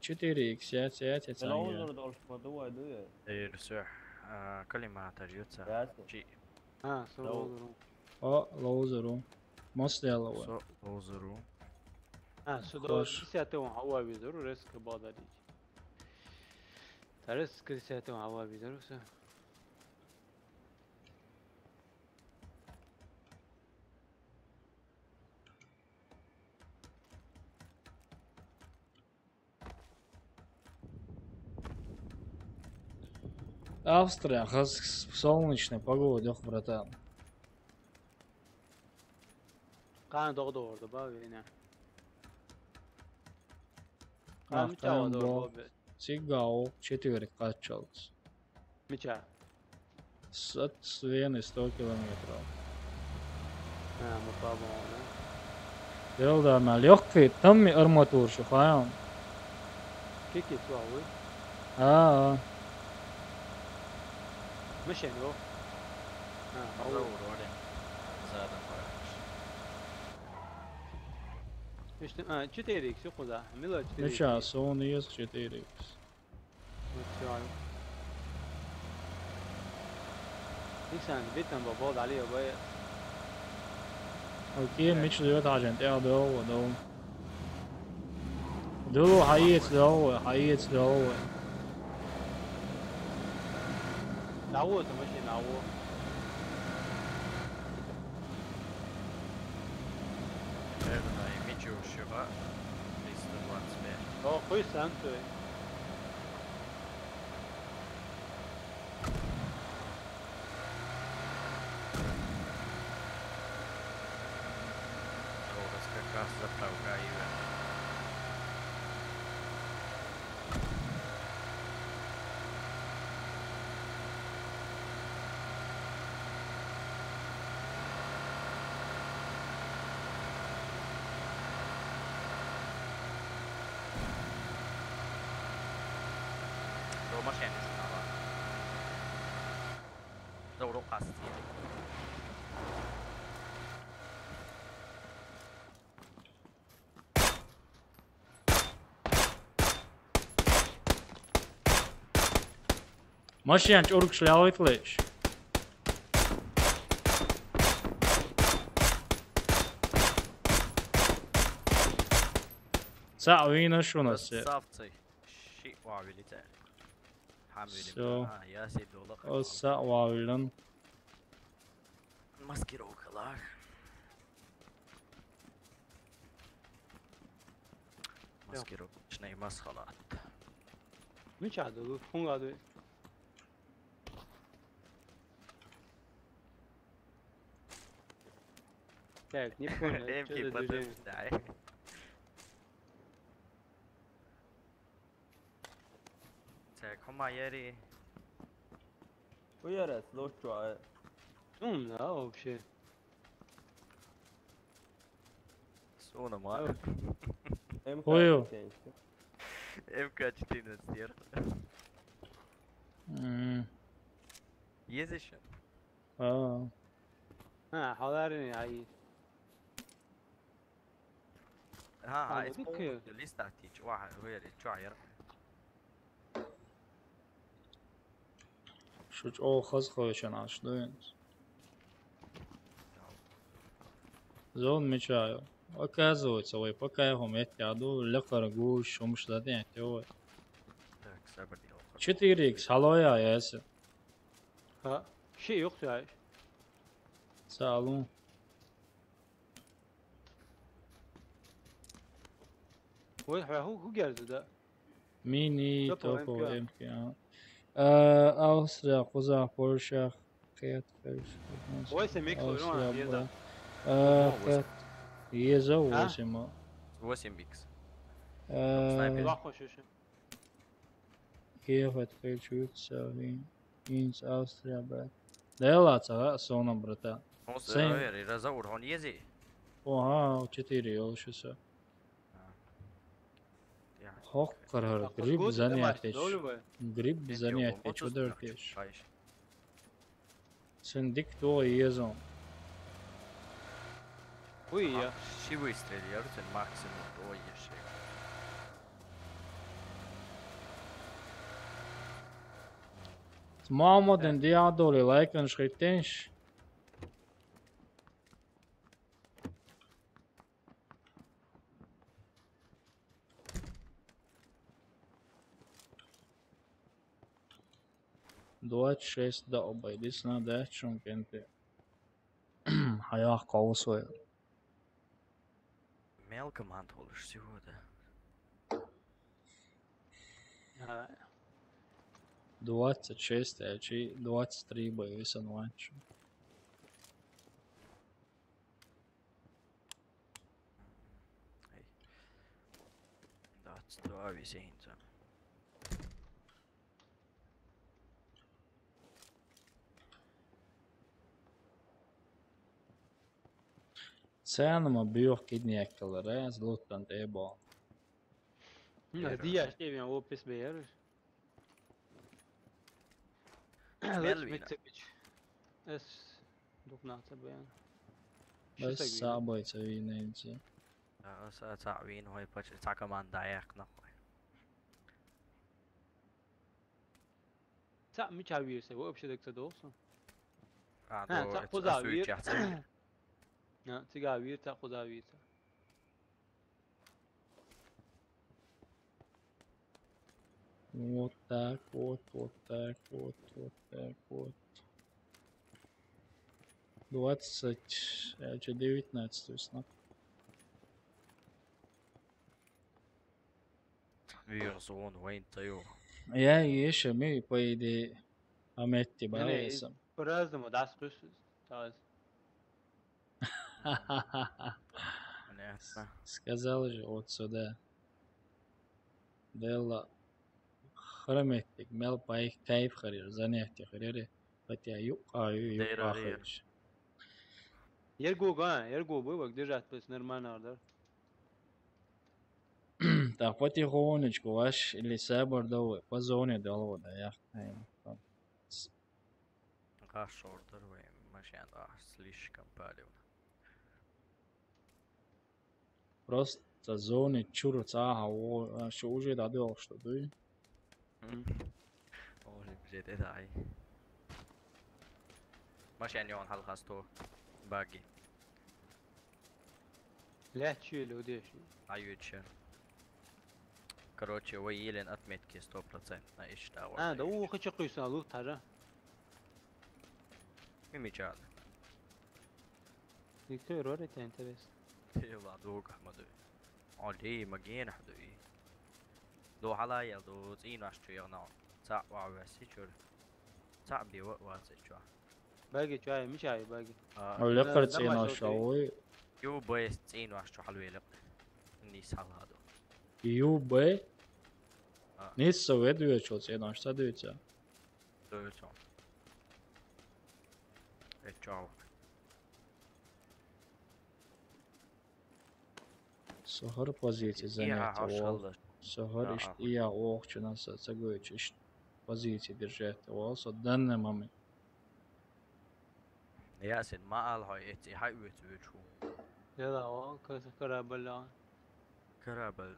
Четыре икс, я, я, я, Лоузер должен подувать, да? Э, всё. А, коллиматор, юца. Ясно. Чи. А, Лоу- сразу. О, лоузеру. Мос дело. Со, лоузеру. А, сюда Хорош. десятый он, а визор резко бадалить. Тарес десятый он, а визор всё. Австрия, хас в солнечной погоде, ох, братан. Kaan doğdu orada bak yine. Bak, Kaan tamam, doğdu bu. orada. Сигау, четверг качался. Mikä? С, от Вены сто километров. Ha, mukabele ona. Дело да, на легкой, там и арматур, шухаем. Kiki tuavu. А, Mı şey o? Ha, Заур, avu. Валя. Задом параш. İşte, ha, четыре икс yok o da. Milo четыре икс. Сейчас, он и есть четыре икс. Yok, şu an. İlk sen bir tane baba da alıyor böyle. Окей, меч дает агент, я дал, дал. Дулу хаец дал, хаец дал. Lavur da maşın lavur. Это да, и мечи ушива. Триста двадцать пять. O kuy sen tu. О, у нас как раз заправка Ивер. Дома шенис нава. Заур, о, къасти. Машен чӀургаш лелхийталаш. Цхьаъ вийнав шуна. Савций. Шиъ вавилита. Хьамвилим. Всё. А, я сей дола. О, схьа вавилан. Маскировка лах. Маскировочный масхалат. Мича ду, хунга ду. Так, не понял, что за движение? Дай. Так, хӀума яри. Уяра, слушай. Шумно, а, вообще. Суна ма. Ой. М К четырнадцать. М К четырнадцать, яра. М. Есть ещё? А. А, хьаларни, ай. Ха, ха, ай, ай, споун дикки. Листа тич, ва, вери, чо, яр. Шу чӀоагӀа хаза ховшан Ӏаш дуйнас. Зона мича ю? Оказывается, вай пока його метте аду, лекхар гуш, шумш даден, тё. Так, сабр дело. Четыре икс, хало я, яси. Ха, ши юхту ай. Салун. Ой, хӀу, хӀу герзу да? Мини, топовый, топовый М К. М К, а. Э, Австрия, куза, Польша, кет, Польша. Ой, се микс, Австрия, ой, еза. Бра. Э, о, кет. Еза, а? Восемь, а. Восемь икс. Э, снайпер. Вахо шушу. Киев открыл чуть сави. Инс Австрия, брат. Да я ла ца, а, сона, брата. Он сен- север, и разаур, он ези. Ага, четыре, я лучше всё. А. Я. Хох, карар, а, гриб подготовь, занятие. Давай, давай. Гриб занятие, чё дыртеш? Сен дик то езон. Уй, я. Ши выстрел, я рутен максимум, ой, еши. Мама, ден диадоли лайкан шхиттенш. Двадцать шесть да обойдись на да чункенте. Хаяхъ къовсой. Мел команд болуш сегодня. А. Двадцать шесть, а чи двадцать три боевисан ванчу. Эй. Двадцать два висенца. Цена ма бюх киднек калара, злотан тӀе бо. М, а дияш тӀе вен опис бер. Мел вина. Эс дукнаца бен. Эс сабай ца вина инца. А, са ца вин хой пач, ца команда яхна хой. Ца мича вирса, вообще дак ца долсу. А, ха, до, ца это куза вир. Асуича, ца. А, цига вир, ца куза вир, ца. Вот так вот, вот так вот, вот так вот. Двадцать, а чё, девятнадцать, то есть, ну. Вирус вон вайн таю. Я, ещё ми, по идее, а метти. Не, не, балесом. По-разному, да, слышишь, да. Понятно. Сказал же, вот сюда. Дело. Храметтик, мел пай кайф харир, занятие харири. Хотя юкъа, ю-, юкъа хариш. Ерго га, ерго бу, бак держать, то есть нормально, да? Так, потихонечку, ваш, или сабар давай, по зоне долго, да, я. Гаш ордер вай, машина, да, слишком палевно. Просто зоны чур цаха, о, а, что уже дадёл, что ты? М. Може, вже те дай. Машен йон халхасто. Баги. Лечили удеш. Аюча. Короче, вы елен отметки стопроцентно ишта. А, да у хача куйса лут тара. Мимичал. Виктор, ора это интересно. Ты ладуга, мадуй. Оли, магиен, хадуй. Ду халаял, ду цӀийнош чу ягӀнал. ЦаӀ ва васи чур. ЦаӀ би ва васи чу. Баги чу ай, мичай баги. А, Оли, э, кар цӀийнош ва. Ю б цӀийнош чу халвелек. Нис халхаду. Ю б? А. Нис со ведуя чу цӀийнош, са дуйца. Дуйца. Э, чу. Сохар позиция занятия. Сохар ишт ия охчана са цагойч ишт позиция держать. Вал со данный момент. Ясин, ма ал хой эти хай уйт уйт ху. Яла, о, каса карабала. Карабал.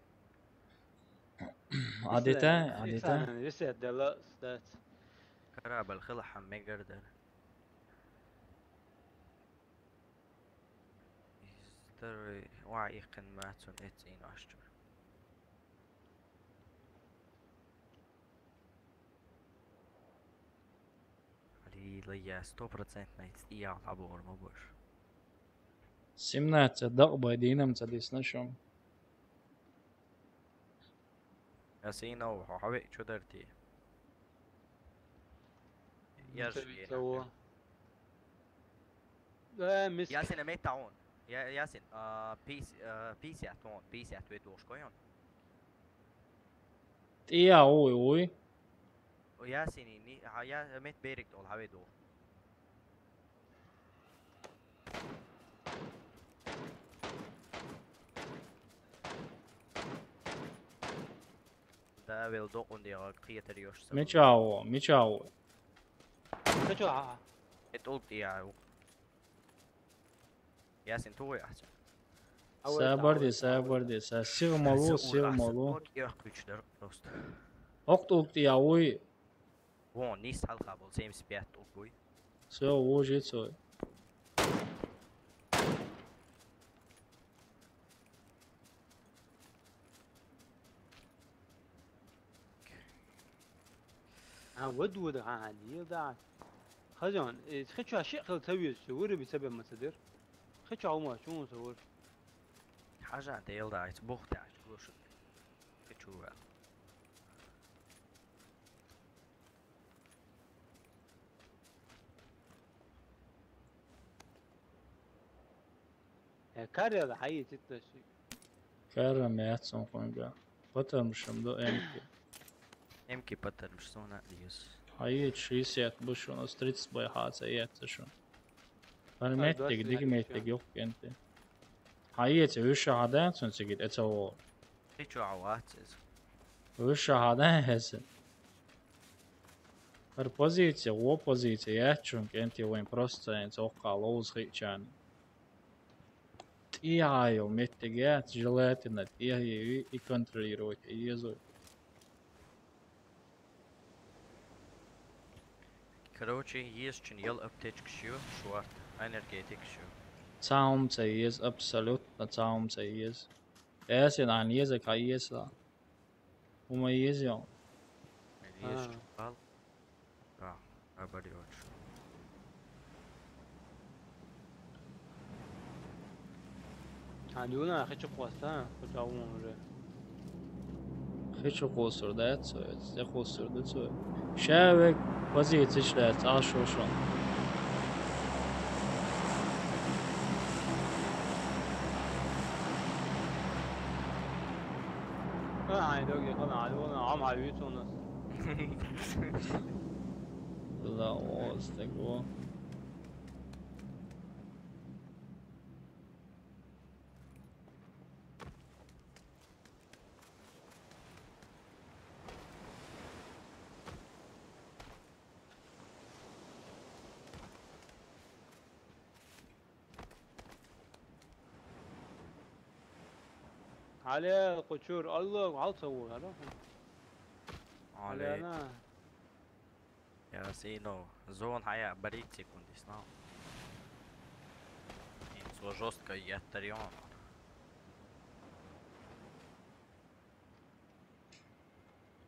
Адита, адита. Рисет дела стат. Карабал хила хам мегардар. Истер ва икъин мацун эцин ашчур. Али лая сто процентно эц иял хабор ма бош. Семнадцать дак байдинам цадис нашом. Ясин, ау, хаве чударти. Ясин. Э, мис. Ясин, мет таун. Я, Ясин, а, пис, а, писят он, писят ве душ койон. Тия, ой, ой. О, Ясин, ни, а, я, мет берик дол, хаве дол. Да, вел докъун дига кхиятар ёш са. Мичао, мичао. Качо, а? Эт улк диа. Ясин, туй ахча. Сабарди, сабарди, са сигъмалу, сигъмалу. Ок, ёх, күч дар, просто. Окт улк диа, уй. Вон, нис халха бол, семьдесят пять улк буй. Всё, уже цой. А, вот, вот, а, не, да. Хазан, э, хочу ошибка, то есть, вырубить себе, мацадыр. Хочу, а, ума, чё он, савор? Хажа, да, елда, это бог, да, это лошадь. Хочу, а. Э, карьера, хай, это, то есть. Карьера, мят, сон, хонга. Потому что, да, эмки. Эмки, потому что, на, дис. Хай, шестьдесят, бу, что у нас тридцать бай, ха, ца, я, ца, что. Пар меттиг, диг меттиг, ёх, кенти. Хай, ца, уша, хадан, сон, цигит, эца, о. Ты чё, а, ва, ца, ца? Уша, хадан, хеса. Пар позиция, о, позиция, я, чун, кенти, вайн, просто, эн, цокка, лоуз, хичан. Тиайл меттиге, желательно, тиайл и контролировать езу. Короче, есть чин ел аптечка шо, шварт, энергетик шо. Цаум ца ез, абсолютно цаум ца ез. Эсен ан еза ка еза. Ума еза. Есть чупал. А, оборёчь. А, Дюна, хочу хвоста, хоть а он уже. Хочу хвостур, да, цой, я хвостур, да, цой. Шавек, позиция шла, а шо шо. А, ай, доги, хана, ай, вон, ам, ай, вит у нас. Была у вас такого. علي قشور الله، عطوا هذا. علي. علي أنا. Я сино зон хая барит секунди снал. Ин со жестко яттарион.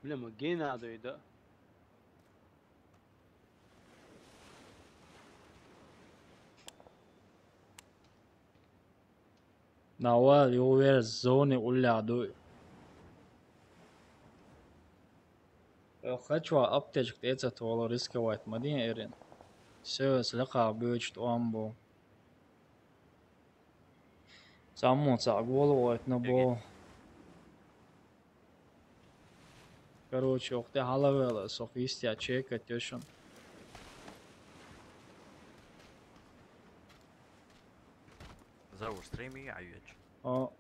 Бля, мы гена дойда. Навал ювер зони улляду. Хочу аптечка тецат вала рисковать мадин эрин. Все, слегка бюч туамбу. Саммун саг волу вайтна бо. Короче, охте халавела, сох истя чека тёшун. Заур стрими, а юэч. О.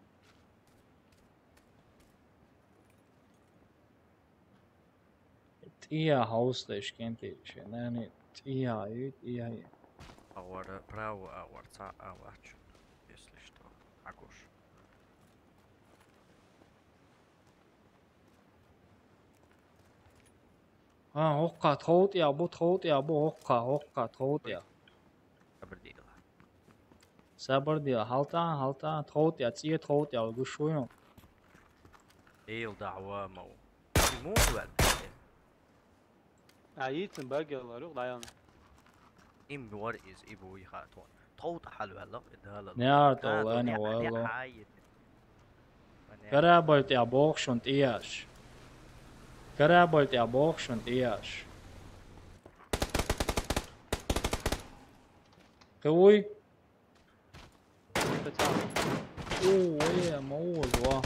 Тия хаус лэш кенти шенани тия ю, тия ю. Ауар право, ауар ца, ауач. Если что, агуш. А, окка, тхоут я, бу тхоут я, бу окка, окка, тхоут я. Абрдила. Сабар диа, халтан, халтан, тхоут я, цӀе тхоут я, гушуюм. Ил дагӀва мау. Мугъвал. А, йицин багел лару, даян. Им вар из, ибу и хатон. Тхоут хал валлах, идала. Няр тол, ани валло. Карабалт я бохшун тияш. Карабалт я бохшун тияш. Куй? О, э, ма узва.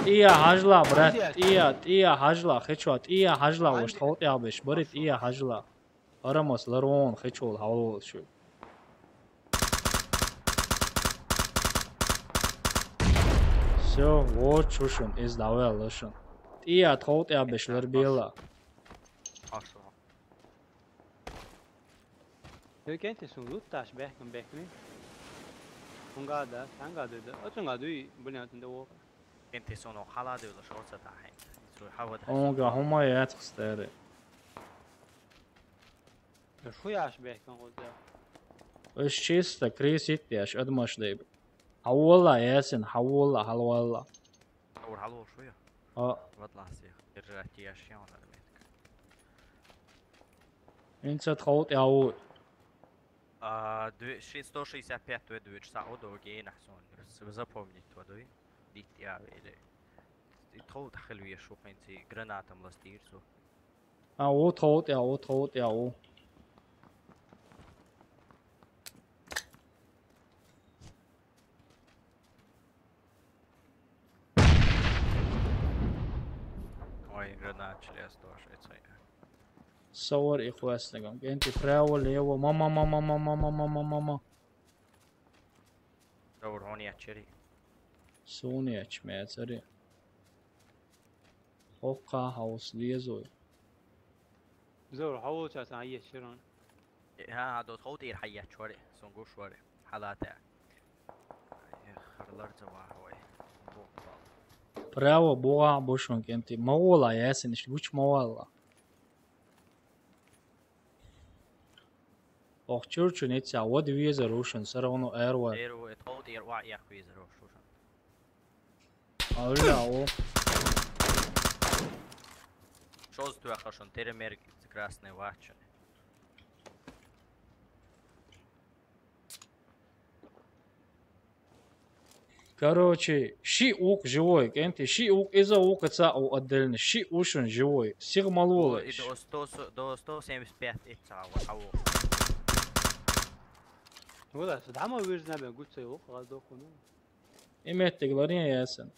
Тия хажла, брат, тия, тия хажла, хечо, тия хажла, вош тхоут я беш, бери тия хажла. Арамас ларон хечол хавлол шу. Всё, вот чушун, из давай лошун. Тия тхоут я беш лар бела. Ашо. Тёкенте сун лутташ бехкам бехками. Унга да, санга да, да. Отунга дуй, блин, отунда вопа. Кенте сун о хала да, лошо оца та хен. Цу хава да. Онга хума яц хстери. Шу яш бехкам гозда. Иш чисто кресит яш, адмаш дейб. Хавула ясин, хавула, халвала. Аур халу шу я? А. Вот ласи. Держать яш я, он арметка. Инца тхоут я у. А, две-, ши-, сто шестьдесят пять две две часа, о, до гейна сон. С-, запомнить твой, да? Дит я или. И тхоут хелви я шу хенци гранатом ластирцу. А, о, тхоут я, о, тхоут я, о. Ой, гранат через тоже, это. Савар и хвастагам. Генти право, лево. Мама, мама, мама, мама, мама, мама. Савар, он я чери. Соня чмецари. Окка хаус лезой. Зор, хавул час, а, ес, широн. Э, ха, ха, дос хавут ир хайя чвари, сунгу швари. Халата. Э, харлар зава хавай. Бу-, бу-. Право, буга, бушун кенти. Маула, ясин, иш, гуч маула. Ох, чур чу, не ца, вот виза рушен, всё равно эрва. Эрва, это хавут ир ва, я виза рушен. Алло. Шоз туя хашон, теремер красный вачен. Короче, ши ук живой, кенти, ши ук, иза ук, ца у отдельно, ши ушен живой, сиг малула. О, и до сто, до сто семьдесят пять и ца, вот, а вот. Вала, сдама вижна бе, гуцей ук, а до хуну. Иметтиг ларин ясен.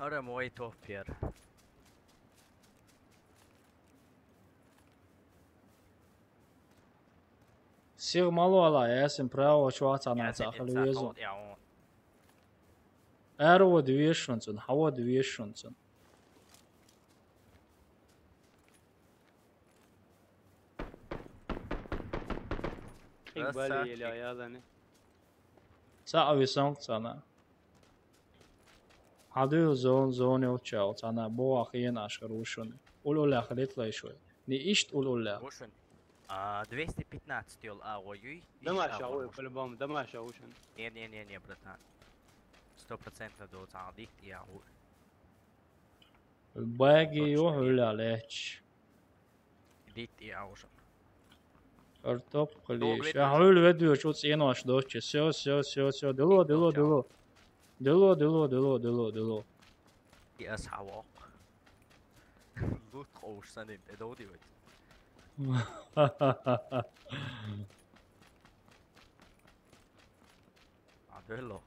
Ora moj topjer. Сир мало ала, ясен право чуаца на цахал везу. Ясен, ясен, ясен. Аравода вешан цун, хьавода вешан цун. Хин Раз бале саки. Еля язане. Са ависан цана. Хьадуйла зон, зон йолча цана, бо ахиен ашхар ушуни. Ул-уллах литлай шуй. Ни ишт ул-уллах. Ушун. А, двести пятнадцать йол а, ой, ой, иш Дамаш а, а, ой, ушун. По-любому, дамаш а, ушун. Не, не, не, не, братан. Сто процентов до цана дит я, ой. Баги Точно. Ё хӀула леч. Дит я, ушун. Артоп хлиш. Дог Я хӀула веду, чу цӀенош дочи. Всё, всё, всё, всё. Дило, дило, дило. Дило, дило, дило, дило, дило. И ас хавок. Лут хоуш санин, эдоди вет. А дило.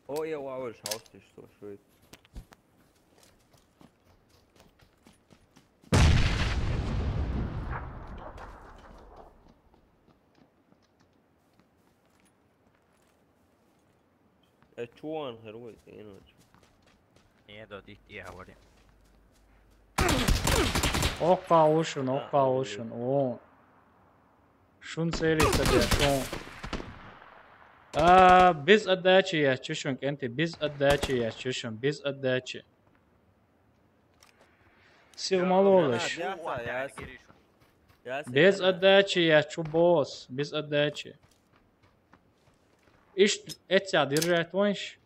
О, я вауш хаустиш то шует. Э, чуан херой, ты иначе. Не, да, дит я говорю. Окка ушун, окка ушун. О. Шун целиться де, шун. А, без отдачи я, чушун, кенти, без отдачи я, чушун, без отдачи. Сигмалолыш. Без отдачи я, чу босс, без отдачи. Ишт, эця держать ванш.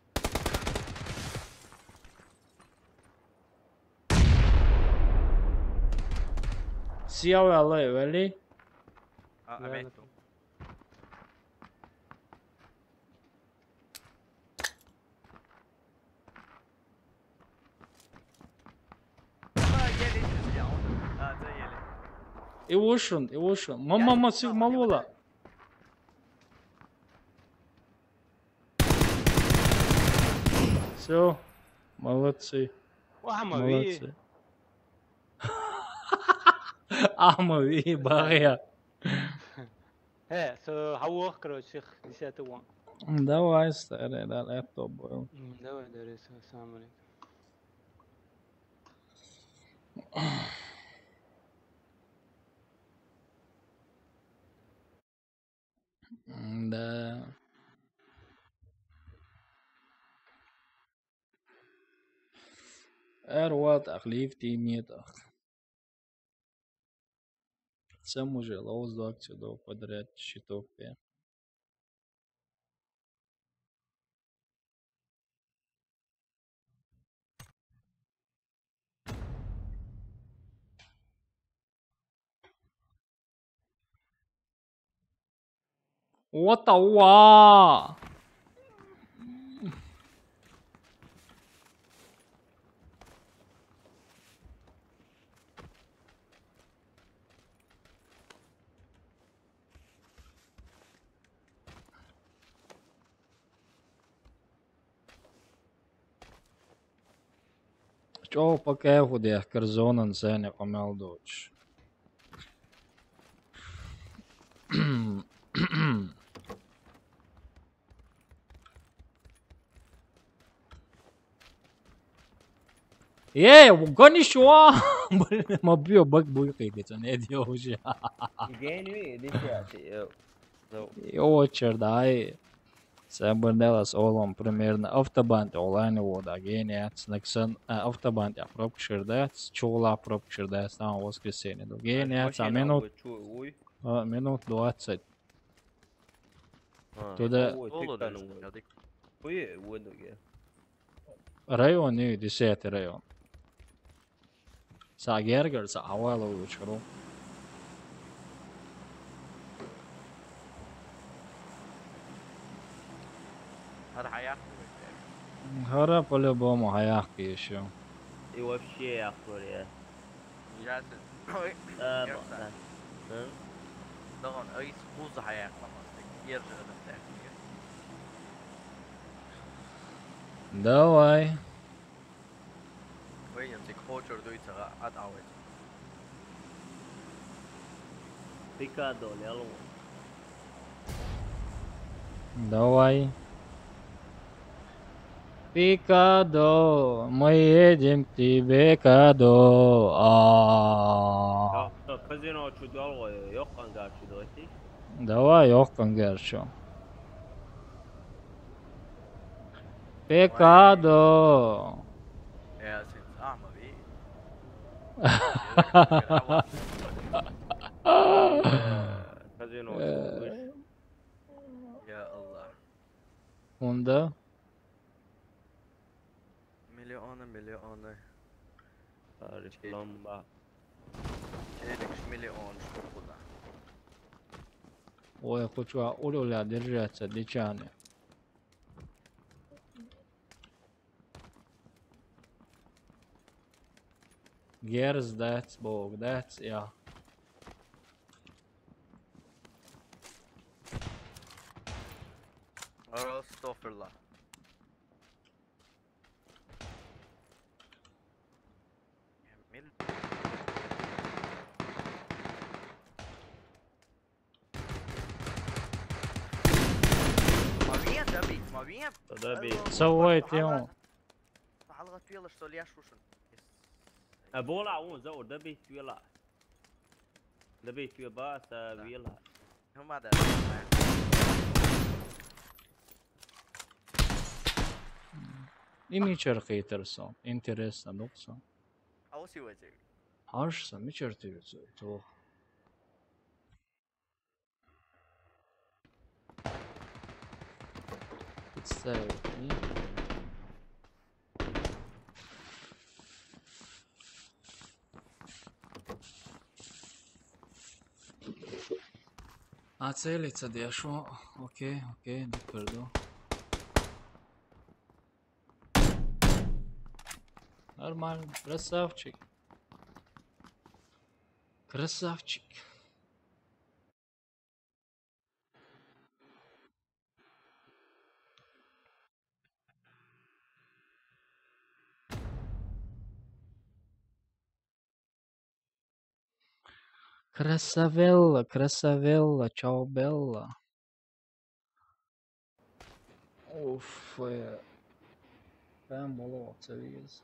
Сиявалай, вали. А, а, мету. А, еле сейчас я, он, а, да, еле. И ушун, и ушун. Мама, мама, сир малула. Всё, молодцы. Молодцы. Ахма ви, багъя. Э, со хавох, короче, их десятый вон. Давай, старый, да, это был. М, давай, Дарья, салам алейкум. Да. Эр вот ах лифт имеет ах. Сам уже лоуз акцию до подряд счетов пе. What the wa? ЧӀоу пакӀай худех, кар зонан сани къамал доч. Е, гонишва! Блин, ма био бак буй кайдеца, не дио уже. Гени, диши ати, йо. Йо, чердай. Сабырдалас олом примерно автобан онлайн вода. Гени ат, снаксан, а, автобан я пробка шердац, чола пробка шердац, там воскресенье. Гени ат, а минут, а, минут двадцать. Туда. Ой, ой, ой, ой. Район, не, десятый район. Са гергер, са авала учру. Хара хаяк. Хара по-любому хаяк ещё. И вообще я в Корее. Ясно. Ой, э, я ма-, да. М? Дагон, ай, скуз хаяк ламастык. Держи, это так. Давай. Вейнем, тик хочер дуйцага ат авет. Пикадо, ляло. Давай. Пикадо, мы едем к тебе, Кадо. А. Казино чу долго, ёкъан гарчу дойти. Давай, ёкъан гарчу. Пикадо. Ja, sind arme wie. Казино чу. Ja, Allah. Унда. Миллионы, миллионы. Реклама. Челик миллион штук куда. Ой, хочу а улюля держаться, дичане. Герз, that's bog, that's, yeah. Ара стафирла. Мил- Мавин добить, мавин. Тогда бей. Савой тему. Алга твила, что ли, я шушен. А бола он за добить вела. Добить вела, са вела. Ну, мада. Имичер хейтерсон. Интересно, доксон. А вот сегодня. Аж са мичер тюрцу. То. Представить. А целиться дешо. Окей, окей, не приду. Нормально, красавчик. Красавчик. Красавелла, красавелла, чао белла. Уф, э, прям было вот завис.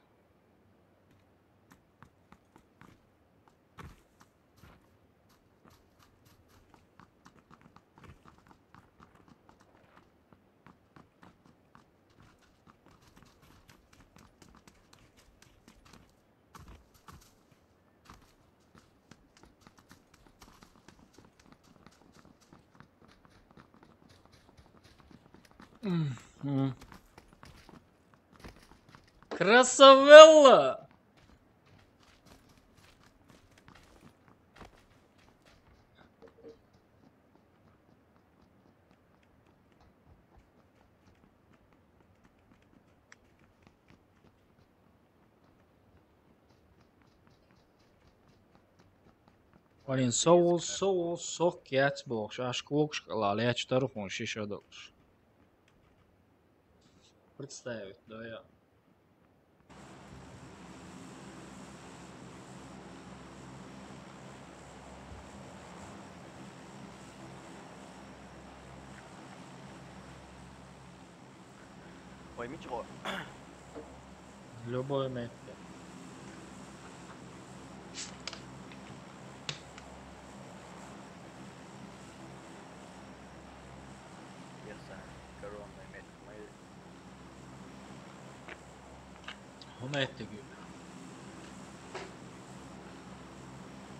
Красавелла! Валин, совул, совул, сох кец бохш, аш кокш калал, яч тархун шиша долш. Представить, да я. Ой, мичо. Любой метке. Яса, коронный мет. Мы Хумайт тегил.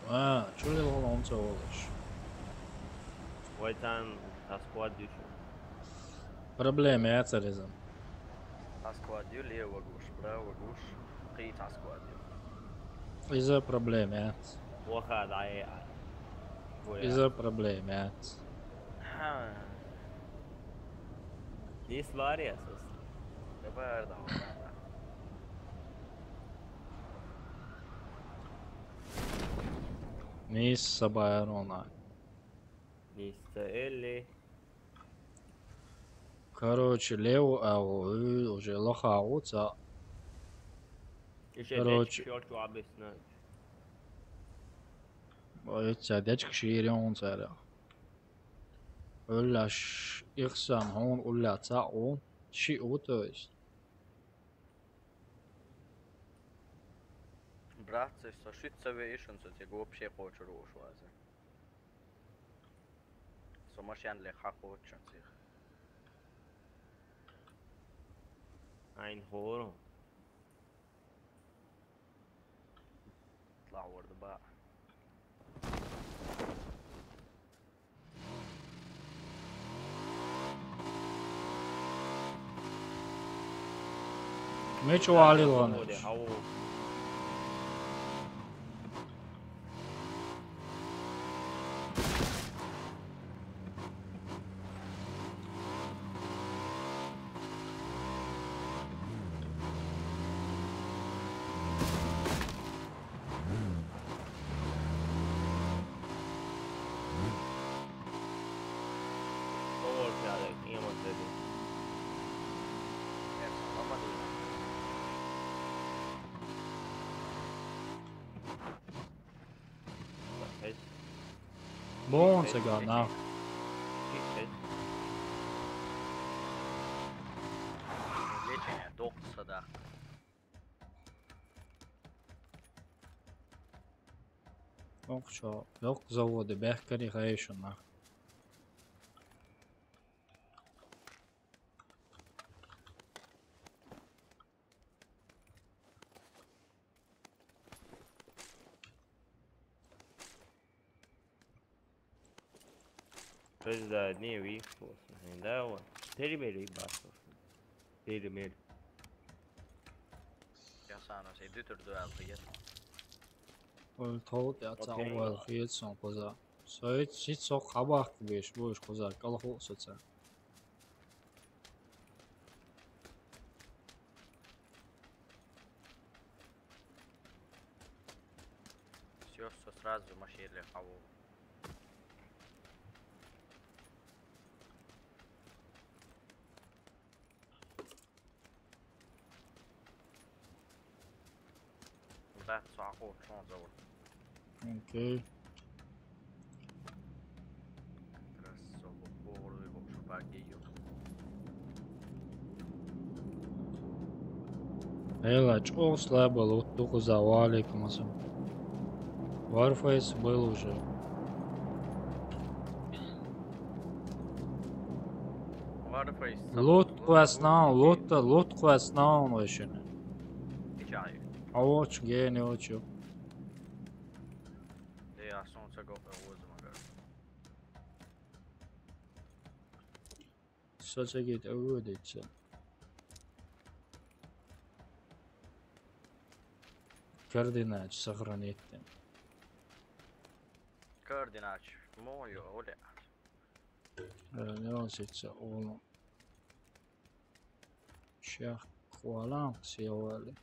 Ва, чулил гол онца олаш. Вайтан таскуад дюшу. Проблема, я царизм. Аскуад ю лево гуш, право гуш, кит аскуад ю. Иза проблема, я. Вахад ай. Иза проблема, я. Ха. Дис вариас. Давай, давай. Мисс Сабайрона. Ниста Элли. Короче, Лео, а, о, э, уже лоха уца. Иши Короче. Короче. Объяснить. Ой, ця дечк шире он царя. Уллаш ихсан хьуна улла цаӀ ву, шиъ ву, то есть. Братцы, со шуьца веишан, со цига вообще кхочур ву уж ваза. Со машен ле хьакхочун цих. Айн хору. Ла ворда ба. Мечо алил ван. Бон цигана. Лечение, доктор сада. Окчо, лёк заводы, бехкани хайшуна. Prezident niye bir olsun? Hende o. Terimeri basmasın. Terimeri. Я сам на себе дутер дуэл хиет. Ой, тот я цаӀ уэл хиет сон коза. Соит шит сок хабах кубеш буш коза калху соца. Всё, что сразу машине хаву. Да, саху, что он зовут? Окей. Эла чӀослабал утту куза, ва алейкум ассалам. Warface был уже. Лут квест наун, лут, лут квест наун вешене. Ичай. А вот гени очу. Де, а солнце го, э, озма, говорит. Сацагет аводится. Координач сохранить. Координач. Моё, оля. Э, не он сица, он. Ща, хвалам, севали.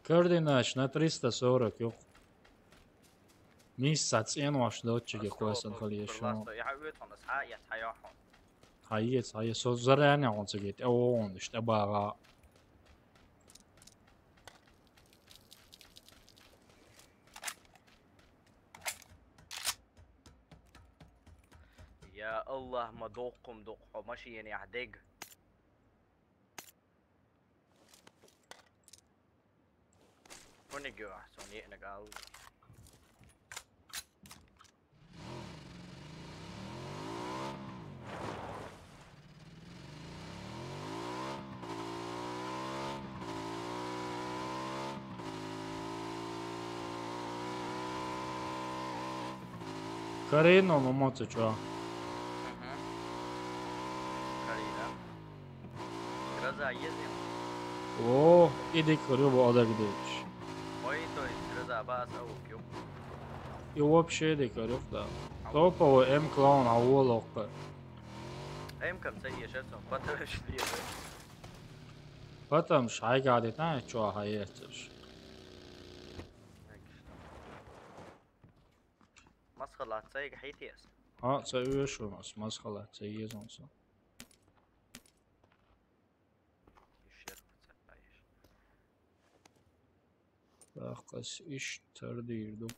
Координач на триста сорок, ёх. Мисса цен ваш датчиги квесан халиешон. Хайец, хайец, со заранее он цегет. Э, он, ишта бага. Я Аллах, ма дохкум дохо машине ахдег. Хунигё, сон ена гал. Карино, мамаца чё? Мгм. Карина. Гроза езем. О, иди к рыбу одагдыш. Ой, то есть гроза бас аук, ёп. И вообще иди к рыбу, да. Топовый М клоун, а волокка. М кам ца ешер сон, потому что ешер. Потому что ай гадит, а, чё, а ешер. Масхалат цайга хитес. А, цай уешун, ас масхалат цай езон сон. Ишер цайш. Бахкас иш тардир дук.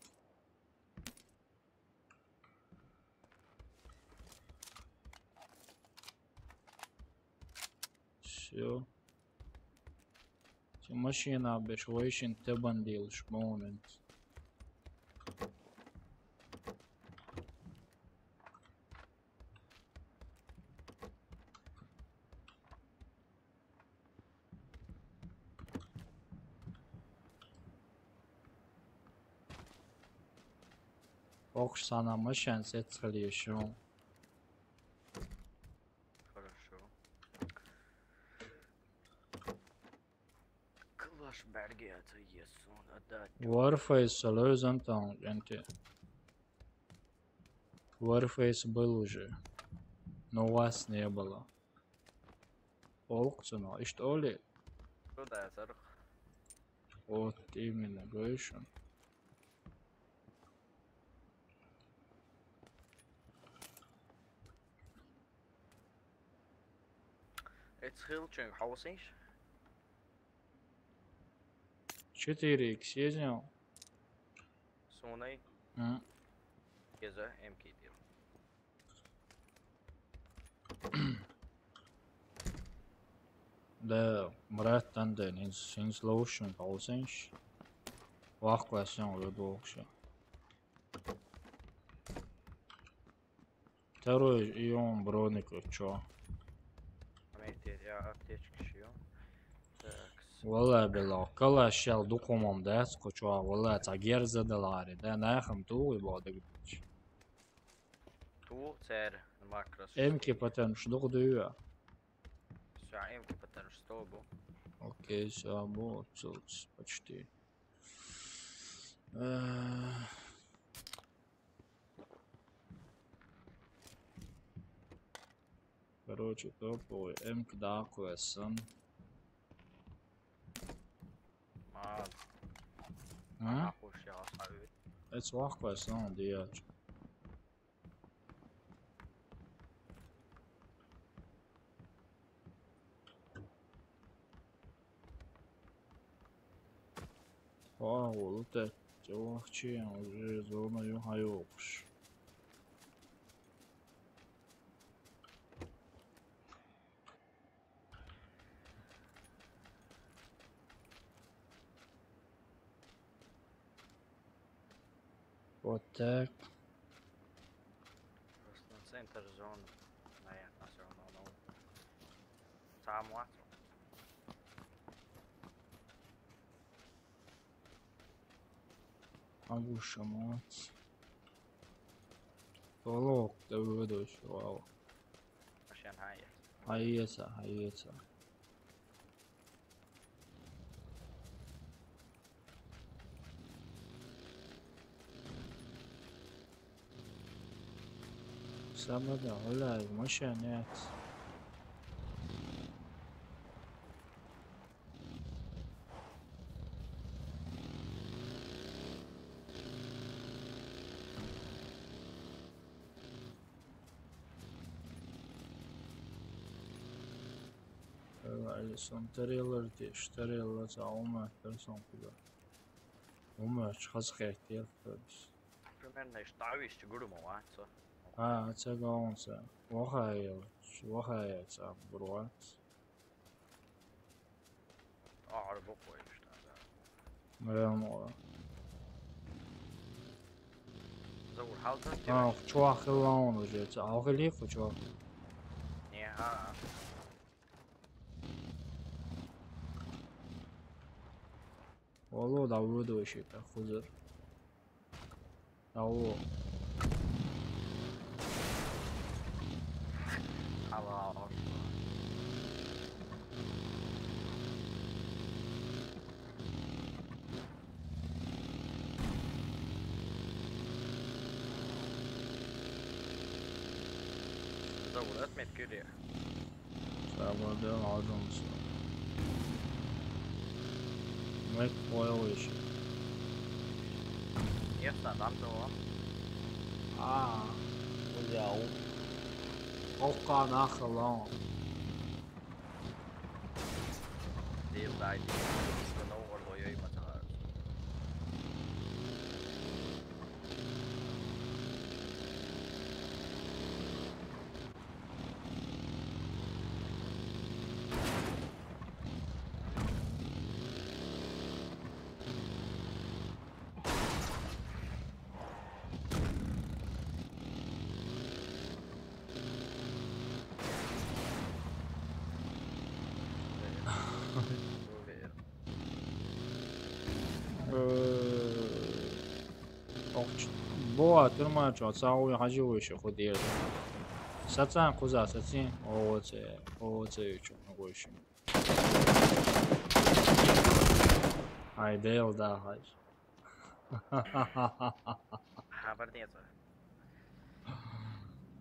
Jo. Цу машинах берш вайшин тебан дилш момент. Оксана машин сецхали шо. Хорошо. Клаш бергеца есун отдать. Warface лозан там, gente. Warface был уже, но вас не было. Олкцуно, что ли? Что да, сарх? Вот именно, гойшун. Эцхилчун хаусинш? Четыре икс ездил. Суной. М. Кеза эмкидил. Да, брат, танден, инс, инслоушен, хаусинш. Вахквасен, вы долгше. Второй и он броник, чё? Амейте, я аптечка шью. Так. Вала бела, кала шел духомом, да, скочуа, вала, ца герза да лари, да, нахам ту и бодык. Ту цер макрос. Эмки патен шдук дуя. Всё, эмки патен что бу. Окей, всё, бу, цуц, почти. Э, Короче, топовый эмк даквесан. Ма. А? Нахуй я оставил. Эц вахквесан, диач. Aa, oğlu da. Cevapçı ya, zona yok, hayokmuş. Вот так. Просто на центр зоны. Наверное, всё равно. Ну, сам лацу. Агуша, молодец. Толок, ты выдашь, вау. Машин хайя. Хайеса, хайеса. Самое главное, машина нет. Alison, тарелар деш, тарелар за ума, персон куда. Ума, чхаз хехтел, перс. Примерно, что вещи, говорю, молодца. А, це гаунса. Вахаял, вахаяца, бруац. А, арба поешь, да, да. Наверное, да. Заур, халта? А, чувак, хилаун уже, це, а, хили, чувак. Не, а. Вало, да, вроде вообще-то, хузар. Алло. Алло. Заур, отметки или? Сабаден алдым. Мек поел еще. Нет, а там того. А, взял. Окка нахалон. Дил дай, дил. Что нового лоёй матала. Охч бо турмачо цауи хажи выши худир. Сацан куза сацин овоце овоце ючу гойши. Ай дел да хаж. Хабар нет.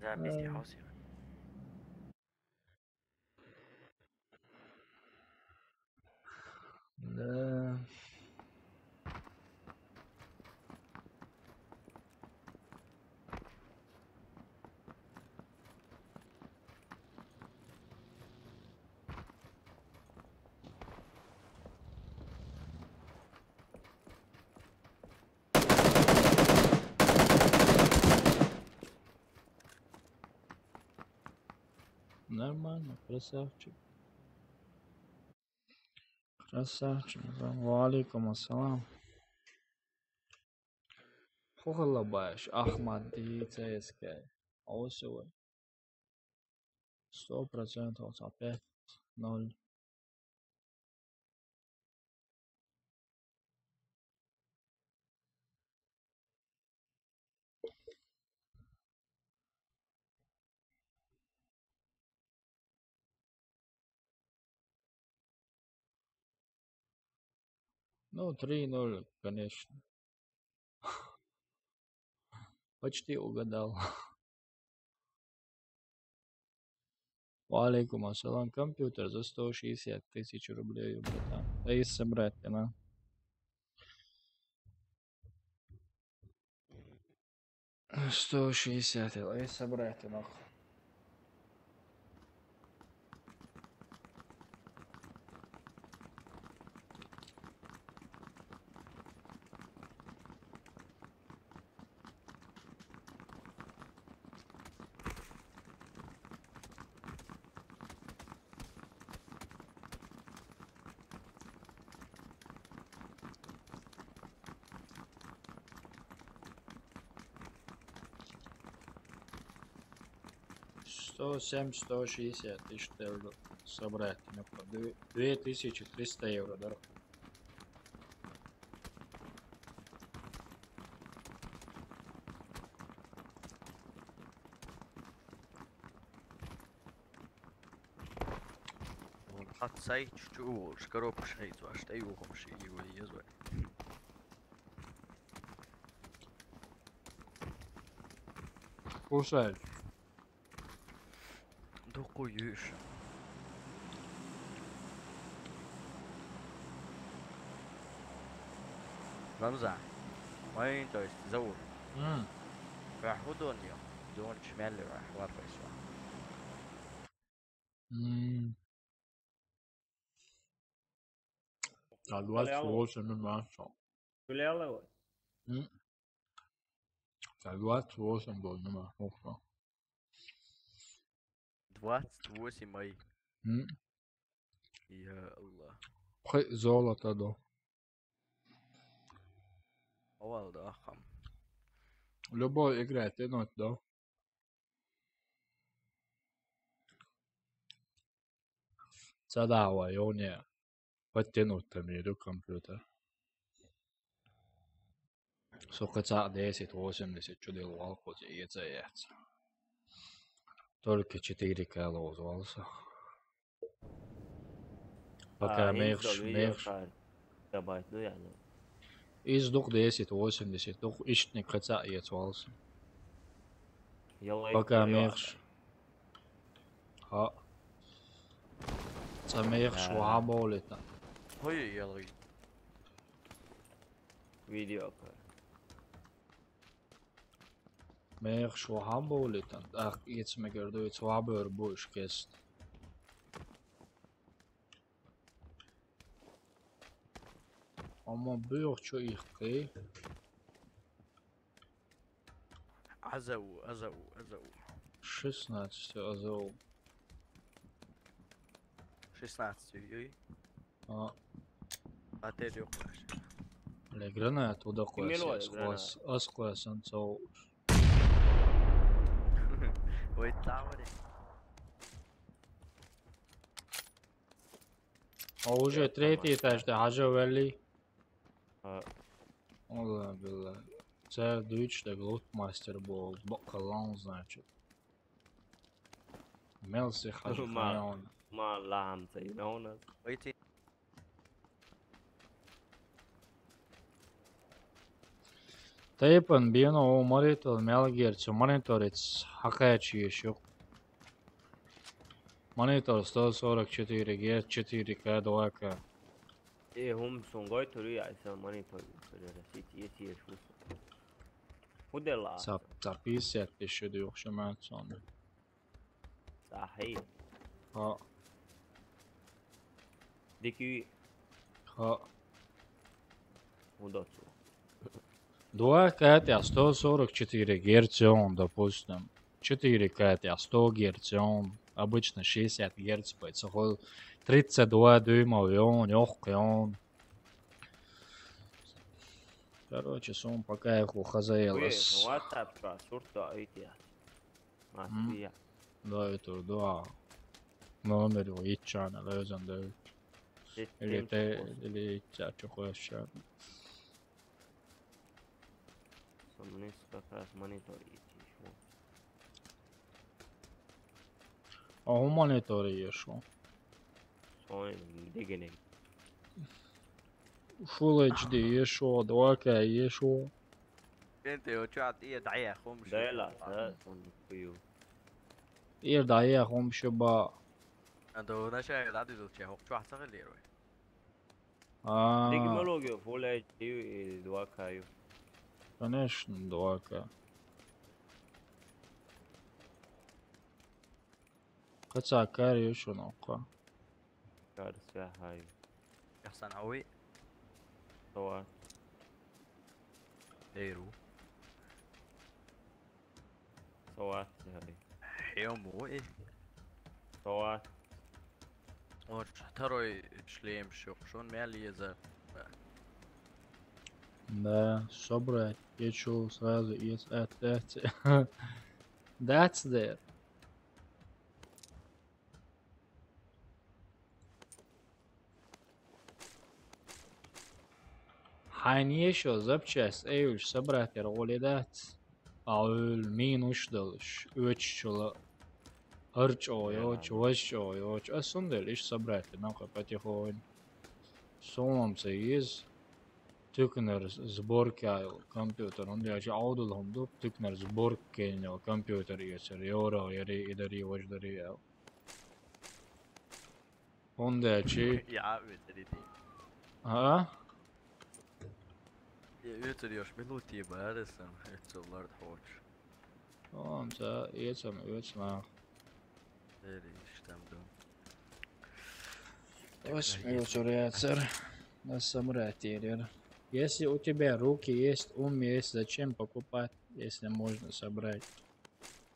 Запись не хаосе. Да. Нормально, красавчик. Красавчик. Ва алейкум ассалам. Хохолобаеш, Ахмад, ди Ц С К. Осевой. Сто процентов опять ноль. Ну, три ноль, конечно. Почти угадал. Ва алейкум ассалам. Компьютер за сто шестьдесят тысяч рублей, братан. А если собрать, да? Сто шестьдесят, а если собрать, да? Сто семь, сто шестьдесят тысяч долларов собрать. Ну, две, две тысячи триста евро, да? Хьо цай чу-чу волуш, коробкаш хӀийцош, тӀеюхамаш йий вай еза вай. Кушай. Дукха юьйш. Рамзан. Вайн, то есть, Заур. М. Ваьхьа хӀун дон ю? Донча мел ваьхьа, варфайса. М. Цхьа двадцать восемь минут. Гуляла вот. М. Цхьа двадцать восемь год нема, охо. Двадцать восемь ай. М. Я Аллах. Хай золото до. Овал да, ахам. Любой играет, тянуть, да? Ца дагӀа вай, йоне, подтянуть там еду компьютер. Со кхы цхьаъ десять восемьдесят чу дилла валла кхуза, эца яц. Только четыре К лозу валла со. Пока мехаш, мехаш. Габайт ду яна. Из дукха десять восемьдесят, дукха ишттаниг кхы цхьаъ эца валла со. Пока мехаш. Хьо. Цкъа мехаш вахьа бовлийтан. Хой ялгӀий. Видео кхы. Мехаш вахьа бовлийтан. ТӀаккха эца мегар ду, эца вахьа бер бу уьш кест. Амма буьйху чу ихкий. Аза ву, аза ву, аза ву. Шестнадцать аза ву. Шестнадцать, ой. А. А ты идёшь. Бля, гранат, вот такой. Милой, гранат. Ас класс, ас класс, он цел. Ой, тавари. А уже Я третий сама этаж, да, хьажа валли. А, Алла билла. Цар дуйч да глот мастер бол, баккаллан, значит. Мел се хьажа Ма- хайон. ма лам цай нона. Вайти. Тайпан бино о монитор мел герц, монитор иц хакачи шук. Монитор сто сорок четыре герц, четыре К, два К. Э, хум сун гой тури айса монитор. Сити эти шу. Худела. Цап, цап пятьдесят тысяч дюх шаман сон. Сахи. Ха, Дики ха. худоцу. Два К это сто сорок четыре герц он, допустим. Четыре К это сто герц он. Обычно шестьдесят герц, поэтому тридцать два дюйма он, ёх, он. Короче, сон пока их Уе, ухазаелась. WhatsApp ка сурта айти. Масия. Да, это да. Номер его ичана, лезан да. Или те, или ича чухуэшан. Сомнис как раз монитор ити. А у монитора ешо. Сон дигенек. Full H D ешо, два К ешо. انت وشعت ايه دعيه خمس. Да ла, да, сон кую. Ир да я хом шиба. انت نشا دعدي دوتشي هو شو حصل لي روي. А, Дигмология Full H D и два К ю. Конечно, два К. Каца кари ешо нока. Кар свяхай. يحسن عوي. Сова, ديرو. сова, сяхай. يوم وي. Сова. Вот второй шлем шук. Шон мел еза. Да, собрать. Я чё, сразу из отдать. That's there. Хьайн ешо запчасть эйвлш собрать яр гъули дац. Аул минус долуш. Оьч чула. Арчо йоч, ваш чо йоч. А сундел иш собрать на потихонь. Сомам се из. Тюкнер сборка компьютер. Он я же аудул хунду. Тюкнер сборка компьютер есер. Йора яри идари ваш дари. Он да чи. يا عمي تريدي. А? يا يوتر يوش ملوتي بارسن. يوتر لارد حوش. Tamam, sen iyisin, iyisin ha. Дери иштам дум. Ось ми уцуряцар. На самратирер. Если у тебя руки есть, ум есть, зачем покупать, если можно собрать?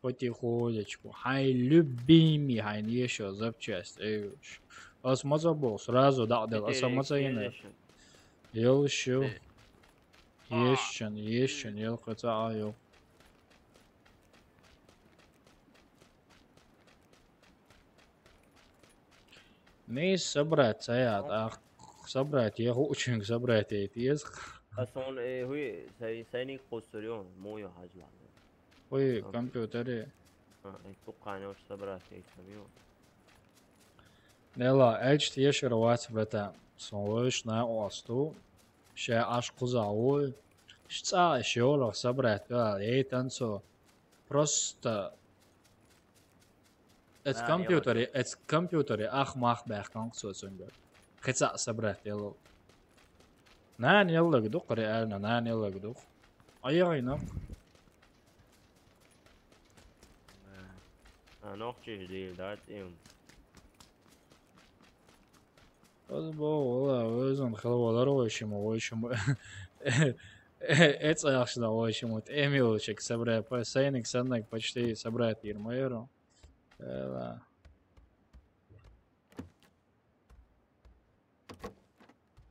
Потихонечку. Хьайн любимый, хьайн ешо запчасть. Эй, уж. Ас мазабо, сразу дал, ас маза ина. Ел шо. Ешен, ешен, ел каца айо. Не собрать, саят, ах, собрать, я хочу собрать эти, ес. Ас он, э, хуй, сай, сайник кусурион, мою хажла. Ой, компьютере. А, э, туккане уж собрать эти, мою. Нела, эльч тешер вац бета. Сон войш на осту. Ше аш куза ой. Шца шеолах собрать, да, эй танцо. Просто эц компьютере, эц компьютере ах мах бах кан ксо цунга. Хеца собрать ело. Нан еллаг дук, реально, нан еллаг дук. Айгайнак. А, нохчиш дил, да, тим. Озбо, ола, өзүн хылып олар ойшуму, ойшуму. Эц аяқшыда ойшуму. Эмил чек собрать, по сайник саннак почти собрать ермайру. Эла.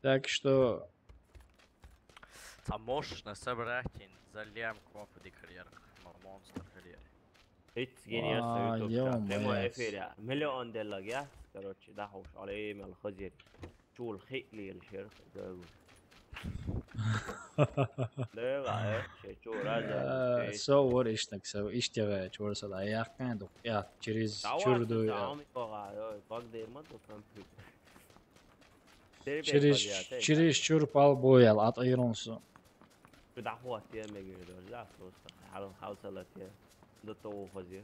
Так что Та можешь на собрать за лям квапу ди карьер. Монстр карьер. Итс гениас Вай, YouTube чат. Прямой ё-моё. Эфире. Миллион деллаг яц, короче, дахуш, алей мел хазир. Чул хитлил шер, дагу. Дага, э, ше, чу, раза, Э, ше. Со вор иштнак, со иштега, чур сала, яхкан дук, я, через Давай, чур ду, ты я. Там и пога, ё, баг дерма ду компьютер. Через, через чур пал боял, ат айрон со. Куда хват я мегер, да, просто. Хал, хал салат я. До того хазир.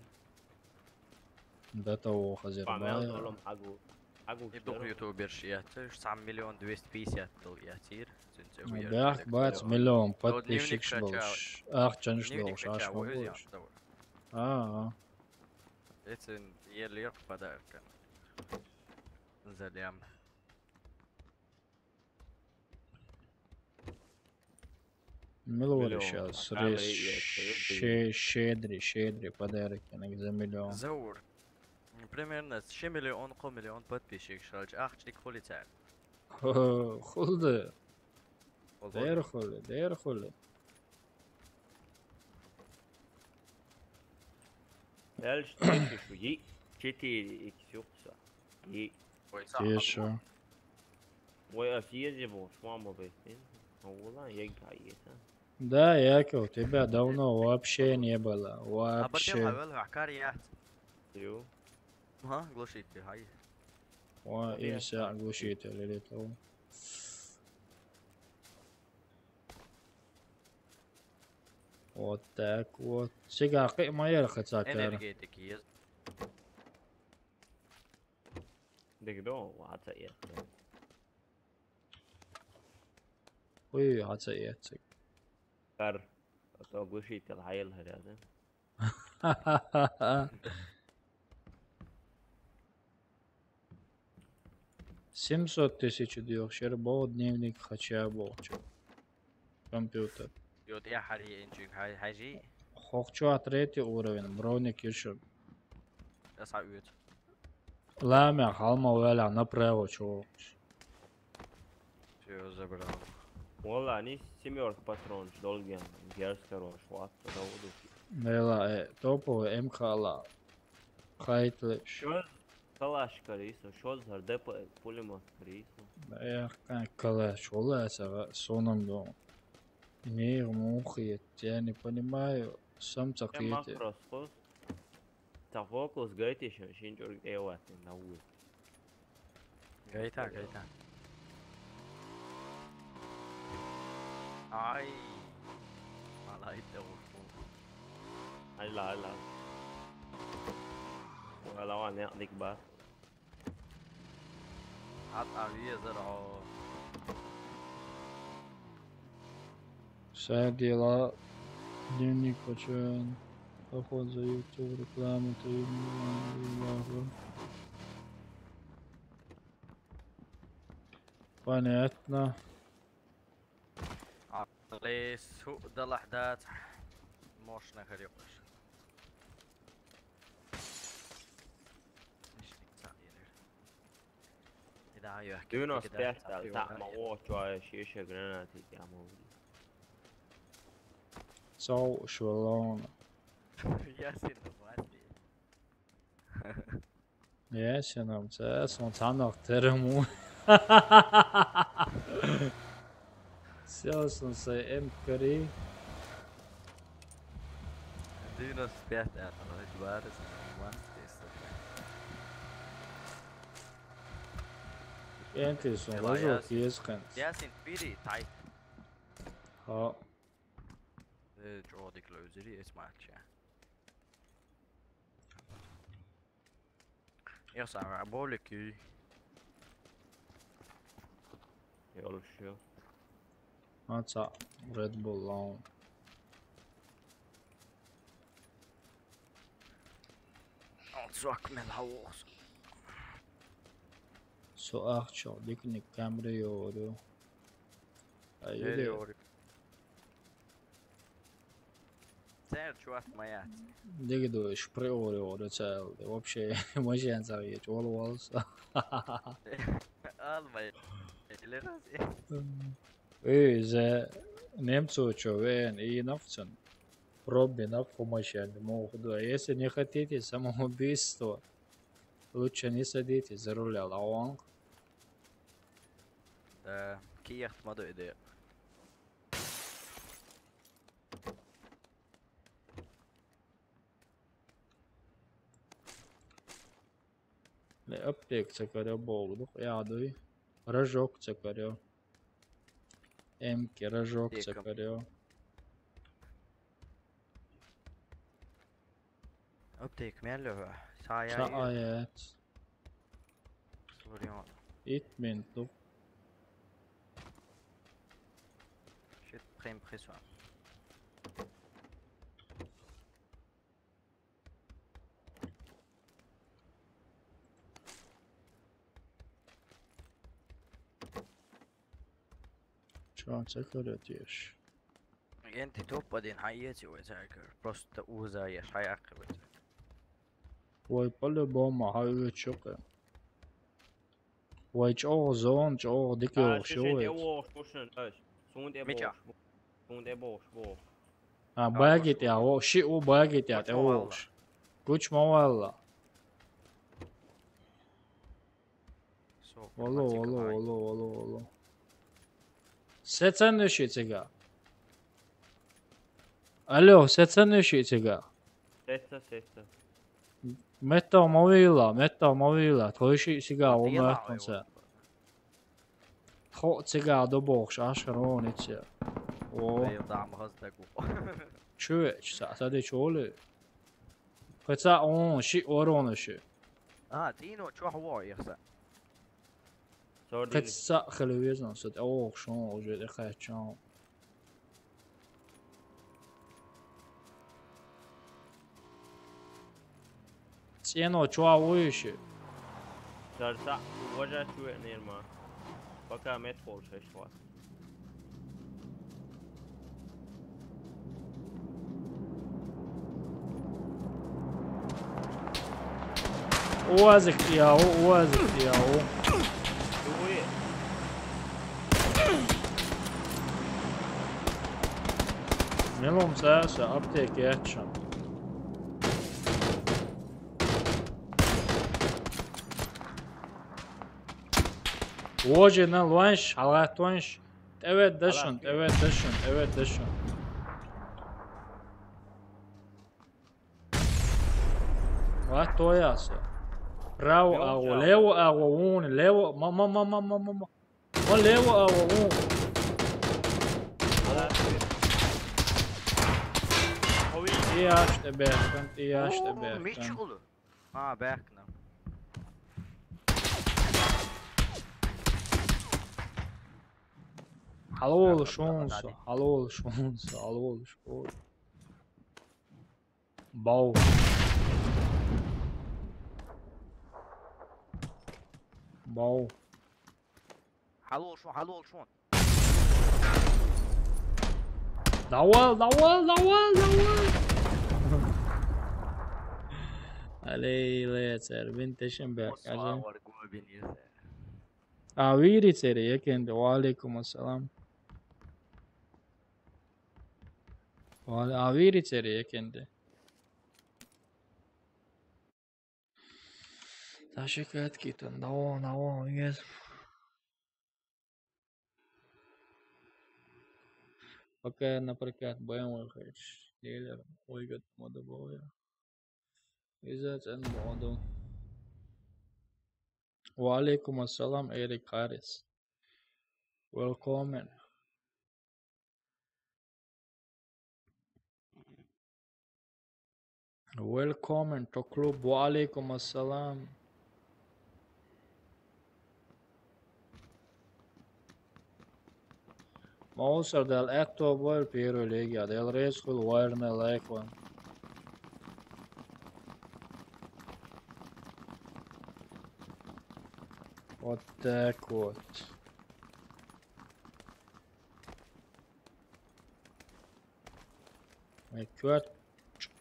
До того хазир, Памел бай. Долом агу. Агу И дух шнур. Ютубер шиятыр, сам миллион двести пятьдесят дол ятыр. Сенсэ Ну, хуяр бях, дедек бац, всё. Миллион Но дневник подписчик кача, болш. Ах, чанш дневник долш, кача, аш ой, болш. Ой, а. Этин ерлер подарка. Залям. Милвори Миллион. Щас Там рейс и это, и это. Ше-, щедрый, щедрый подарок, инак за миллион. Заур. Примерно с ши миллион, ко миллион подписчик шалч. Ах, чик хули цар. Хо-, хулды. Олбол. Дер хули, дер хули. Дальше, дальше шу. Е, четыре икс юкса. Е. Ой, са Тише. Ой, а съезди был, шмама быть, не? А вон, я гаета. Да, Яков, тебя давно вообще не было. А потом Вообще. Хавел Хакар я. Ю. Ага, глушитель, хай. О, Хавел и всё, Хакар. Глушитель или то. Вот так вот. Сега кы-, моя хацакара. Энергетики есть. Дэгдэ, ваца ет. Ой, ваца ет. Кар. А то глушитель хайыл харяды. Семьсот тысяч дюйох, шер бол дневник хача болчу. Компьютер. Йод я хари энчик хай-, хайжи. Хохчу а третий уровень, броник ещё. Я са ует. Ламя, халма валя, направо, чё? Всё, забрал. Вала, не семёрка патрон, долгий, герс, короче, вот, проводу. Нела, э, топовый М К ла. Хайтлы. Чё? Калаш карису, чё за Д П, пулемёт карису? Да я как калаш, вала, я сага, сонам дом. Не, мухи, я не понимаю, сам Я цакете. Макрос, кос. Та фокус гайтишн, шинчур эватин на уй. Гайта, гайта. Ай. Алай да ушу. Ай ла, ай ла. Вала ван я дик ба. Ат авиа зэр о. Все дела. Дневник почён. Поход за YouTube, реклама, ты. Понятно. Лес, ху, да лахдат. Мощно хорёш. Девяносто пять, да, да, ма, о, чё, я ещё гранаты тяму. Соу швалон. Я сильно власти. Я сенам, це сон цанах терему. Всё, сон сай эм кари. Девяносто пять, это, это, это, это, Энтри сон, Эла, важок ясен. Ескэн. Ясен, бири, тай. Ха. Э, чё, дик лёзери, эс матча. Я сам, а болики. Я лучше. Аца, Red Bull лаун. Алцуак мен хаос. Со ахчо, дикни камри йору. А Ери йоре. Ори. Цер чуат маяц. Дигидо шприори ори цел. Вообще, можен завет, вол волса. Алмай. Или раз. Эй, за немцу чё, вен, и нафцен. Робби, на помощь, я не могу. Да, если не хотите самоубийство, лучше не садитесь за руль, а он. Да, киехт ма ду иде. Ле аптек ца карё болду, я дуй. Рожок ца карё. Эмки, рожок ца Теком. Карё. Аптек мерлё. Сая. Сая. Слурион. Ит минут. Шит прем пресуан. Чё он ца карё теш? Ген ти топ один хайе ти ой царкар. Просто уза я шай аккы бит. Ой, по-любому, хайе чё кэ. Вай, чӀоагӀа зон, чӀоагӀа дика А, йоагӀуш ши ю ши вай. ТӀе вогӀуш бу шун, аш. Сун тӀе Мича? БогӀуш бу. Сун тӀе богӀуш бу. А, А, баги богӀуш тӀе, бу. Во, ши у баги тӀе, Гучма тӀе вогӀуш. Валла. Гучма валла. Супер, Вало, матика вало, вай. Вало, вало, вало. Сецен ю ши цига? Алло, сецен ю ши цига? Сеца, сеца. Меттал ма вийла, меттал ма вийла. Тхо ши цига, о, Дела меттал ой, се. Тхо цига до бохш, ашхар он ице. О. Ой, да, ма хаз тагу. Чуе, чса, сади чоли. Кыца он, ши орон ши. А, тино, чё хво, ихса. Сорди. Кыца хылы везен, сад, о, шон, уже, э, хайчон. Цено, чё уйши? Сарса, уважать чуе нерма. Пока мет хол шешлас. УАЗик тияу, УАЗик тияу. Дуи. Мелом саса аптеки ячан. Вожи на луанш, халат луанш. Эвет дашан, Халат. Эвет дашан, эвет дашан. Ва тояса. Право Лёв аго, чао. Лево аго, вон, лево, ма, ма, ма. Ма лево аго, вон. Халат. Ови. И аш те бехтан, и аш те О, бехтан. Мичул. А, бехтан. Халол шонсо, халол шонсо, халол шонсо. Бау. Бау. Халол шон, халол шон. Давай, давай, давай, давай. Алей, лецер, винтешен бек, Освал кажа. Вар губин езер. А вири цери, екенде, ва алейкум ассалам. Ва але-, а вири цери, екенде. Таши кэт китэн, даво, даво, вес. Пока, например, Б М В хэч, дилер, ойгот мода боя. Изэцэн боду. Ва алейкум ассалам, Эрик Харрис. Велкомен. Welcome to клуб. Ва алейкум ассалам. Маусар дал этто бой первой лиги, а дал рейс хул вайрный лайк ван. Вот так вот. Ай, кёрт.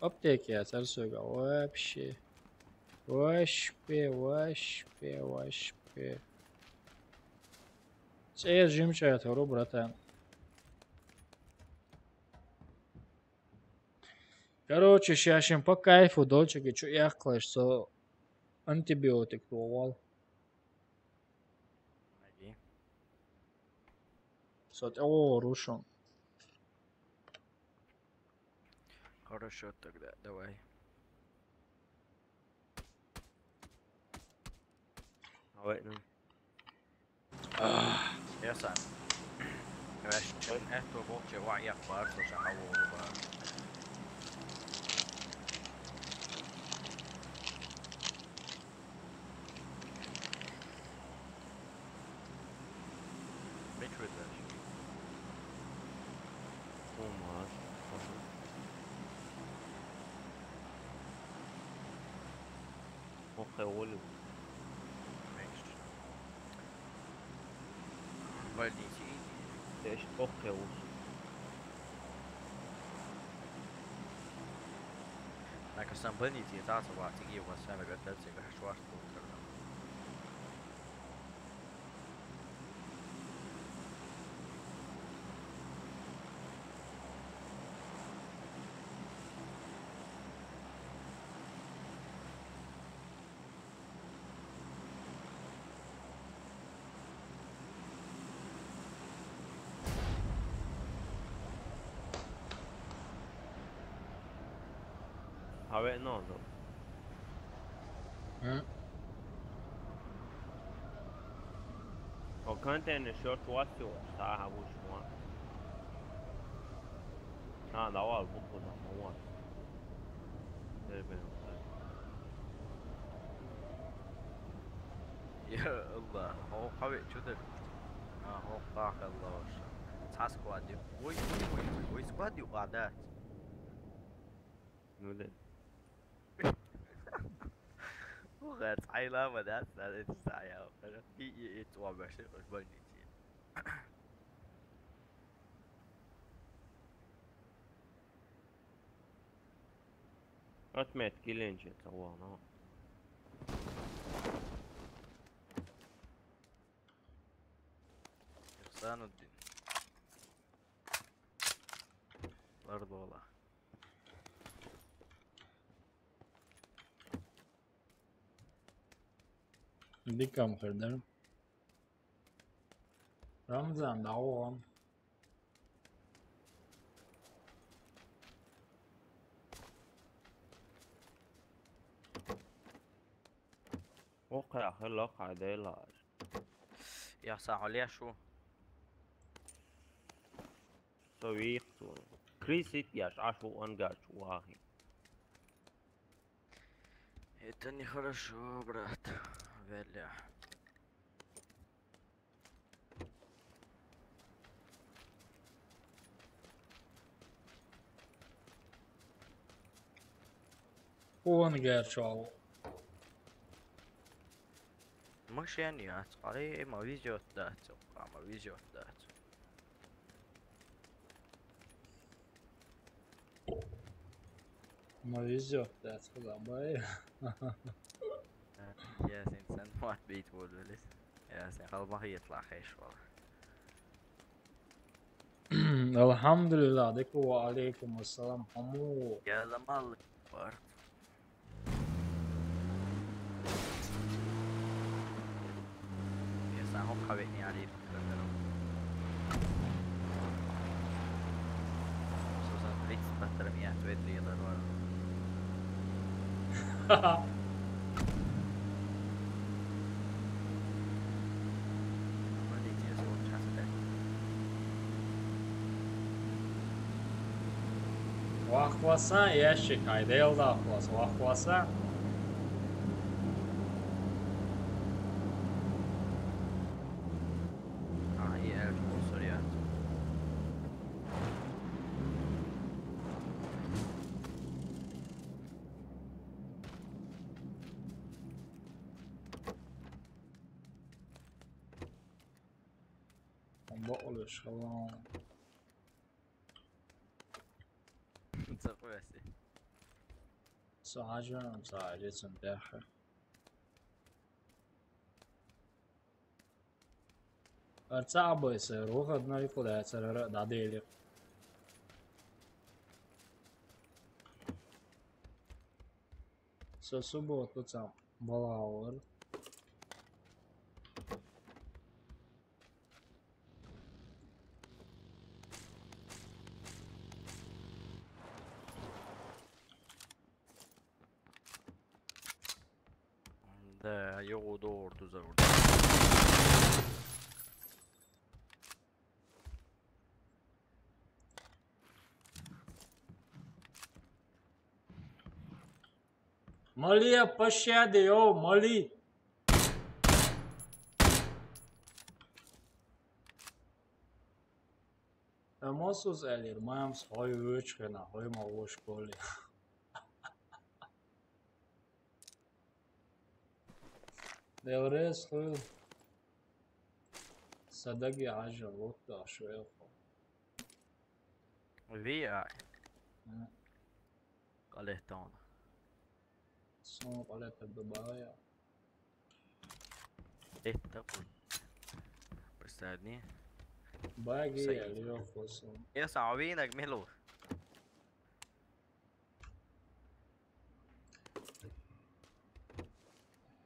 Аптеки я, царсуга. Вообще. Вообще, вообще, вообще. Цея жимчая тору, братан. Короче, сейчас им по кайфу дольчики, что я клаш, со антибиотик товал. Найди. Со, о, рушим. Хорошо тогда, давай. А, wait, no. Yes, I'm. Question. Esto boche wa ya paso sa hawo ba. Mitch with this. Oh my. Okay, what do Больнице иди. Лишь окей уж. На каждом больнице и так собаки его сами готовятся, как шварц тут. Have it no, no. Hm? Og kan den er short watch jo, så har hun swan. Ah, da var det på den måten. Det blir nok det. يا الله، هو قوي شو ده؟ اه، هو قاك الله وش. تسعة سكواد. وي، وي، وي، وي، وي، سكواد يقعدات. نودن. وغير تعيلا ما دات، لا، لا، تسعة يا. في، في، في، تو بس، بس بني تي. Atmet kilince tavuğuna. إحسان الدين. الأرض والله. دي كم خردل؟ رمضان ده هو. وقع خلق عديلة. يا صاحو ليش شو؟ سويق تو. كريسيت ياش عاشو أنقاش واهي. Это нехорошо, брат. Веля. О, он говорит, что машина, смотри, ему везет, да, цёпка, ему везет, да, цёпка. ما يزيد تاعت خلع باي. ياسين سند مات بيت وولولس. ياسين خلبه يطلع خيش والله. الحمد لله، ديك وعليكم السلام، حمو. يا زمان بارت. يا سلام، هم حبيبني عليه. خصوصًا ريت ستمية متر يضرب. Вахваса, ящик, айда елда ахвас, вахваса. А, и эль, сорян. Бо олуш халан. Цапуяси. Сажа, сажа, сунтяха. Арца абайса, рухад на икуда царара дадели. Со субботу цам балгӀа вар. Да, йогӀу догӀур дуза урда. Мали я пощаде, йо, мали. Амма сус элир, мамс хой вуч хена, хой ма вуш коли. Деврес хуй. Садаги ажа лотта шуэлхо. Ви ай. М. Калетон. Сон калета дубая. Э, так вот. Представь, не? Баги Саид. Я лёгко сон. Я савинак милу.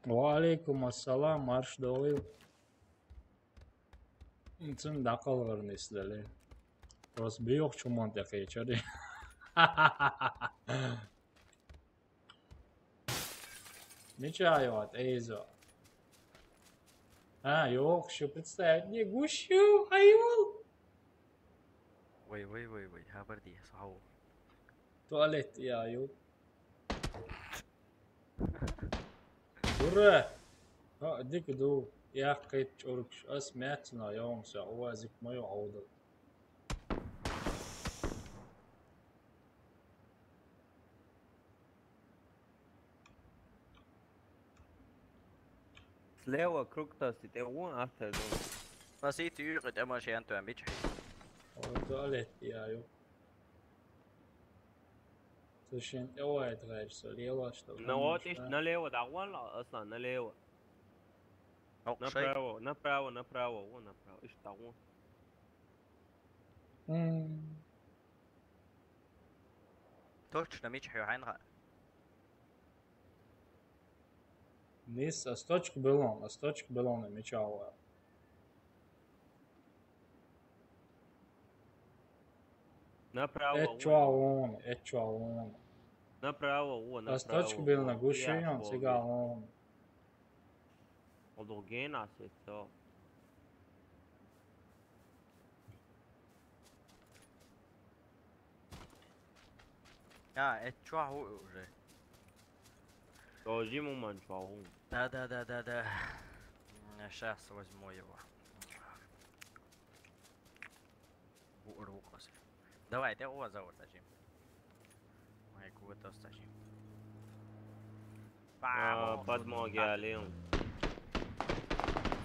Ва алейкум ассалам, марш долил. Цун дакъалгъарнис дали. Просто биёх чуман текъечари. Мича айват, эйзо. А, ёх, шу представить не гушу, айвал. Вай, вай, вай, вай, хабар ди, сау. Туалет я, ю. Ура! А, дик ду, я кайт чоркш, ас мятна, я вам ся, у вас ик моё аудо. Слева круг тасти, те вон ахтер ду. Нас ит юргъит эмаши антуан бичхи. О, туалет, я, ю. Слушай, давай, давай, всё, лево, что там. Ну вот, ещё налево, да, вон, Аслан, налево. О, шей. Направо, направо, направо, вон направо, ишта вон. М. Точно, мичхи хьайнга. Нис, а с точки был он, а с точки был он, и мича ава. Направо, Эт вон. Чуа он, эт чуа он. Направо, о, направо. А с точки был на гуше, он сига он. Одогена се то. А, это чё уже? Тоже ему манчуа. Да, да, да, да, да. Сейчас возьму его. Бу-, рукос. Давай, ты его зовут зачем? Ай, куда-то зачем? А, подмоги, Алим.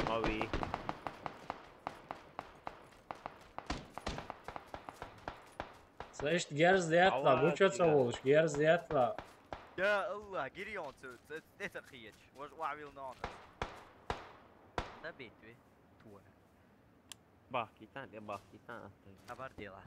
Мави. Слышь, герз детла, Аллах гучо Акбар. Цаволуш, герз детла. Я Аллах, гирион цу, цу, цу, цу, хиеч. Вож уавил нона. Да битви. Туа. Бахкитан, я бахкитан. Хабар дела.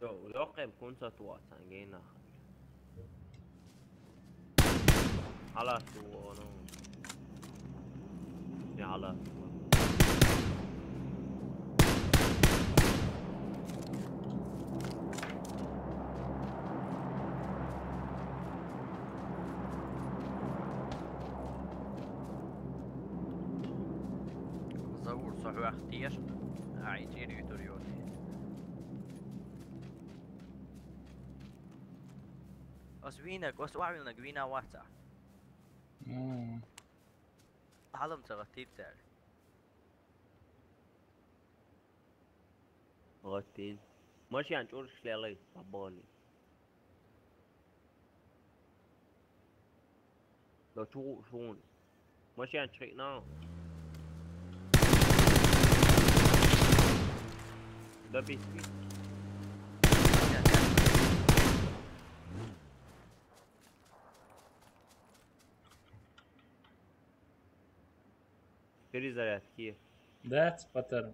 Йо, йоқем кунца туа сангена. Ала туа, ну. Я ала туа. Заур сохьвахтеш, гӀяйчир ютур йоти. Ас винаг, ас вавилнаг вина ваца. М. Гьалам цагъа тибтар. Гъатил. Машин чӀурш лелай, баболи. До чугу шун. Машин чхикна. Запись. Перезарядки. Да, спатармаш.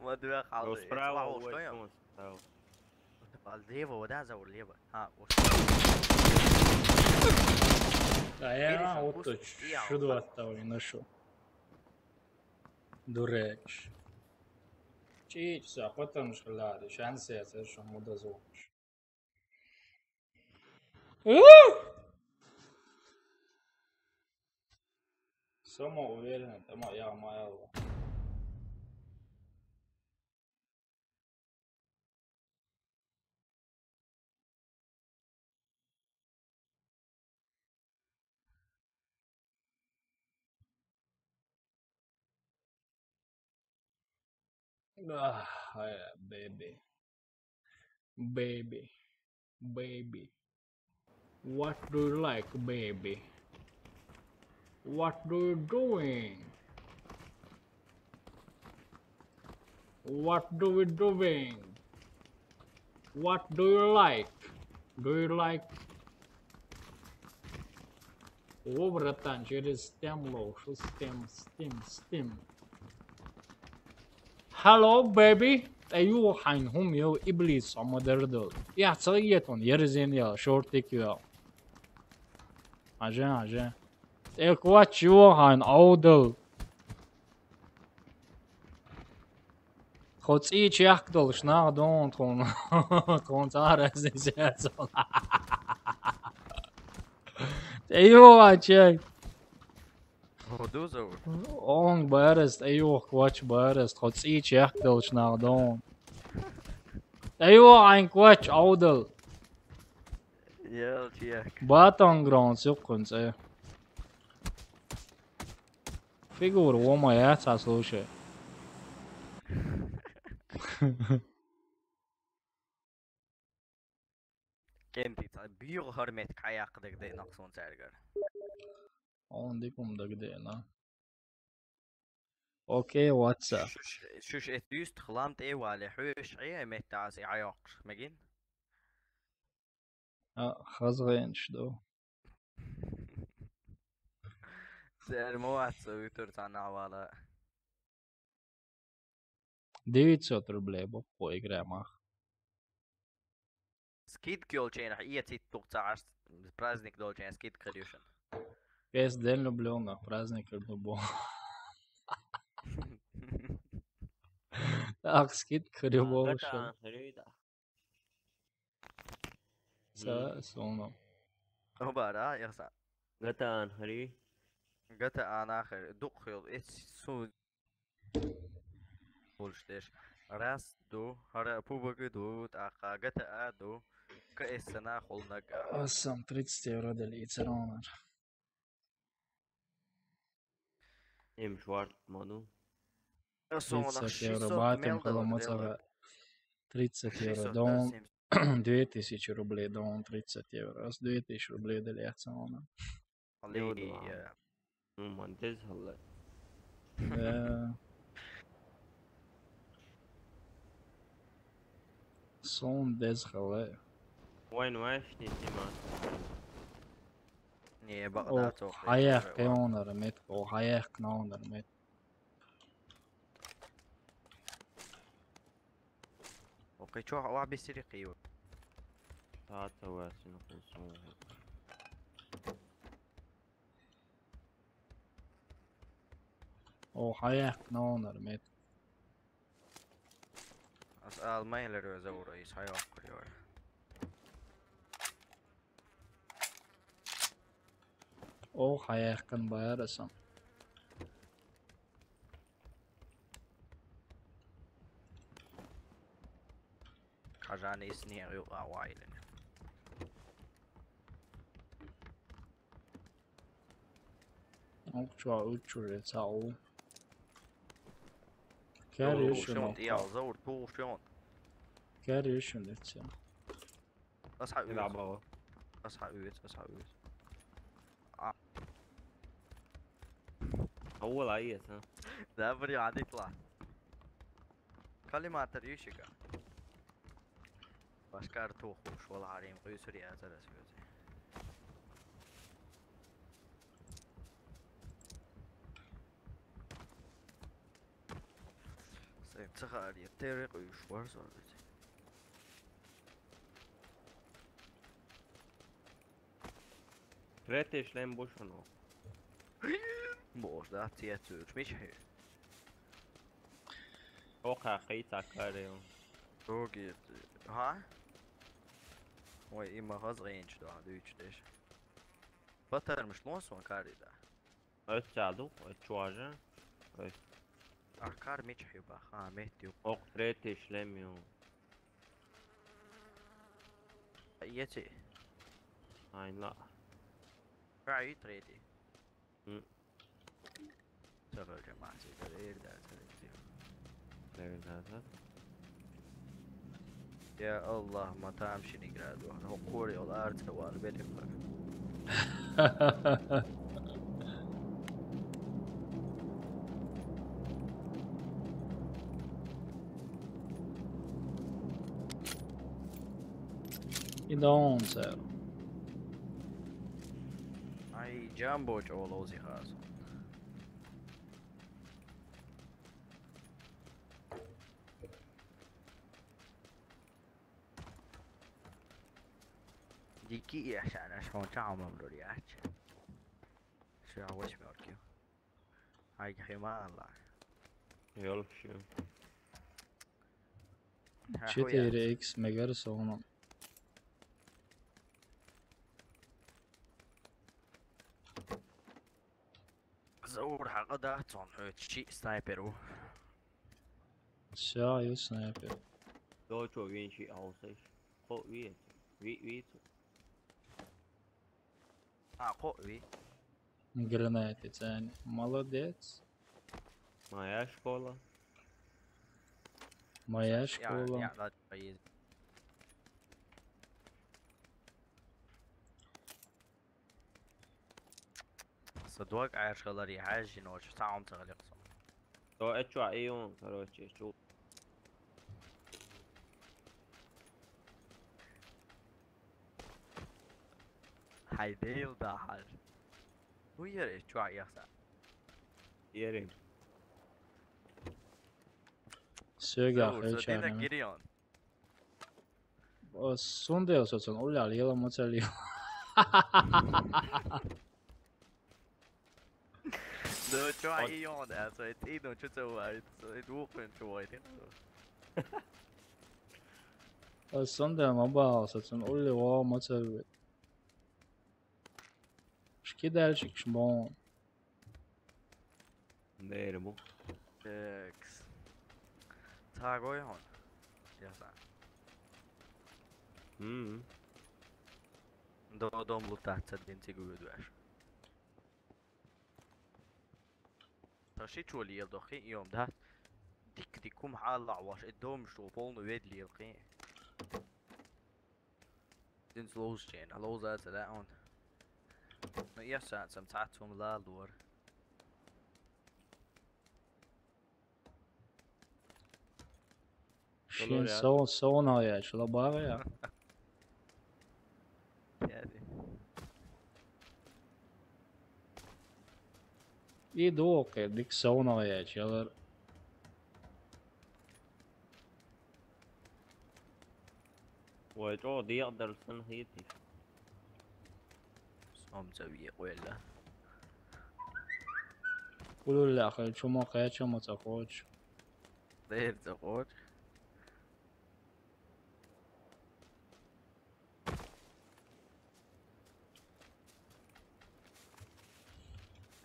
Ма дивах хьал. Справа, ой, справа. Лево, да, Заур, лево. А, вот. А я вот тут шуду оттал и нашел. Дуреч. Чич, а потом шла, шанс я, что мудазу. Самоуверенный, там я мало. Ah, yeah, baby. Baby. Baby. What do you like, baby? What do you doing? What do we doing? What do you like? Do you like? О, братан, через Steam лоу, что Steam, Steam, Steam. Hello, baby. Ай, ю хьайн хӀума йо, иблис, Ӏомадардал. Я ца йетон, ерзен я, шортик я. Ажа, ажа. Э, квач ю хьайн, аудал. Тхо цӀий чехка долуш нах дон тхуна. Тхуна цара эзизецал. Тхо юха чай. Хо дузов. Он бараст, айох квач бараст, тхо цӀий чехка долуш нах дон. Айох айн квач, аудал. Ял чехка. Батон грон суккун цӀе. Фигура вон ма яц, а слушай. Кенти, ца бийгӀу хӀара меттиг хьаяккха дагадеана суна цаьргара. Он дикум дагадеана. Окей, what's up? Шуш, шуш эт юьстах лам тӀе а вале, хьоьжуш Ӏе а метта аса и Ӏайоккхуш, мегин? А, хазгӀенаш ду. Цермо вац со вуьтур цхьанна а вала. Девятьсот рублей бу кхо игра мах. Скидка йолчу хенахь эцийта туху ца Ӏаш, праздник долчу хенахь скидка хир ю шуна. Пес ден люблю на праздник люблю. Так, скидка хир ю бохуш. Ца, суна. Хабар, а, яхса. Гатан хари. Гата а нахар, дукха хил, эц су. Булш деш. Раз ду, хара пубага ду, тӀаккха Гата а ду, К С на хулнаг а. Ас сам тридцать евро дали и царонар. Нимаш варт ма ду. Суна тридцать евро шестьсот батам мел кала дала мацара. Тридцать евро шестьсот дон. Две тысячи рублей дон, тридцать евро. Ас две тысячи рублей дали яц суна. Алло, Алло. Ну, ман дез хала. Да. Сон дез хала. Вайн вайш не снимать. Не, бакъда. О, цо хаяк хай кайонар мет, о, хаяк кнонар мет. Окей, чё, ва бисери кио. Та, та, ва, сину, сину. О, хаяк кнонар мет. Ас ал майлер веза ура, ис хаяк криор. О, хаяхкан баярасан. Кажан исни юга вайлен. Окчуа учуре цау. Кер О, ешен шон окта. Тиял, заур, ту шон. Кер ешен деце. Ас ха Ила уйц. Бао. Ас ха уйц, ас ха уйц. А. Аввал айес, а? Да, бри, адитла. Коллиматор ю шуга. Башкар тухуш, валла, хьарим, къуьйсур яцара соьзе. Сайн ца хаар, я тери къуьйсуш вар соьзе. Третий шлем бу шуна? Боже, да, цецуьрч, мича хьи? Оха, хьайца карел. Руги, ха? Ой, има хаз гӀенч да, дуьйч деш. Патармаш лон сон кари да. Оццаду, оццуажа. Ой. А кар мича хьи баха, а, метти. Ох, третий шлем ю. Еци. Айна. Ра ю третий. М. Сагал жамаси, да, эр да, да, да. Эр да, да. Я Аллах, ма там шин игра ду. Хо кори ол арца вал бетик бар. Идон сэр. Ай, Джамбо чӀолози хазу. Дики яшана шон чамам дур яч. Шу аваш мёрки. Ай, химала. Ёлф шу. Четыре икс мегар сону. Заур хьакъа дац цун хӀоьца шиъ снайпер ву. Всё, ю снайпер. Дочо вин шиъ хьовсаш. Кхо виц. Ви, виц. А, кхо ви. Гранаты цани. Молодец. Моя школа. Моя школа. Я, я, ладно, поедем. Са дог Ӏаьржа хиларе хьаьжжина волчу цхьа хӀума ца хилира со. Со эччохь и ю, короче, чу. Хьай дел дахьаш. Ну, яра эччохь яхса. Ярин. Соьга Заур, со хӀеча дина нема. Гирион. О, сундел со цун уллал ела ма ца лела. Да, чё, а и он, а, со это и ну, чё ца варит, со это ухуен чё варит. О, сундел ма бал, со цун улли во ма ца ве. Шки дальше к шмон. Дера бу. Текс. Цхьа гой хьуна. Яхна. Мм. Додом лутацца дин цига вуьдвеш. Та ши чули ел дохи, йом, да? Дик-дик кум хьалла ваш, э, дом шо полну ведли ел кхи. Динца ловзучена, ловза ца лаьа хьуна. Ну, эшшан сам цхьацца хӀума лалора. Шен Долоряд. Сов-, совнаеш лабагӀа я? Яди. И дохе, дик совнаеш ялар. Вай, чӀо декъадар сан хетий. Сом ца векъ велла. Уллахь, чума кхеча ма ца кхочу. Дер ца кхочу.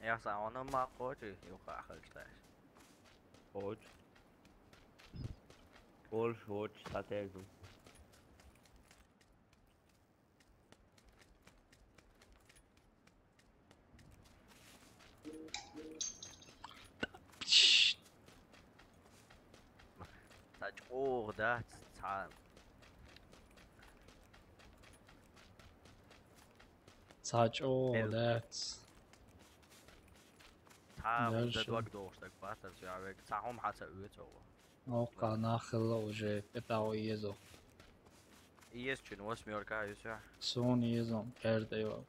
Я са он ма кхочу, юха хагташ. Кхочу. Больше вот стратегу. Ца чӀогӀа дац цхьа. Ца чӀогӀа Эл. Дац. Цхьа Дальше. ХӀунда дог дохуш даг бацар цу вега. Цхьа хӀума хьа ца оьцу оха. Оккха нах хилла уже, петао иезо. Иез чун восьмёрка юсю. Сон иезо, каждый его.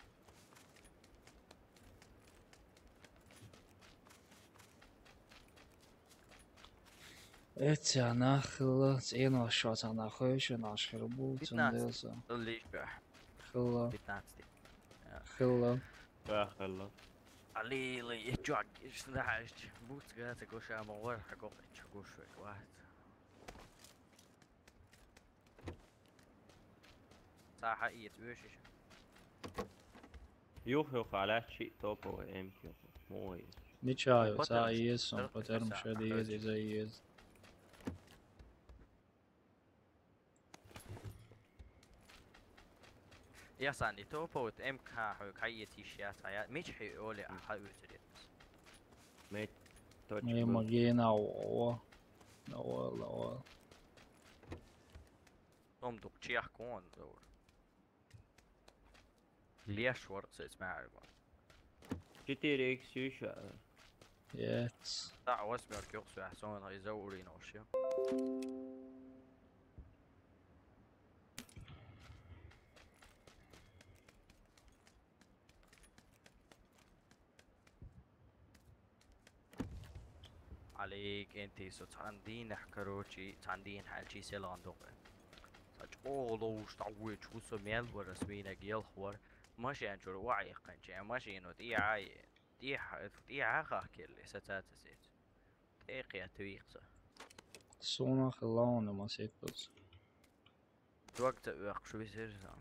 Эця нах хилла, цена шо ца нахуй, шо наш хилбу, цун 15. Делса. Лишь бя. Хилла, 15. хилла. Бахалла. Алили, ичуак, ишнахаш. Буц гаца гоша мовар, хагок ичугуш векват. Саха иет вешиш. Юх, юх, алячи топовый эмки. Мой. Ничего, Потом ца ш- иез сон, потом потом ша- шо диез, короче. иза иез. Я сани топовый МК хой кайет иш я сая. Мич хи оли аха үзрет. Мет. Не могена, о. Лавал, лавал. Том дук чех кон зор. Леш варцес мярва. 4 икс юша. Ец. Та восьмёрка юксу, а сон иза урин оши. Алик, энти со цандин, короче, цандин хальчи селан докъе. Сач олоуш тавуч, усо мел вара свина гел хвар. Машин чур вай ханче, машин вот и ай. Ти ха, ти ха хах келли, сацацасет. Текъя твикса. Сона хилла, масет туц. Дуак та уяхшуй сержан.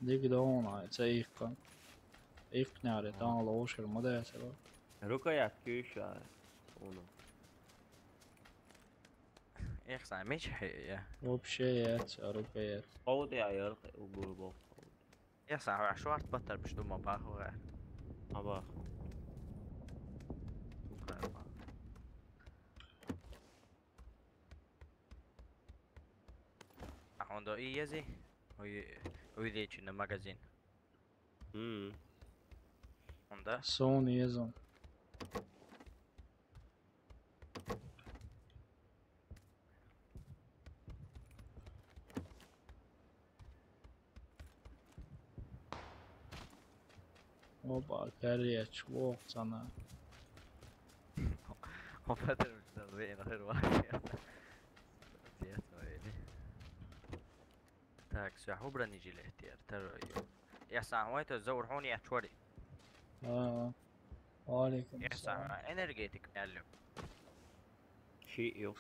Диг дона, ца икка. Икняре, тан лошер, мадесера. Рукоятки юша. Уно. Эх, сами чехе, я. Вообще, ец, рукоять. Хоуди айар угурбо. Эх, сами шварт баттар биш дума бахуга. Аба. А он до и ези? Уй, уй лечи на магазин. М. Он да? Сон иезо. Опа, короче, вох цана. Он потом что за хер вообще. Так, всё, убрани жилет, я второй. Я сам, ой, то заурхун я чури. А, алейкум Я сам, салам. Энергетик мялю. Ши юх.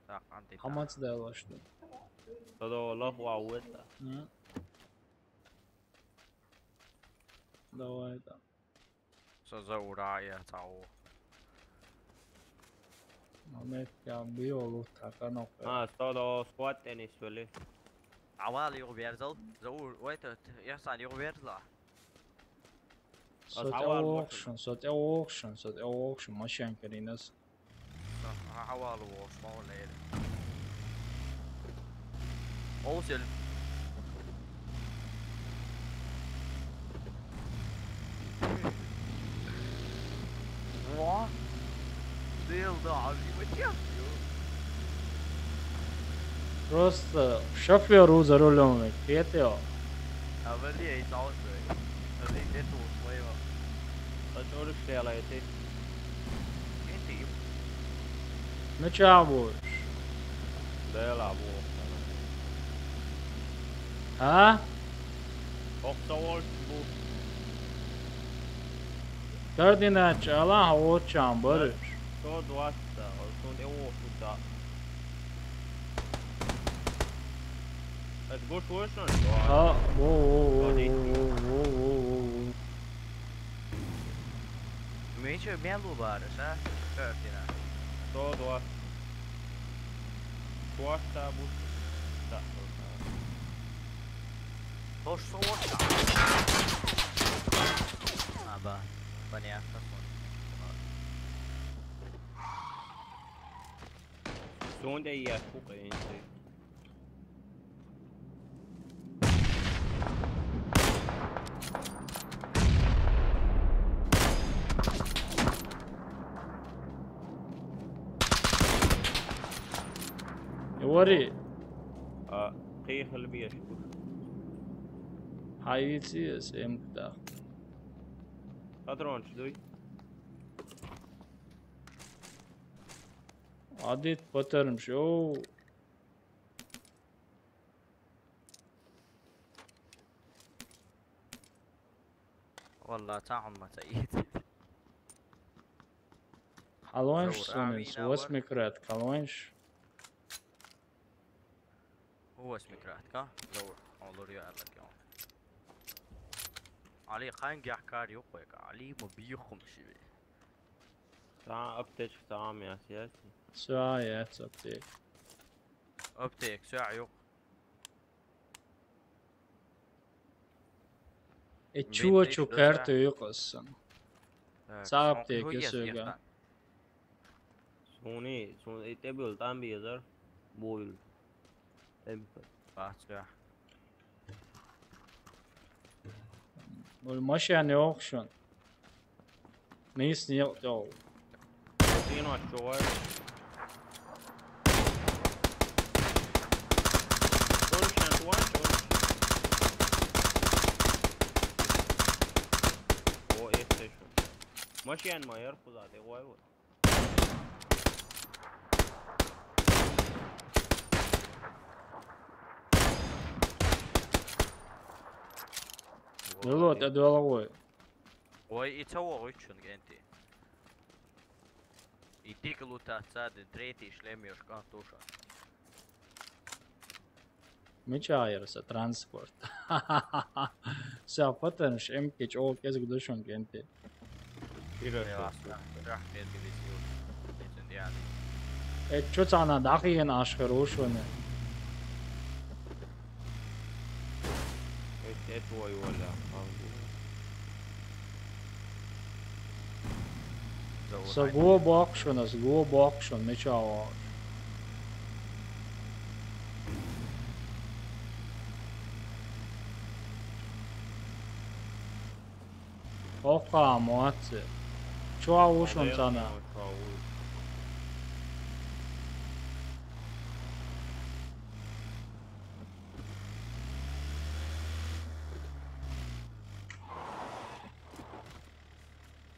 Так, анти. Хамац да лошты. Тодо лох ва уэта. М? Давай там. Со заура я цау. Момент я био лут така но. А, тодо скват теннис вели. Авал юг берзал. Заур, ой, то, я сан юг берзла. Сот Авал окшн, сот окшн, сот окшн машин каринас. Авал вошма лер. Оусел. Во. Дел да, а животец. Просто шофёр за рулём, это. А вали и толстой. Вали нету своего. Ачорыш лелаете. Эти. Ну чё будешь? Дела бу. А? Оксовольт бу. Кардина чала очам барыш. Сто двадцать, он его куда. Это год точно? А, во, во, во, во, во, во, во, во. Мечо мелу барыш, а? Картина. Сто двадцать. Сто двадцать бу. Да. Хош сорта. Аба. Понятно. Сонда я купил. Вари. А, кхы хила безаш. Хьайвийций ас эмкта. Патронаш дуй? Адит патронаш, йоу. Валла, цхьа хӀума ца ийци. Хьалонаш Заур, суна, амина, восьми вар. Крат, хьалонаш. Восьми кратка, Заур, олур ю аьлларг. Али, кхайнгахь кар юкъе, Али, ма бийхум шиве. Цхьа аптечка цхьа ам яц, яц? Цхьа яц аптека. Аптека, цхьа юкъ. Э, чу, Бен чу тейч карта доса. Юкъасан. Так, Цхьа сон аптека хӀу ес юсуга. Ехта. Суни, сун, э, тӀебил тӀам безар. Буйл. Эм. Бахча. Уж машен йохшун. Нийс не тол. Сино чувай. Туршан туан чувай. О, эсте шу. Машен майор кузате вай вот. Выло, тӀе дола вой. Ой, и ца вогӀуьйтчун генти. И дика лутаца де третий шлем йош кан туша. Мича яра са транспорт. Са патанш эмкич о кезг душун генти. Ира. Э, чо цана дахиен ашхар ушуне. Эт, эт вой валя. Са го бокшун, ас го бокшун, мича ваш. Оха, молодцы. Чё ушун цана?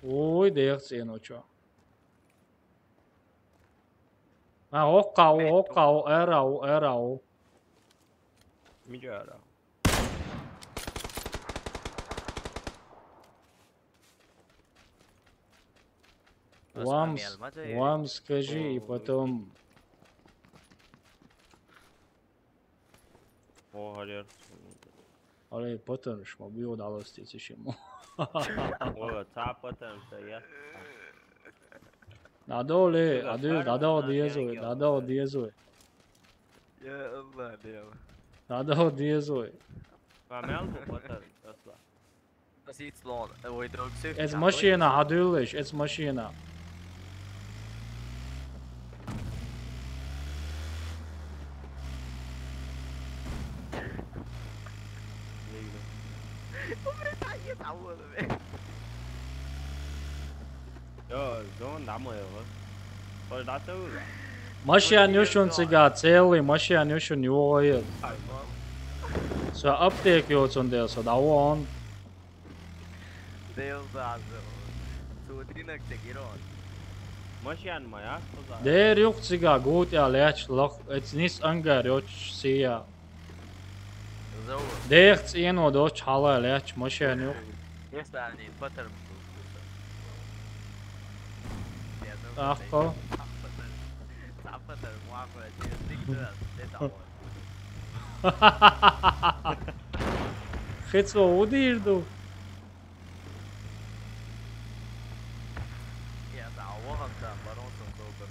Ой, дехц ен, чё? А, окка, о, окка, о, эра, о, эра, о. Миджара. Вам, вам скажи, и потом. О, гарер. Аре, потом ж мо био далости цишимо. О, та потом та я. Надоле, адил, надо диезуй, надо диезуй. Я Аллах, дел. Надо диезуй. Ва мел бу потом, асла. Эз машина, хьадуьллаш, эз машина. Машина юшун цига, целый машина юшун югъоир. Со аптек йоцун дел, со давон. Дел зазы. Цудинак тегирон. Машин мая, что за? Дер юх цига гут я леч лох, эцнис ангар йоч сия. Заур. Дехц ино доч хала леч машин юх. Если они паттерн. Ахко. Сапатар, сапатар, муахуя, дигдас, дедавон. Хецо удирду. Я да, воган да, барон сон добер.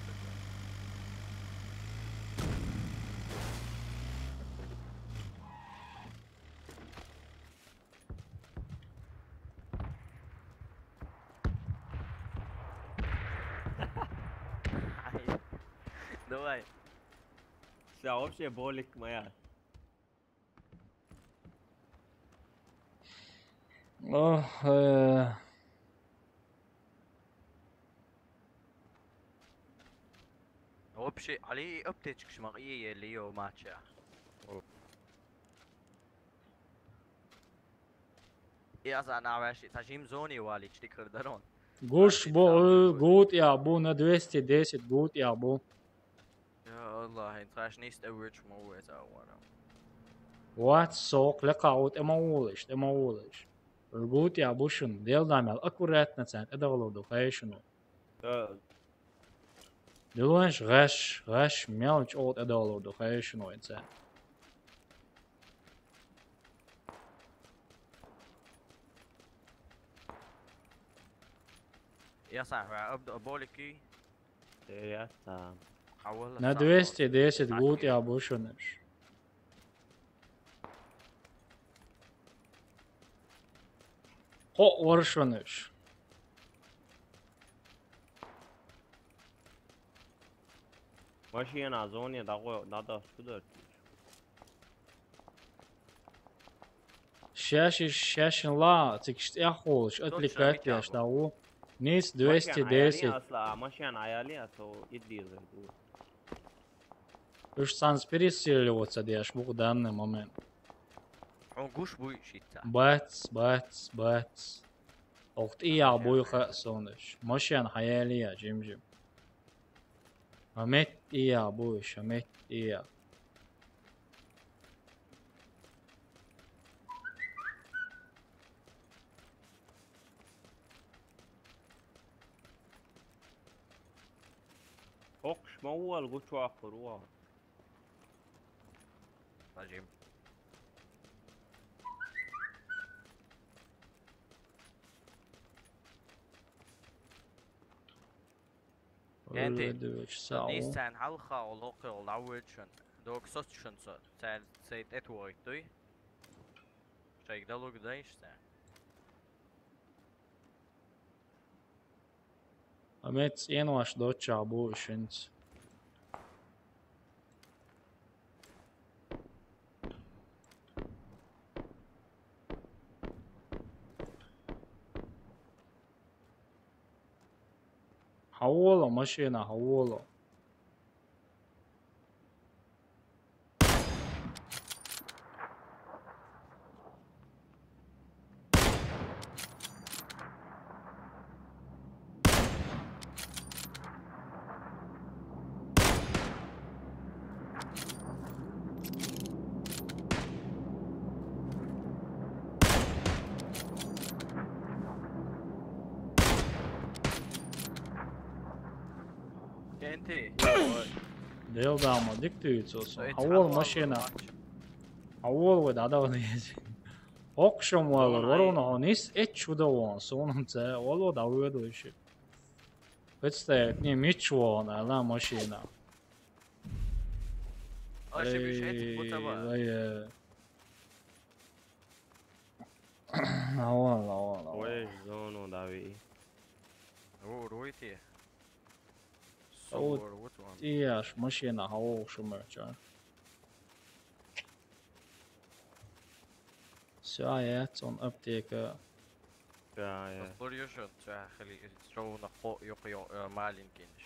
Давай. Всё, вообще болик моя. Ох, э. Вообще, Ӏалий аптечкаш ма къийелли йо мача. О. И аза нагӀвеши, цхьа жим зони валич дикар дарон. Гуш бу, гу тӀехь бу, на двести десять гу тӀехь бу. Я Аллах, хӀин тхаш нийса тӀе вуьрчу ма ву иза а вара. Вац, сох, лекха гӀу тӀе ма вулаш, тӀе ма вулаш. Гу тӀехь бу шуна, дел да мел аккуратно царна тӀедагӀалур ду, хай шуна. Да. Дилонаш гӀаш, гӀаш мел чӀогӀа тӀедалур ду, хай шуна вайн царна. Я сахьа, аб-, болики. Э, я сам. Хьавалла На сам двести десять болики. Гу тӀехь бу шунаш. Кхоъ вара шунаш. Машина зоне дӀагӀо-, дӀадахча шу дара. Шаьш иш, шаьшин ла, цигаш тӀеххулаш, атликат деш дӀагӀу. Нийса двести десять. Машина Ӏаяли, а то иддийла ду. Уж цхьанца перестрелёваться деш бу-кх данный момент. Хьуна гуш буй шийтта? Бац, бац, бац. Ох, тӀеяхь буй хаьа сонаш. Машен хьаялия, жим-жим. Ха меттӀеяхь буй, ша меттӀеяхь. Хокхуш ма ву вала гучуваккхур ву вала. Нажим. Энди. Ой, дивиш, сау. Нийсцайн хьалха локхе лаввечун. Дог соцчун со. Цай, цай тӀетугӀийтуй. Шайг далуг дайш цай. Амет цӀенош доччахь бу уьш хӀинца. Хьавола машина, хьавола. Кенти. Дел дама, диктуется со. Хьавола машина. Хьавола вай дӀадала деза. Окшам валар, ворона хьо нис эч чудо вон, сонам ца, вало дӀавоьду иши. Представь, не мич вон, ала машина. Ой, ой, ой. Авал, авал, авал. Ой, зону дави. О, руйте. О, тияш машина хьавогӀуш ма ча. Всё, яц он аптека. Да, я. Спорю, что хили, что на хо, ё, ё, э, маленький наш.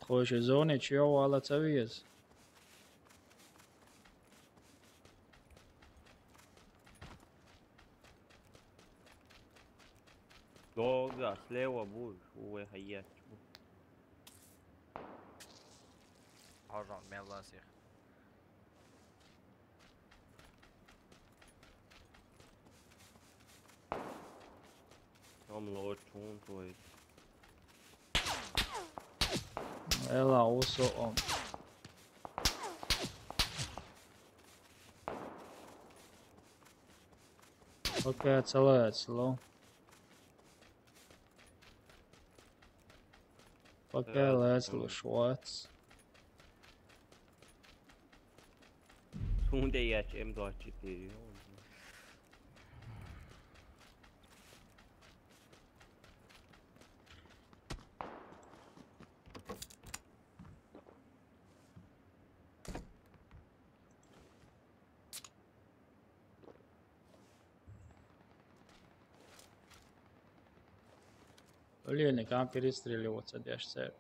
Тхойша зоне чё вала ца вез? Долго, слева будешь, уве хаять. Хьажан мел ласих. Ам ло чун той. Эла усо ам. Окей, целая, цело. Пока лазил швац. Сунде яч М двадцать четыре. Блин, и как перестреливаться, дядь Сэп?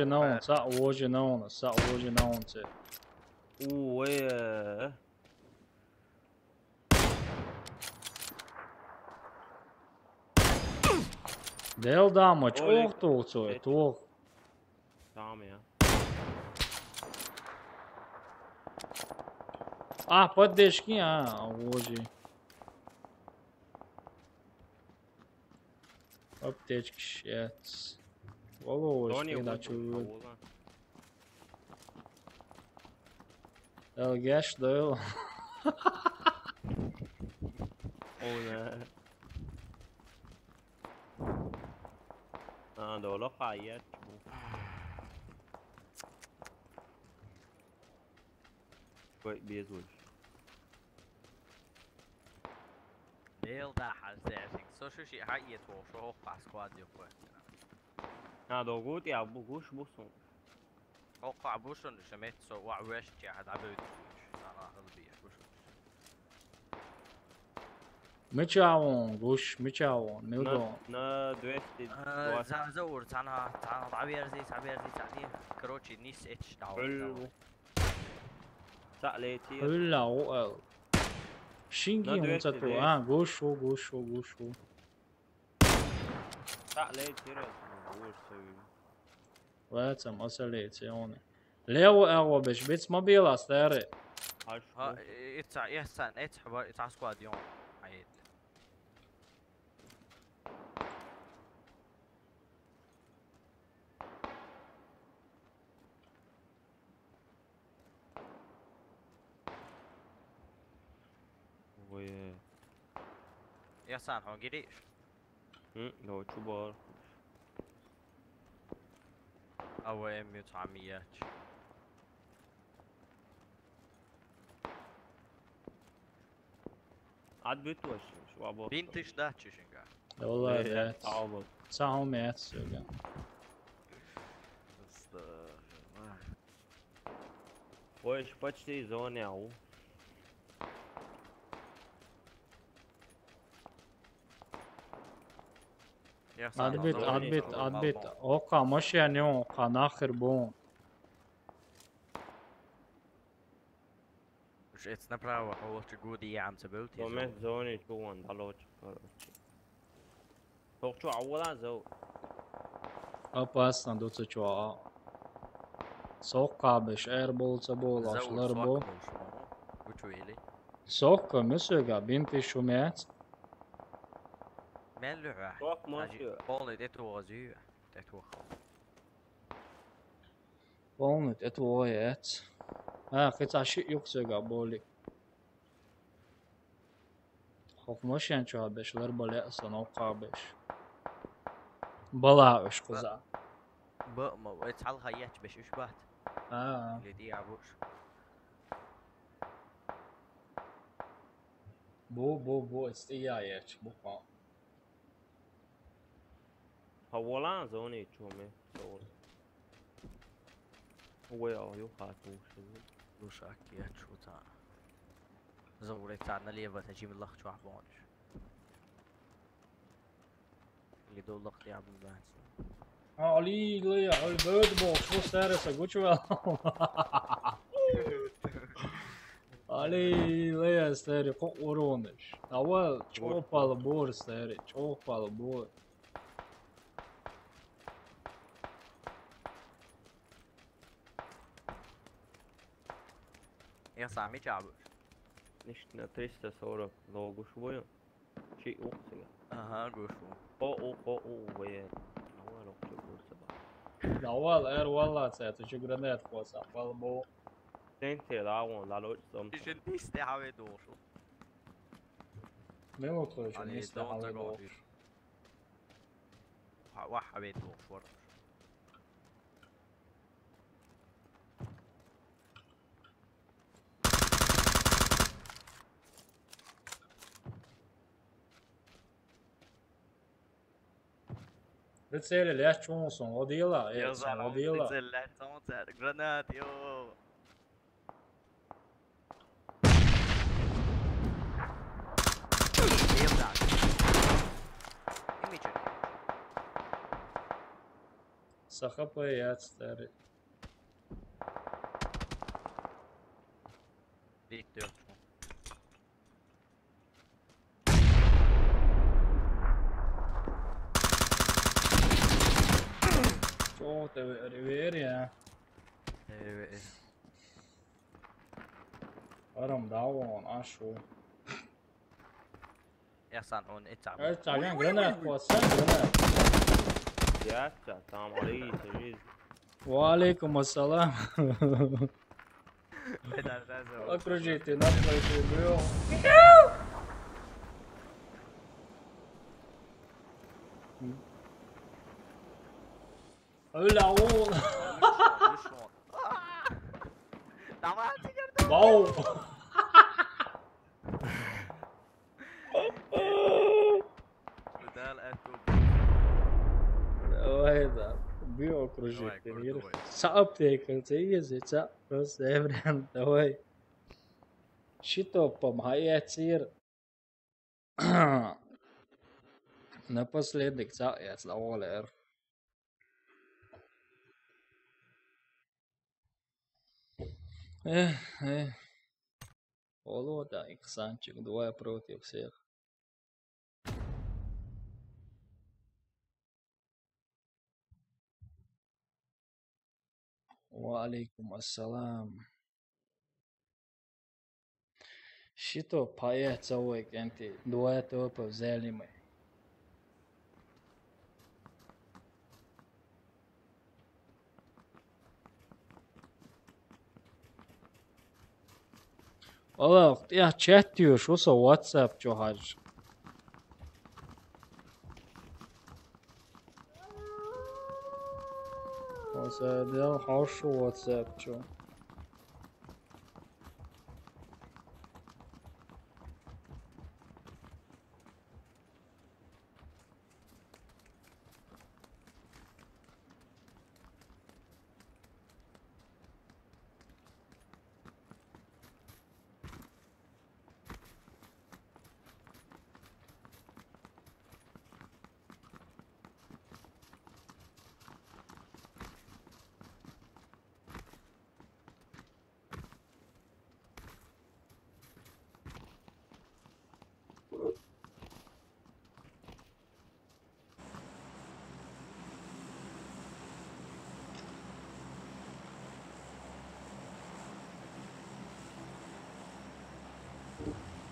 Наун, са вожи наун, са вожи наун це. У, э. Дел дама, Олег, чох тух цой, тух. Там я. А, поддержки, а, вожи. Аптечки шец. Вало, Тони, да, вот чё тут вы? Аула. Элгеш дойл. О, да. А, доло хайет. Кой безуш. Дел да хазешик. Со шу ши хайет во, шо хас квадио квадио. А, догут я бугуш бусун. О, ка бусун, шемет со ва веш ча хада бют. Ана алби бусун. Мичавон, гуш, мичавон, На, милдон. На двести двадцать. За, за ур, цана, цана, да верзи, са верзи, цани. Короче, нис эч дау. Ул. Са лети. Улла, о, эл. Шинги На он цату, двести а, гуш, о, гуш, о, гуш, о. Са лети, раз, гуш, сой. Вецам, оселети, он. Лево, эл, беш, бец мобила, старый. Ха, ица, ица, ица, склад, ён. Айт. Ой. Я сам, он гириш. М, да, чубар. А в эм ю там яч. Отбит точно, швабо. Бинтиш да чишинга. Валла, э, да. Саумец, да. Ой, почти зоне, ау. Отбит, отбит, отбит. Ока, машина, ока, нахер бон. Уж эц направо, а лучше гуди ям забыл. Но мы зоне чуван, да лучше, короче. Тохчу, а вала зо. Опасно, дуца чуа. Сокка беш, эр болца бола, шлар бо. Учуили. Сокка, мюсюга, бинти шумец. Мен люга. Сок, мосю. Полный детуозю. Детуо. Полный, это воец. А, хотя ши юксега боли. Хох машин чуа беш, лер боле остановка беш. Бала уж куза. Б, ма, эт хал хайяч беш уж бат. А. Леди абуш. Бу, бу, бу, эсти яяч, бу ха. Ха волан зони чуме, зон. Уе а ю хату ши. Лушак я чута. Зон уре та налево та жим лах чуа бонш. Или до лах я бу бан. Али ле, али бод бо, шо саре са гучва. Али ле, саре ко уронеш. Давай, чопал бор, саре, чопал бор. Я сами чабу. Ниш на триста сорок логуш бою. Чи ухсига. Ага, гушу. О, о, о, о, ве. Давай, лок, чё, гушу, ба. Давай, эр, валла, це, ты чё, гранат, коса, балбо. Сенте, да, вон, да, лок, сом. Ты же не стягивай душу. Минуту ещё не стягивай душу. Ха, ва, хаве душу, вор. Прицеле лячунсон, одила, я э, за одила. Прицеле лячунсон, гранат, ё. Имиджер. Саха пояц тари. Дикт ёлчун. Чё ты вери, вери, а? Э, э. Арам давон, ашу. Ясан он эцам. Э, цагаан гранат, косан гранат. Яса, там алейкум. Ва алейкум ассалам. Окружите, нас пройти, бро. Öyle oğul. Давай, Тигр, давай. Вау. Давай, да. Бий окружить. Давай, крутой. Сап текл, тегез, сап, просто эврен, давай. Щитопом, хаяцир. Напоследок, цаъ яц, даволер. Эх, эх. Оло да, иксанчик, двое против всех. Ва алейкум ассалам. Щитопом, я цаъ вай кенти, двое топов взяли мы. Валла, я чат дюш, уса WhatsApp чу хьажа. Уса дел хьожа WhatsApp чу.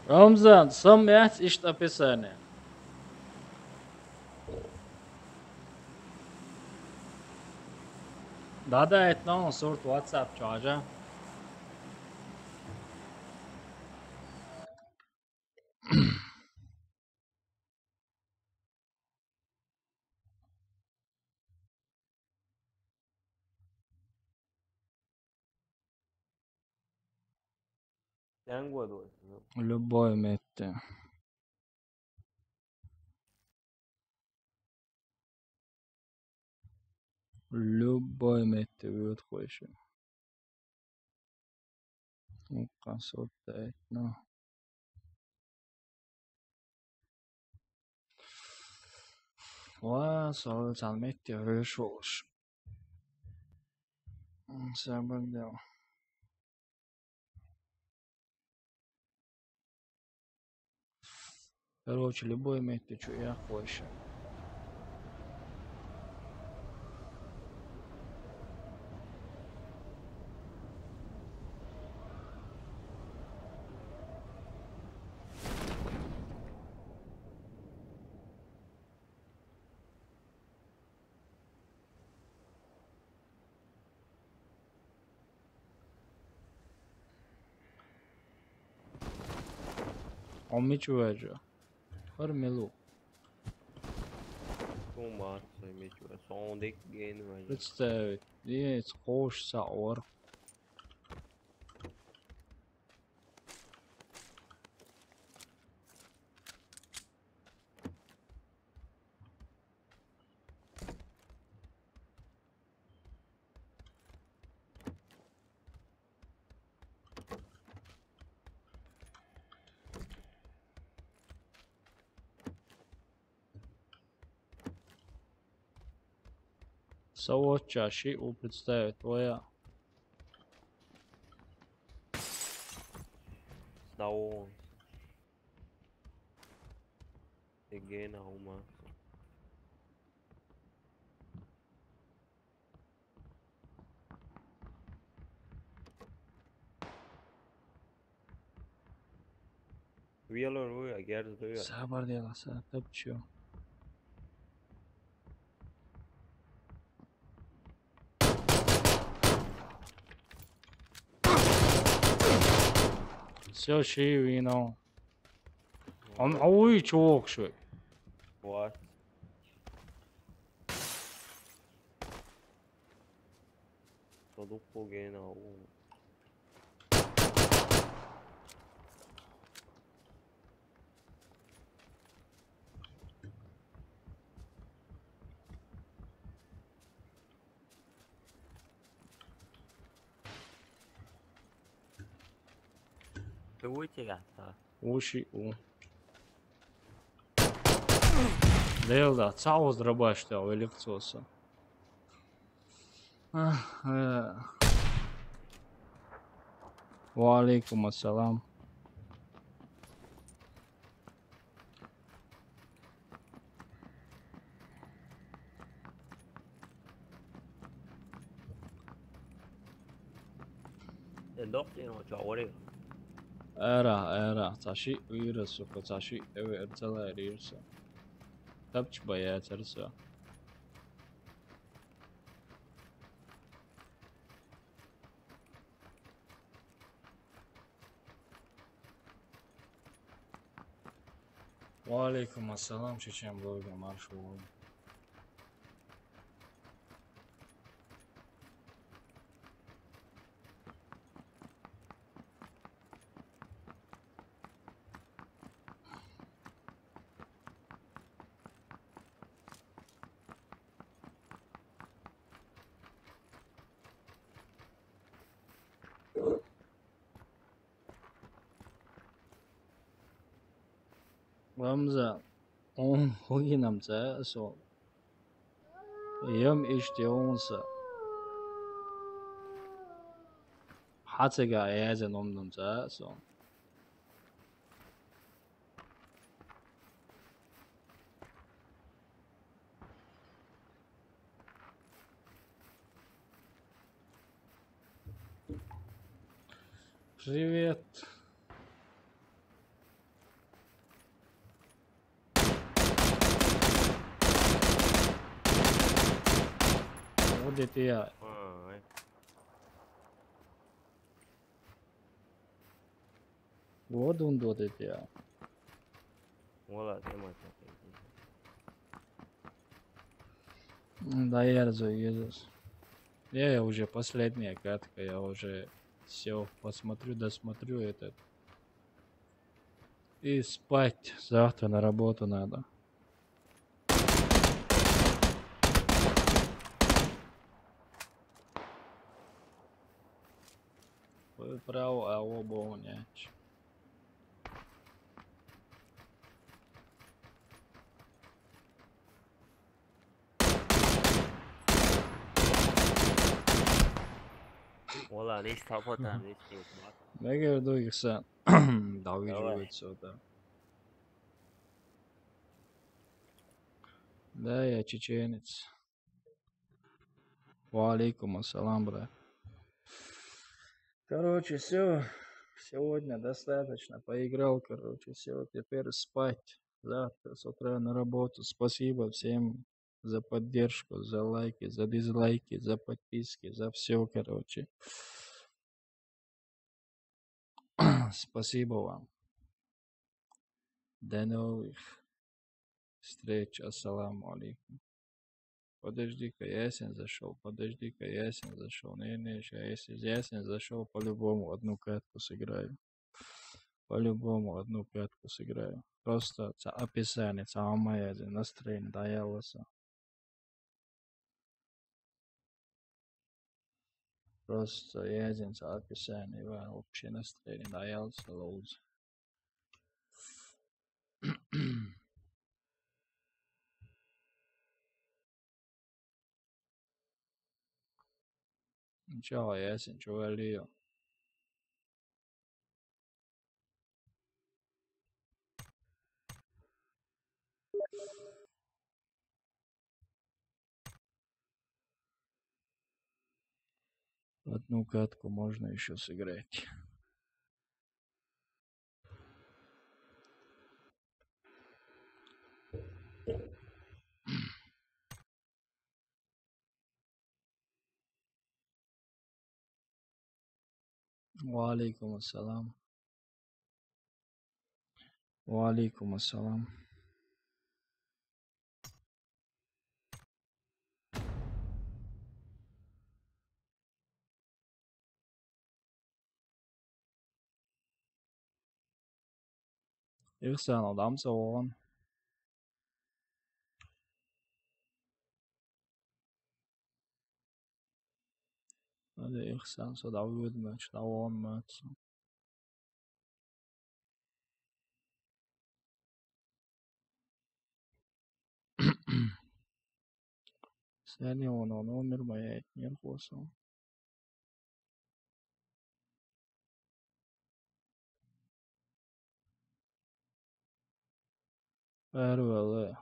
Рамзан, сам яц ишт описание. Дада, это на сорт WhatsApp чу хьажа. Любой метте. Любой метте вуд хойша. Укхан сорта этно. Ва, сол цалметти хойшош. Сабан дел. Короче, любой метте чу я хойша. Омичу вежа. Хар мелу. Тумар, сой мечу. Сондик ген вежа. Представить. Есть хош саур. Sa voča, šī u представить твоя. Down. Again, a uma. Vielu, Rui, a gherzdu, Rui. Sabr dela, sa tapčio. Всё, šī vino. Он, ой, чувак, что? What? Продукт по гена, у. Ты вытягивай, а? Уши у. Делда, цаус дробаш, что ли, лицо со. Ах, э. Ва алейкум ассалам. Эн дохтин о чавори. Эра, эра, цаши уира, сука, цаши эве эрцала ирса. Тапч бая церса. Ва алейкум ассалам, чечен блогер, марш вон. Гамза, он хугинамца со. Ям ишти онса. Хацега язен омнамца со. Привет. Вот это я. Ай. Вот он, вот это я. Вала, ты мой такой. М, да, я разу, Иисус. Я, я уже последняя катка, я уже всё посмотрю, досмотрю этот. И спать, завтра на работу надо. Вы правы, а оба унять. Вала, не стопотан, не стопотан. Мегер дуйса, давай. Давай, да. Да, я чеченец. Ва алейкум ассалам, брат. Короче, всё. Сегодня достаточно. Поиграл, короче, всё. Теперь спать. Завтра с утра на работу. Спасибо всем за поддержку, за лайки, за дизлайки, за подписки, за всё, короче. Спасибо вам. До новых встреч. Ассаламу алейкум. Подожди-ка, Ясин зашёл. Подожди-ка, Ясин зашёл. Не, не, ща Ясин, Ясин зашёл, по-любому одну катку сыграю. По-любому одну катку сыграю. Просто ца описание, ца моя настроение, да, я лоса. Просто я один ца описание, ва, общее настроение, да, я лоса лоуз. Ничего, ясен, чё валил. В одну катку можно ещё сыграть. وعليكم السلام. وعليكم السلام. Ихсан, адамсың оған. Hadi Ихсан, садавыдмыч, давонмыч. Сәне оны номер моя этнер қосу. Бәрі бәлі.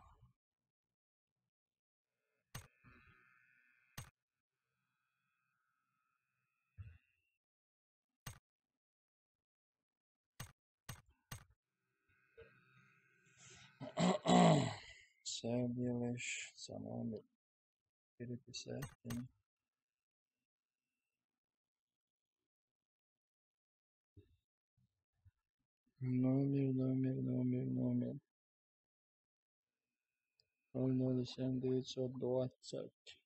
Сәбилеш, самомер. Переписать. Номер, номер, номер, номер. Ноль ноль семь девятьсот двадцать.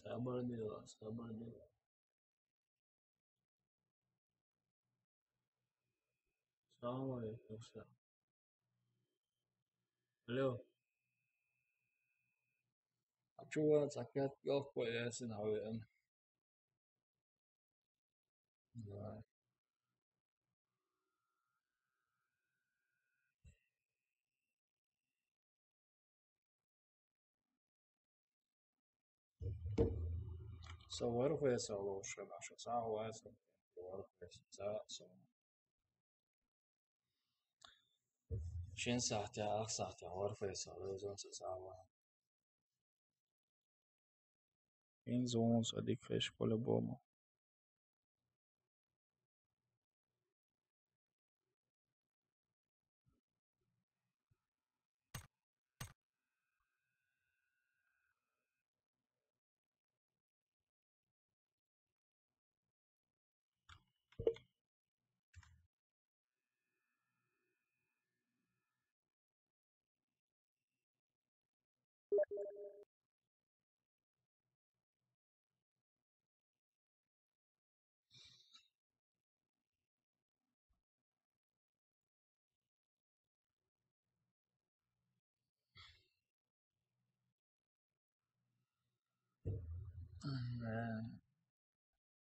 Сабыр дила, сабыр дила. Салам алейкум. Алло. А чё у вас опять лёгкая ясен, наверное? Да. Со варфейса лучше, наша сагуэса варфейса, со. Шин сахтя, ах сахтя, варфейса, лозон са сагуэ. Ин зон са дикхеш по-любому.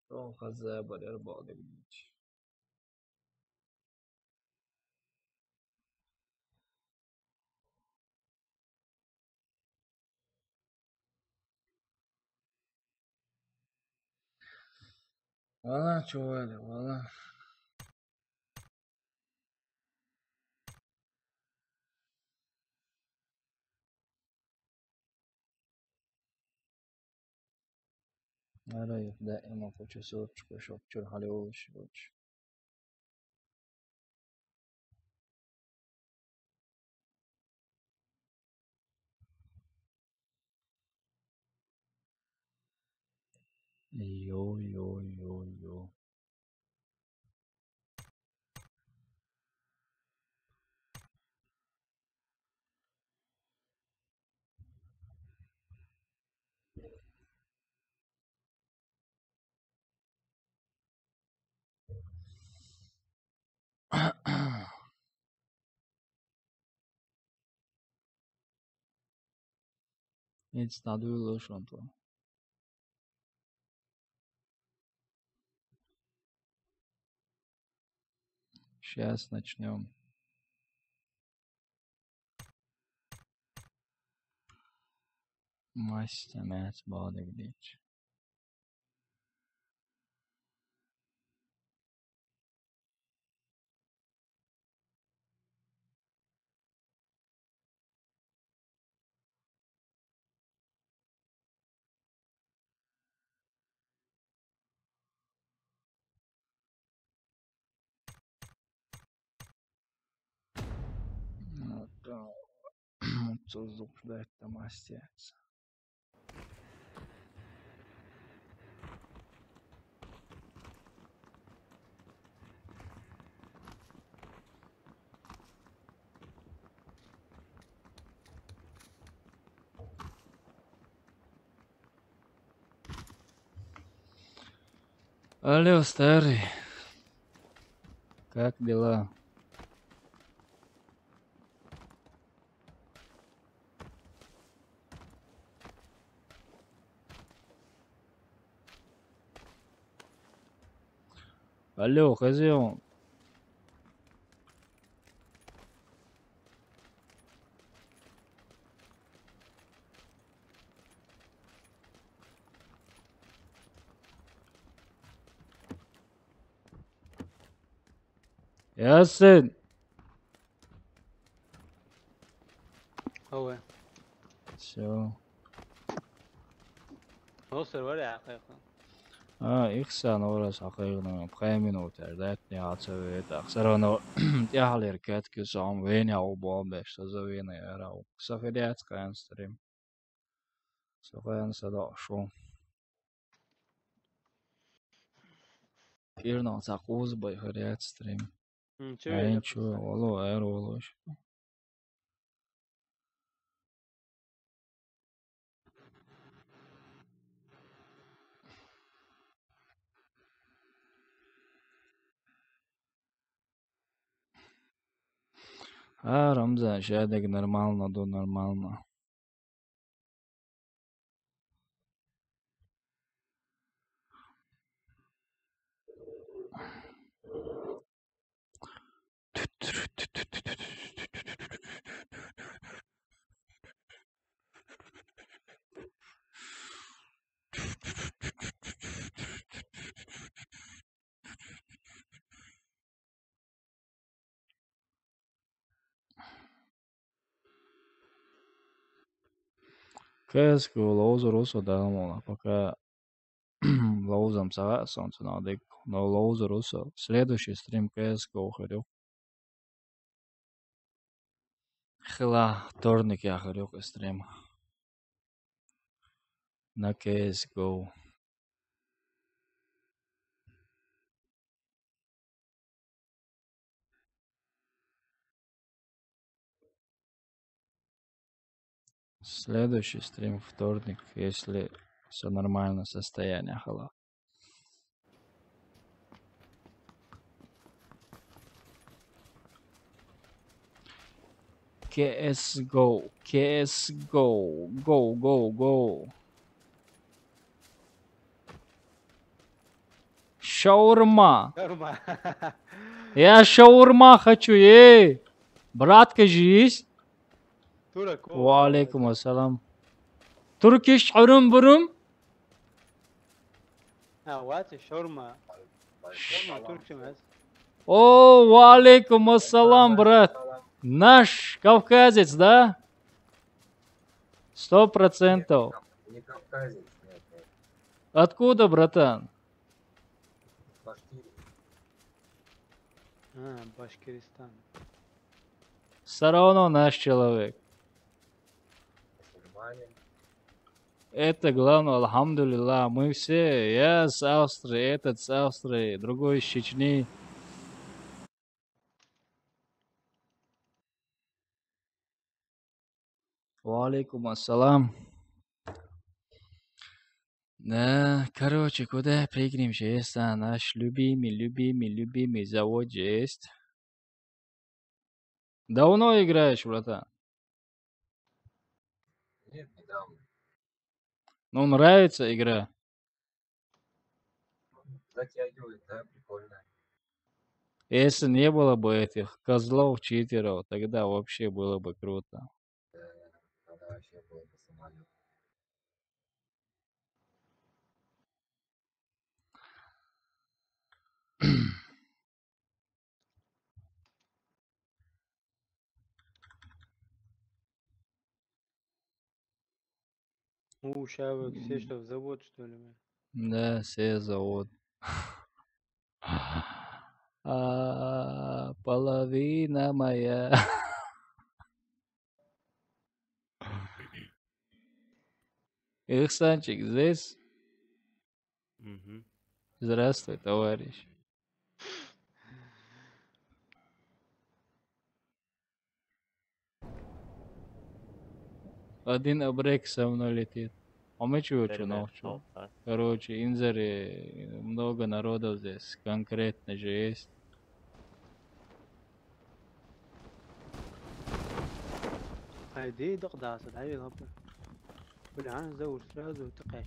Тон хаза барьер баъда гидич. Вала, чували, вала. Ара, я, да, я могу часочек, ещё вчера халёвый, короче. Йо, йо, йо, йо. Эцна дуллушонту. Сейчас начнём. Мастер, мать, бадык дичь. Отсутствует мастер. Алло, старый. Как дела? Алло, хозяин. Ясин. Ой. Всё. Ол сервер я, хакъыйгъын. А, ихсан орас хакъыйгъын, пхай минут эрдетни ацавет, ахсарано тяхлер кетки сам веня обо беш, саза веня эра. Сафедец кан стрим. Сафедец сада шо. Кирнал сакъуз бай хырят стрим. М, чё Ай, это чё, просто? Оло, эр оло. А, Рамзан, ща так нормально, да, нормально. Кэску лоузер усо далмона, пока лоузам сага солнце надо, но лоузер усо. Следующий стрим кэску хырюк. Хыла вторник я хырюк стрим. На кэску. Следующий стрим вторник, если всё нормально, состояние хала. К С го, К С го, го, го, го. Шаурма. Шаурма. Я шаурма хочу, эй. Брат, кажись. Турок, о, Ва алейкум ассалам. Туркиш урум бурум. А, вати, шаурма. Шаурма, турк эмес. О, ва алейкум ассалам, брат. Наш кавказец, да? Сто процентов. Нет, не кавказец, нет, нет. Откуда, братан? Башкирия. А, Башкиристан. Всё равно наш человек. Мусульманин. Это главное, альхамдулиллах. Мы все, я с Австрии, этот с Австрии, другой из Чечни. Ва алейкум ассалам. Да, короче, куда прыгнем же, если наш любимый, любимый, любимый завод же есть. Давно играешь, братан? Нет, недавно. Ну, нравится игра? Затягивает, да, прикольно. Если не было бы этих козлов, читеров, тогда вообще было бы круто. Да, тогда вообще было бы самолёт. У, ща вы все, что, в завод, что ли, мы? Да, все завод. А, половина моя. Ихсанчик здесь? Мгм. Здравствуй, товарищ. Один абрек со мной летит. А мы чего, чё, Бербер, нахуй, чё? Алтай. Короче, инзаре много народов здесь, конкретно же есть. Хайди, док даса, да, вилапа. Бля, за уж сразу ты кэш.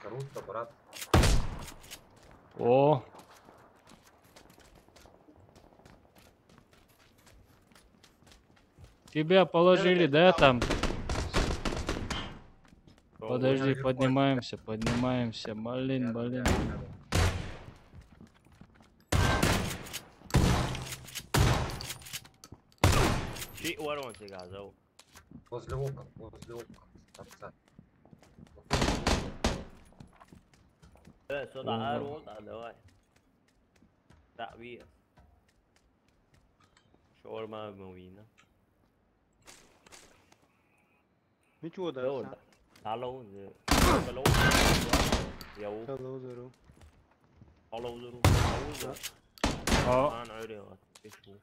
Круто, брат. О. Тебя положили, да, там? Подожди, поднимаемся, поднимаемся. Блин, блин. Shit, what on you guys, oh? Возле окон, возле окон, торца. Э, сюда, Ого. Арон, а, давай. Да, ви. Шаурма мовина. Ну чего, да? Давай, да. Алло, э, алло. Яу. Алло, здорово. Алло, здорово. Алло, здорово. А. Ан, аре, вот, пишу.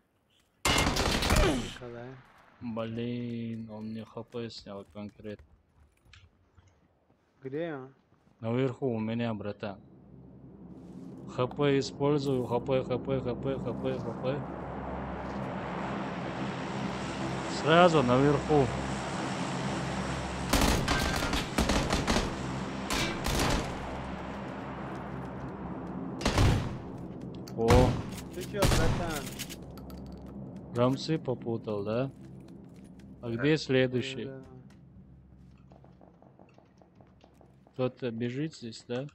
Николай. Блин, он мне Х П снял конкретно. Где он? Наверху у меня, братан. Х П использую, Х П, Х П, Х П, Х П, Х П. Сразу наверху. О. Ты чё, братан? Рамсы попутал, да? А где следующий? Да, да. Кто-то бежит здесь, да?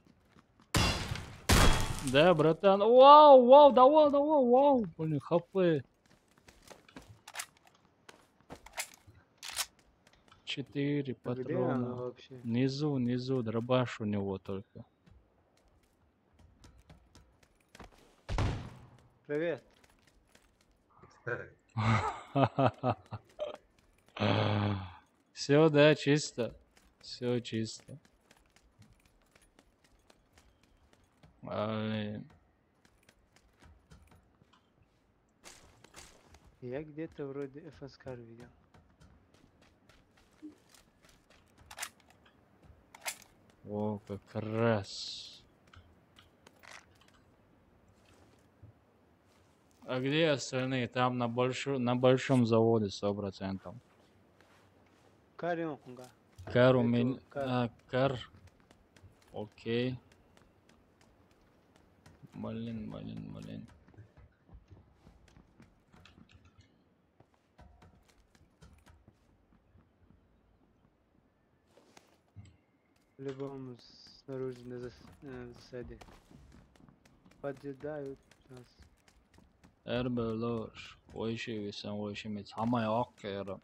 Да, братан. Вау, вау, давай, давай, вау. Блин, Х П. Четыре патрона. А где она вообще? Внизу, внизу, дробаш у него только. Привет. Все, да, чисто. Все чисто. Блин. Я где-то вроде F S K видел. О, как раз. А где остальные? Там на большу-, на большом заводе сто процентов. Кар ёнкунга. Кар у меня. А, кар. Окей. Блин, блин, блин. По-любому с-, Снаружи на зас-, э, засаде. Поджидают нас. Эрбелош, войши висан, войши мец, хамай ак кера.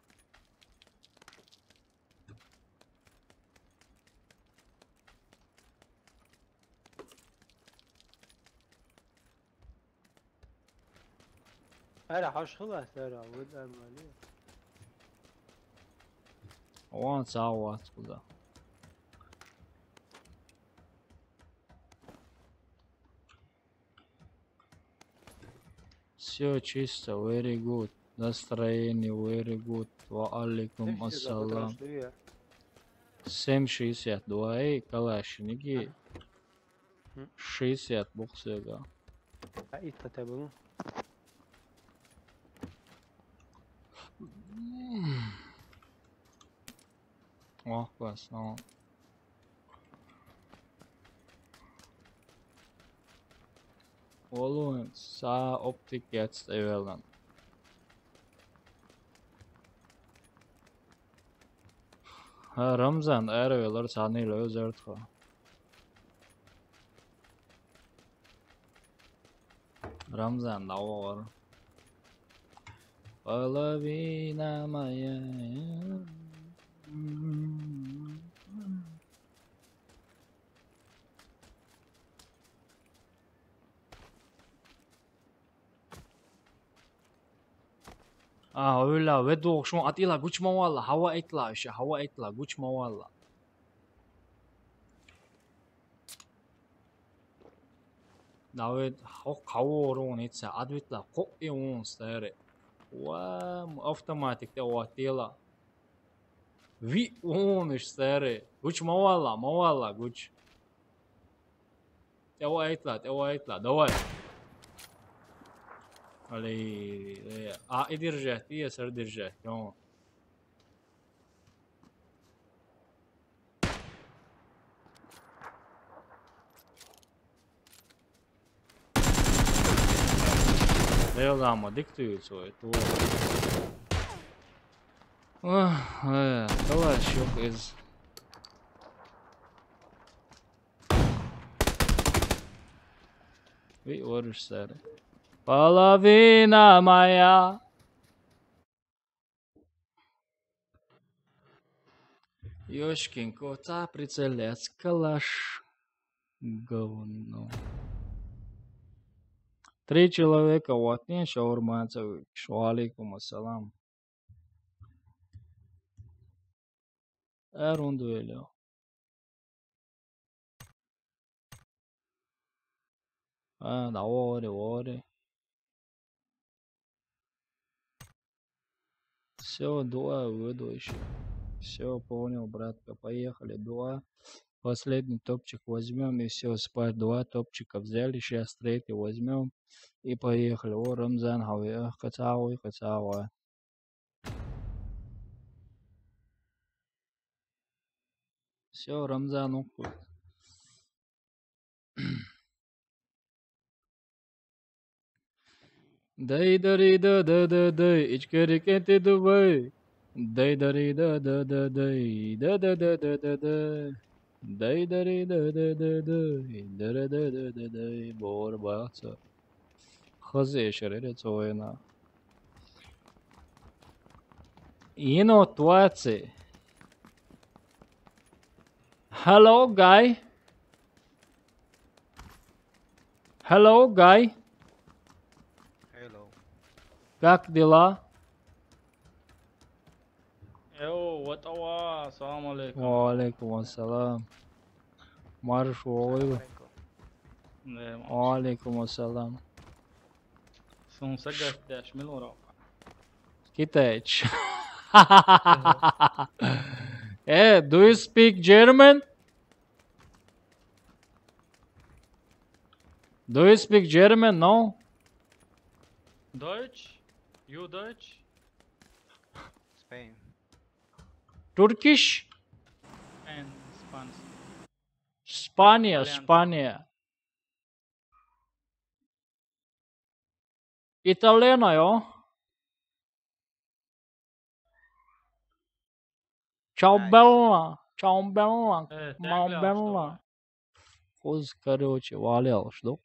Ара, хаш хилас, ара, вот нормально. Вон сават куда. Всё чисто, very good. Настроение very good. Ва алейкум ассалам. Сем шестьдесят два, эй, калашники. Ага. Шестьдесят боксерга. А, и тата был. О, классно. Олун са оптик яц эвелан. Ха, Рамзан, эр эвелар сани ле озертха. Рамзан, давар. Половина моя. А, ойла, ве дух, шун атила, гучмавала, хава этла, иша, хава этла, гучмавала. Давид, хо, каворун ица, адвитла, ко и он старе. Ва, автоматик те ватила. Ви он иш старе. Гучмавала, мавала, гуч. Те вайтла, те вайтла, давай. Али, э, а, и держать, и сар держать, он. Реалама диктует свой тур. Ох, э, давай ещё из. Ви ориш саре. Половина моя. Ёшкин кот, а прицелец, калаш. Говно. Три человека, вот, не, шаурманцев, ва алейкум ассалам. Эрун дуэлё. А, да, вори, вори. Всё, два выдачи. Всё, понял, братка. Поехали, два. Последний топчик возьмём и всё, спать. Два топчика взяли, сейчас третий возьмём и поехали. О, Рамзан, хавы, эх, кацавы, кацавы. Всё, Рамзан окует. Дай дари да да да дай, ичкерик эти дубай. Дай дари да да да дай, да да да да да да. Дай дари да да да дай, да да да да да дай. Бор баца. Хазы шереле цоена. Ино туаци. Hello, guy. Hello, guy. Hello. Как дела? Эо, ватава, салам алейкум. Ва алейкум ассалам. Марш, Вова. Салам алейкум. Не, Ва алейкум ассалам. Сун сагаш даш милора. Китайч. Э, do you speak German? Do you speak German? No? Deutsch? You Deutsch? Spain. Turkish? And Spanish. Spania, Italian. Spania. Italiana, ja. Ciao, nice. Bella. Ciao, Bella. Eh, ciao, Bella. кхуза, короче, валялаш ду.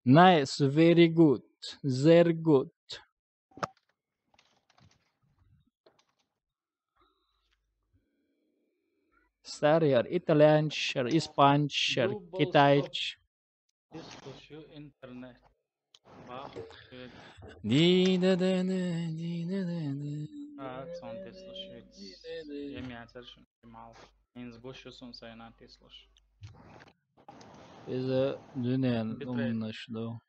Nice, very good, sehr gut. Старый, яр итальянч, яр испанч, яр китайч. Тислуш ю интернет. Бах, ди-да-да-да, ди-да-да-да. А, цун тислуш ю. Ди-да-да. Ем яцар шун мал. Инз гуш ю сун сайна тислуш. Из дунен Битвей. Умнаш ду.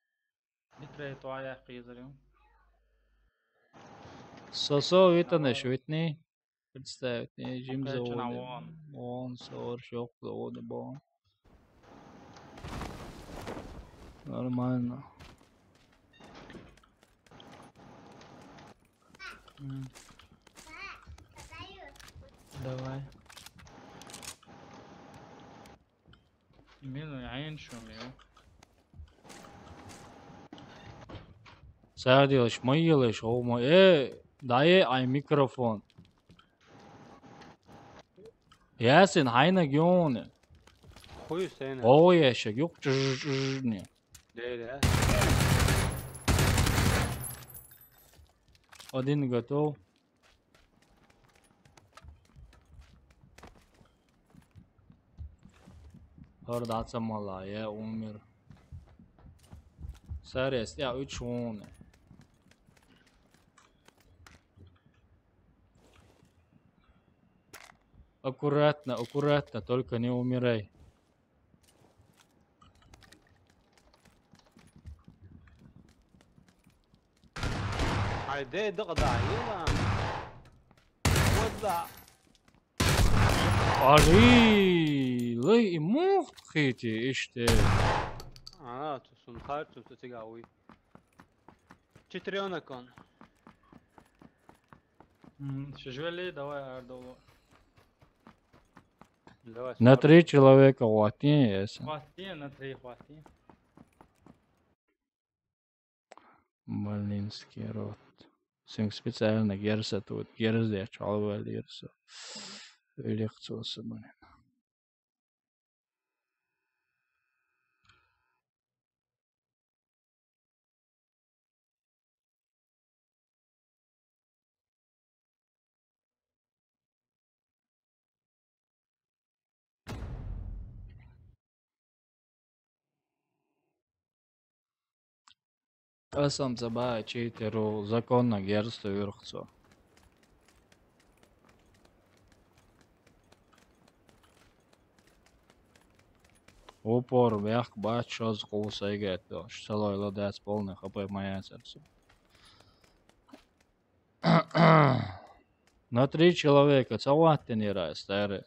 Битвей туая кизарю. Сосо витанаш витни. Представить, не, жим Окей, заводы. Чина вон. Вон, сор, шок, заводы, бон. Нормально. М. Давай. Мин айн шумил. Садилыш, мыйылыш, о мой. Э, дае ай микрофон. Ясин, хайна гёны. Хуй сен. О, яшек, юк, чж-чж-чж, не. Де, де. Один готов. Orada atamalı ya, умер. Сарес, я, üç он. Аккуратно, аккуратно, только не умирай. Haydi, dık da, yılan. What the? Arılı imut хити işte. Ана, тусын, хайр тусын, тига уй. Четырёнок он. М, шежвели, давай, Ардолу. Давай, На смотри. Три человека хватит, если. Хватит, на три хватит. Берлинский рот. Сен специально герса тут, герзде чалва лирса. Лекциясы, блин. Асам забай читеру законно герсто юрхцо. Упор вверх бач, шоз кусайгет дош. Салой лодец полный хп моя сердце. На три человека, цаваттен ирай, старый.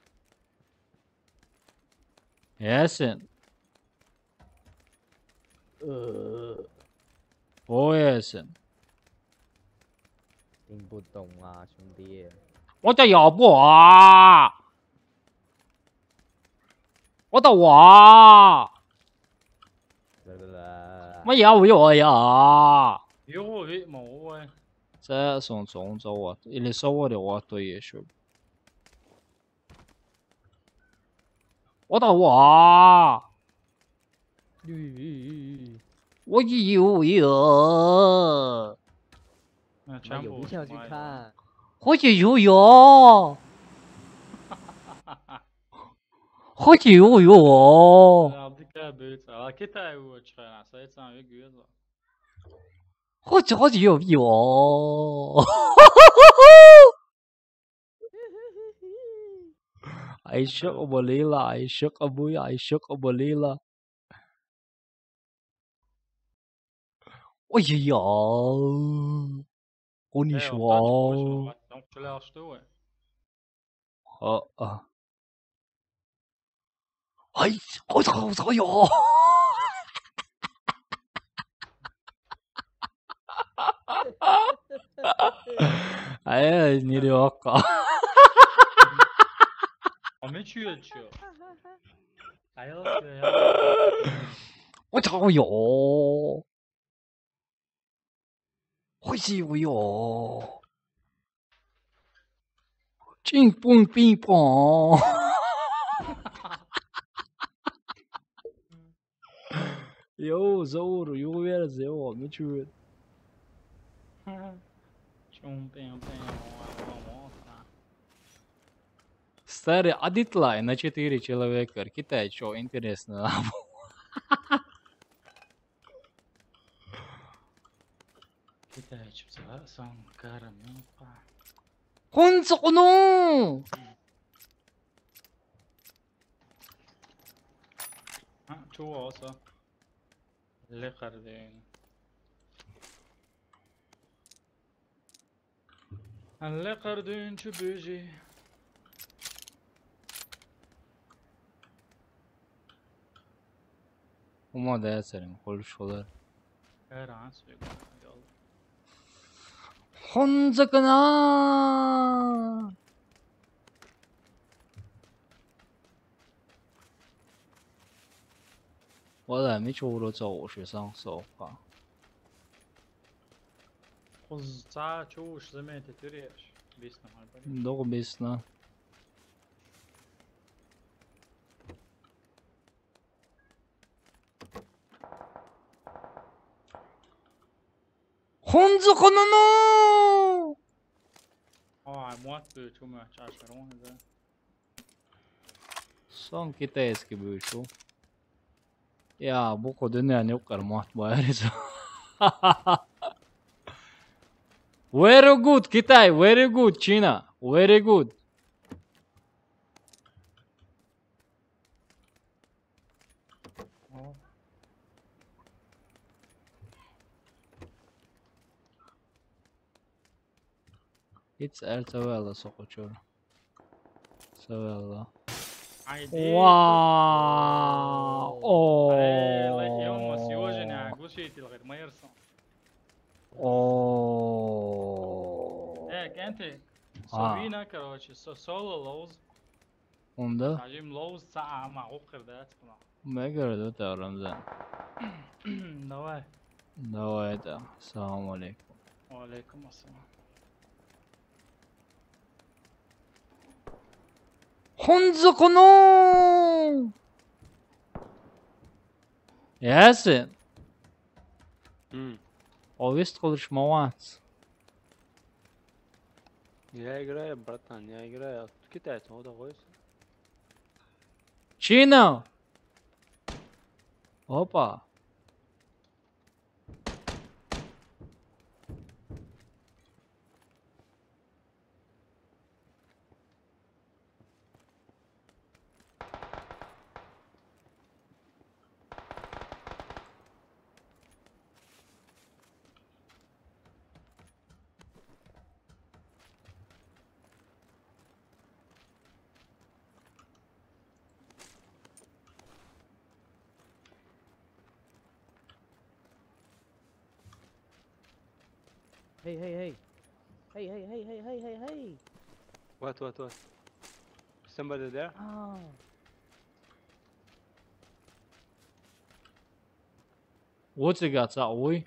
Ясен. Э. О, ясен. 听不懂啊，兄弟。我的腰部啊！我的哇！来来来，我要我要呀！有我有没我？这送送走啊，или савари вато ещё. 我的哇！我有有。那全部有必要去看？我有有。我有有。啊，这个不是啊，给他我去了，所以这样有鬼子。我有有有。 Айшык Абалила, Айшык Абуй, Айшык Абалила. Ой-ой-ой. Конишва. А, а. Ай, ой, ой, ой, ой. Ай, ай, не лёгко. А мы чё, чё? А я вот, я вот. Ой, ой, ой. 欲しいよ。チンポンピンポン。Йоу, Заур, юхаверза, йоу, мича вена? Чум пям пям. Старый, а дита лайк на четыре человека, китайцо интересно. Китайцо сан карам ёпа. Хунза къуну! А, чу оса. Лекар дейн. Алле кардуьнчу бюжи. Ума да ясарин, холуш холар. Эран сюган йол. Хунзакана. Вала, мича гӀур ца гӀуш ве сан сохка. Кхуза ца чувш заметить виреш. Бисна хьан бари. Догу бисна. Хунза хунуну! Ай, мотт бу чума чашарон да. Сон китайский бу шу. Я, буку дунен юкъар мотт байрис. Very good, Китай, very good, China, very good. Итс эр ца ваьлла со кхучура. Ца ваьлла. Ай, ди. Вау! О! Ай, лай, ёма, съёженная, глушитель, говорит, майерсон. О! Э, кенти. А. Со вина, короче, со соло лоуз. Унда? Сажим лоуз ца ама, укхир да, цкуна. Мегар да та, Рамзан. Давай. Давай та. Салам алейкум. Ва алейкум ассалам. Хунзакуну! Ясин. М. Овест кылыш ма вац. Я играю, братан, я играю. А тут китайцы, вот такой. Чина! Опа! Hey, hey, hey. Hey, hey, hey, hey, hey, hey, hey. What, what, what? Somebody there? Oh. What's it got, that way?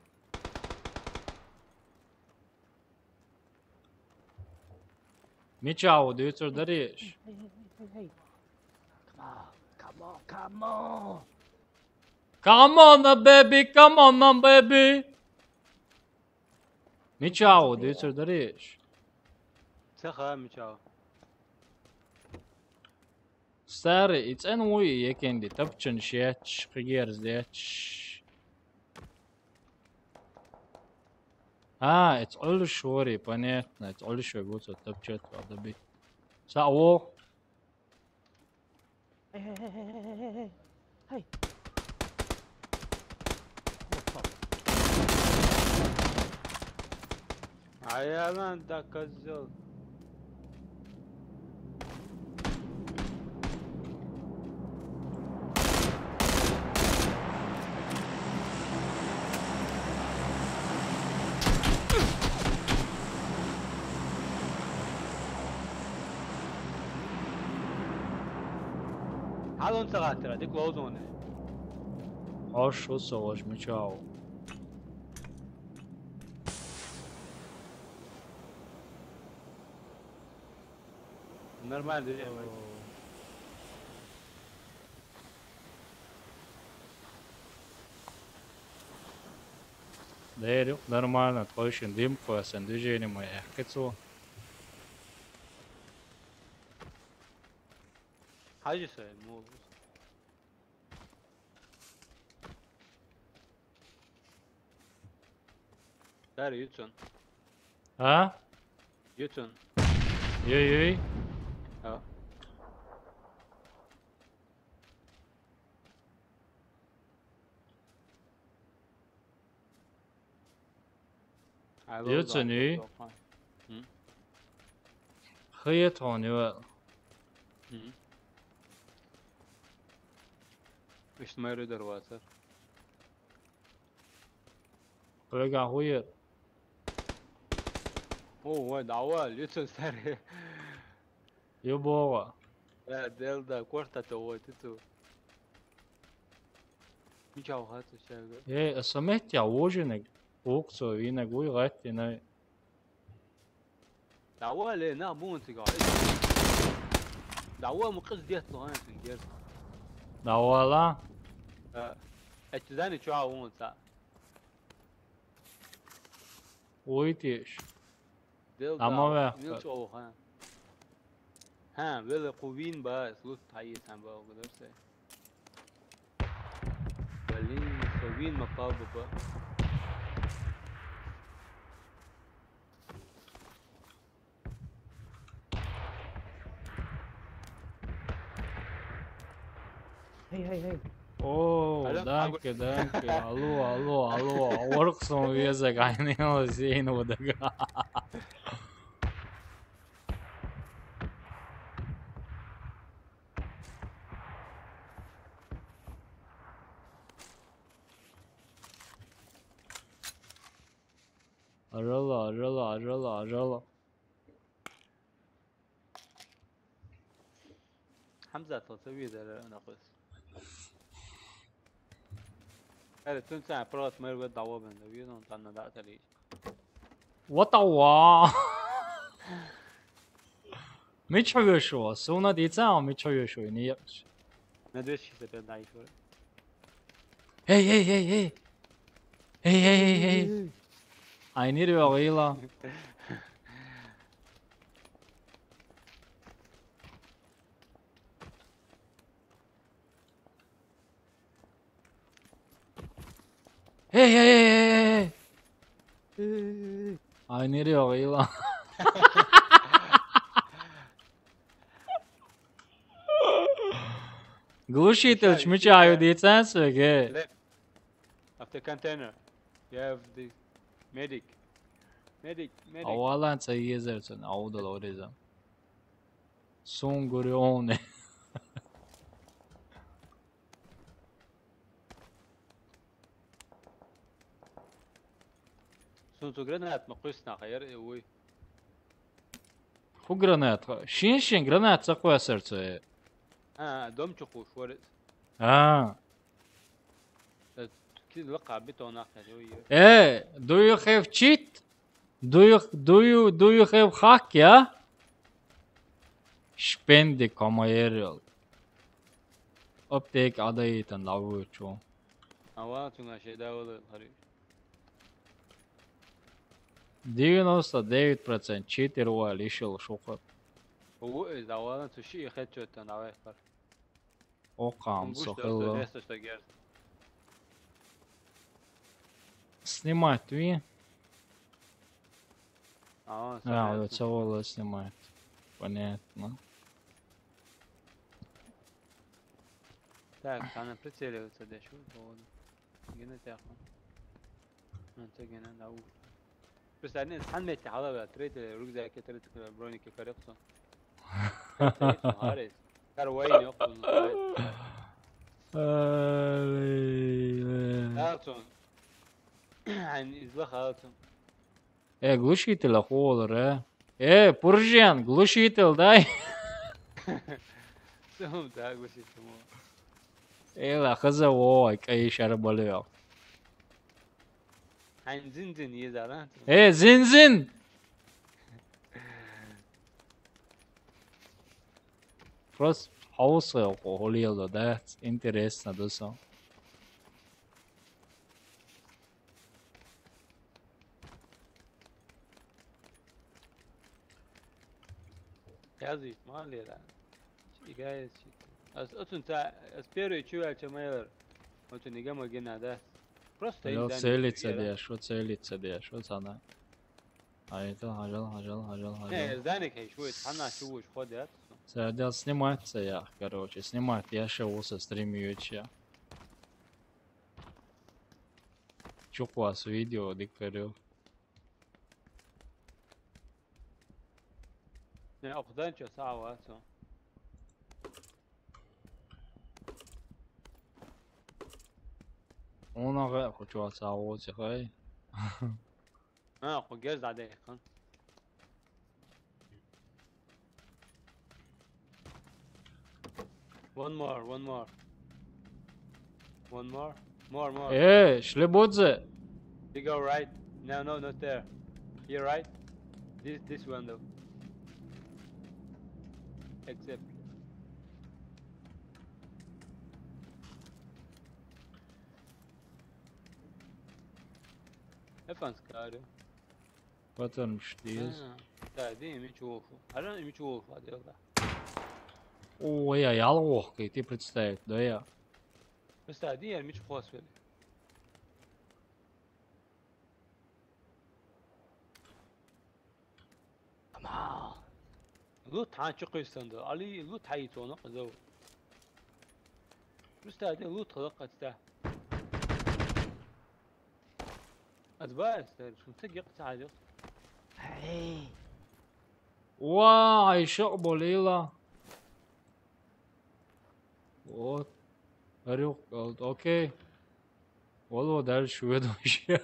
Мича ву дуьйцур дарий? Hey, hey, hey, hey, hey. Come on, come on, come on. Come on, baby, come on, baby. Мича ву дуьйцур дарий? Ца ха мича ву. Старый, и цӀена вуй екенди, тапчанаш етташ, кхигерз етташ. А, эц Ӏуьллуш вари, понятно, эц Ӏуьллуш вай буцо тапчат вал даби. Са вох. Hey, hey, hey, hey, hey, hey, hey. Hey. What the fuck? А я на да козёл. Хьалун ца гӀаттара, дика ловзоне. Хьо шу со вож, мича ву. Нормально, друзья мои. О. Деру, нормально, тхойшин дим кхоьссина движение ма яьккхи цо. Хьажи сай, молу. Дара, юцун. А? Юцун. Юй, юй. А. Ай, лол, Юцун, лол, юй. Лол, лол. М? Хьет хьона, юй. М? Ишт майру дарваза. Хьоьга хьуе. О, вай, давай, лицо старый. Ё бога. Э, дел да, корта то вай, ты ту. Мича ухат чага. Э, а самет я воженек. Уксо, винек, уй, гатти, най. Давай, ле, на, бун цига. Давай, мы кыз дет, ло, ан, сингер. Давай, ла. Э, э, ты знаешь, что он, ца? Уй, тиеш. Дел Ама да, вяхка. Вил чолу, ха. Ха, вел кувин ба, слут таи сан ба, угадерсе. Блин, со вин ма пал ба. Hey, hey, hey. О, Алло, данке, данке. Алло, алло, алло. Орксон везек, айнела зейн водага. Арала, арала, арала, арала. Хамзат, ло, со везер, нахуй. Аре, тун ца, просто мэр вот дало бен, да, вижу, он там надо отолить. What the wa? Мича вешо, суна дица, мича вешо, не я. На двести шестьдесят пять, да, ещё. Эй, эй, эй, эй. Эй, эй, эй, эй. Ай, не рёгила. Эй, эй, эй, эй, эй. Эй, эй, эй, эй. Ай, не рёгила. Глушитель, чмичаю, диценсвеге. Left. After container. You have the medic. Medic, medic. Авалан ца езерцен, аудал ореза. Сунгурион. Сунцу гранат ма куснах, яр, э, уй. Ху гранат, шин-шин гранат ца квасар ца. А, дом чу куш, варит. А. Э, ки лака бетон ахтар, уй, уй. Э, do you have cheat? Do you, do you, do you have hack, yeah? Spend the commercial. Аптек адаитан лавучу. Ава, цунга шеда вала хари. Девяносто девять процент читер ва лишил шуха. Угу, из давала цуши и хет чё-то на вайфар. Окам, Гуш да сохыло. Сто девяносто герц. Снимать ви? А, А, вот соответственно. Целого снимает. Понятно. Так, она прицеливается, да, чё, поводу. Гена тяху. Ну, ты гена, да, у. Просто они сан мети хала, да, третий рюкзак, третий броник, коррекцию. Харис. Карвай не окунул. Ай, ай. Алцун. Ан изла халцун. Э, глушитель холор, э. Э, Пуржен, глушитель дай. Сум да, глушитель. Эла хаза, ой, кай шар болё. Ан зин-зин езара. Э, зин-зин. Просто хаос холияло, да? Интересно, да, со. Язык, ма лера. Играет щит. Ас оцун ца, ас первый чувача мэлэр. Оцун ига магина, да? Просто Алё, инзан целиться чуяла. Деш, о, целиться деш, о, цана. А это хажал, хажал, хажал, хажал. Не, зданик хей, шует, хана чуваш ходят. Садел снимать ца я, короче, снимать я шо уса стримиюча. Чук вас видео, дикарю. Не, охдан чё, сава, цо. Она гэ, хочу сава, цо, хай. А, хо гез да дэ, хан. One more, one more. One more. More, more. Э, шлебодзе. You go right. No, no, not there. Here, right? This, this window. Except. Эфанс карю. Потом штиз. А, да, ди ими чуофу. Ара ими чуофу, а делда. О, я, я лох, кай ты представить, да я. Представь, ди я ими чуофу свели. Ама. Лут ха чу кыстанда. Али лут ха ицона кызо. Представь, ди лут кылык катта. Адбайс, да, шунта гек цадык. Эй. Уа, айшо болила. Вот. Арюк, вот, окей. Оло дальше ведущий.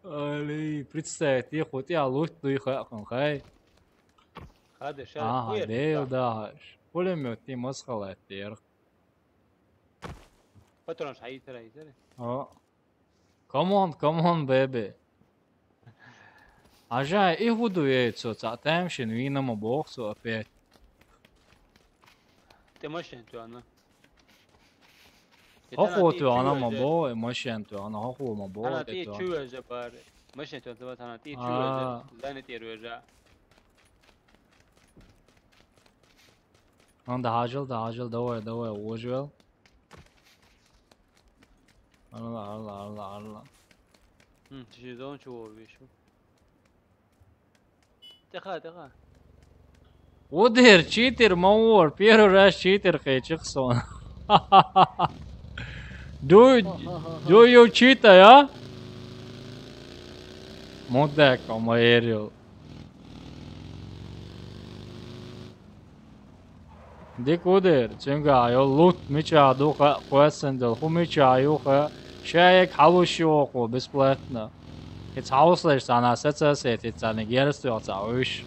Али, представь, я хоть я лут дуй ха, хан хай. Хадыш, Ага, хуер, дел да. Пулемёт не масхалат дер. Патронаш айтыр, айтыр. О. Come on, come on, baby. Ажа, и худу яйцо, ца таймшин винама бохсу опять. Тэ машин ту ана. Хохо ту ана ма бо, машин ту ана, хохо ма бо. Ана тэ чу эжа бар. Машин ту ана тэ чу эжа. Зани тэ эжа. Анда хажал, да хажал, давай, давай, ожвел. Арла, арла, арла, арла. Хм, ты же зон чего вижу? Тихо, тихо. Удер, читер, маур, первый раз читер хэ чиксон. Do, do you cheat, а? Мудак, омаэрил. Дик удэр, цэнгэ аюу лут мича духа квэсэндэл, ху мича аюуха, шаек халушиоку бесплатно. Эц хауслэш цана сэцэсэт, эц цана герстуял ца уиш.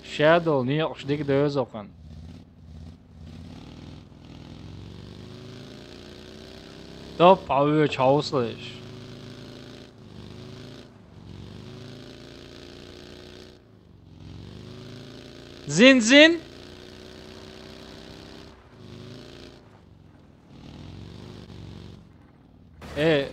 Шадол ниокш дик дэзохан. Топ ауё чауслэш. Зин-зин. Э.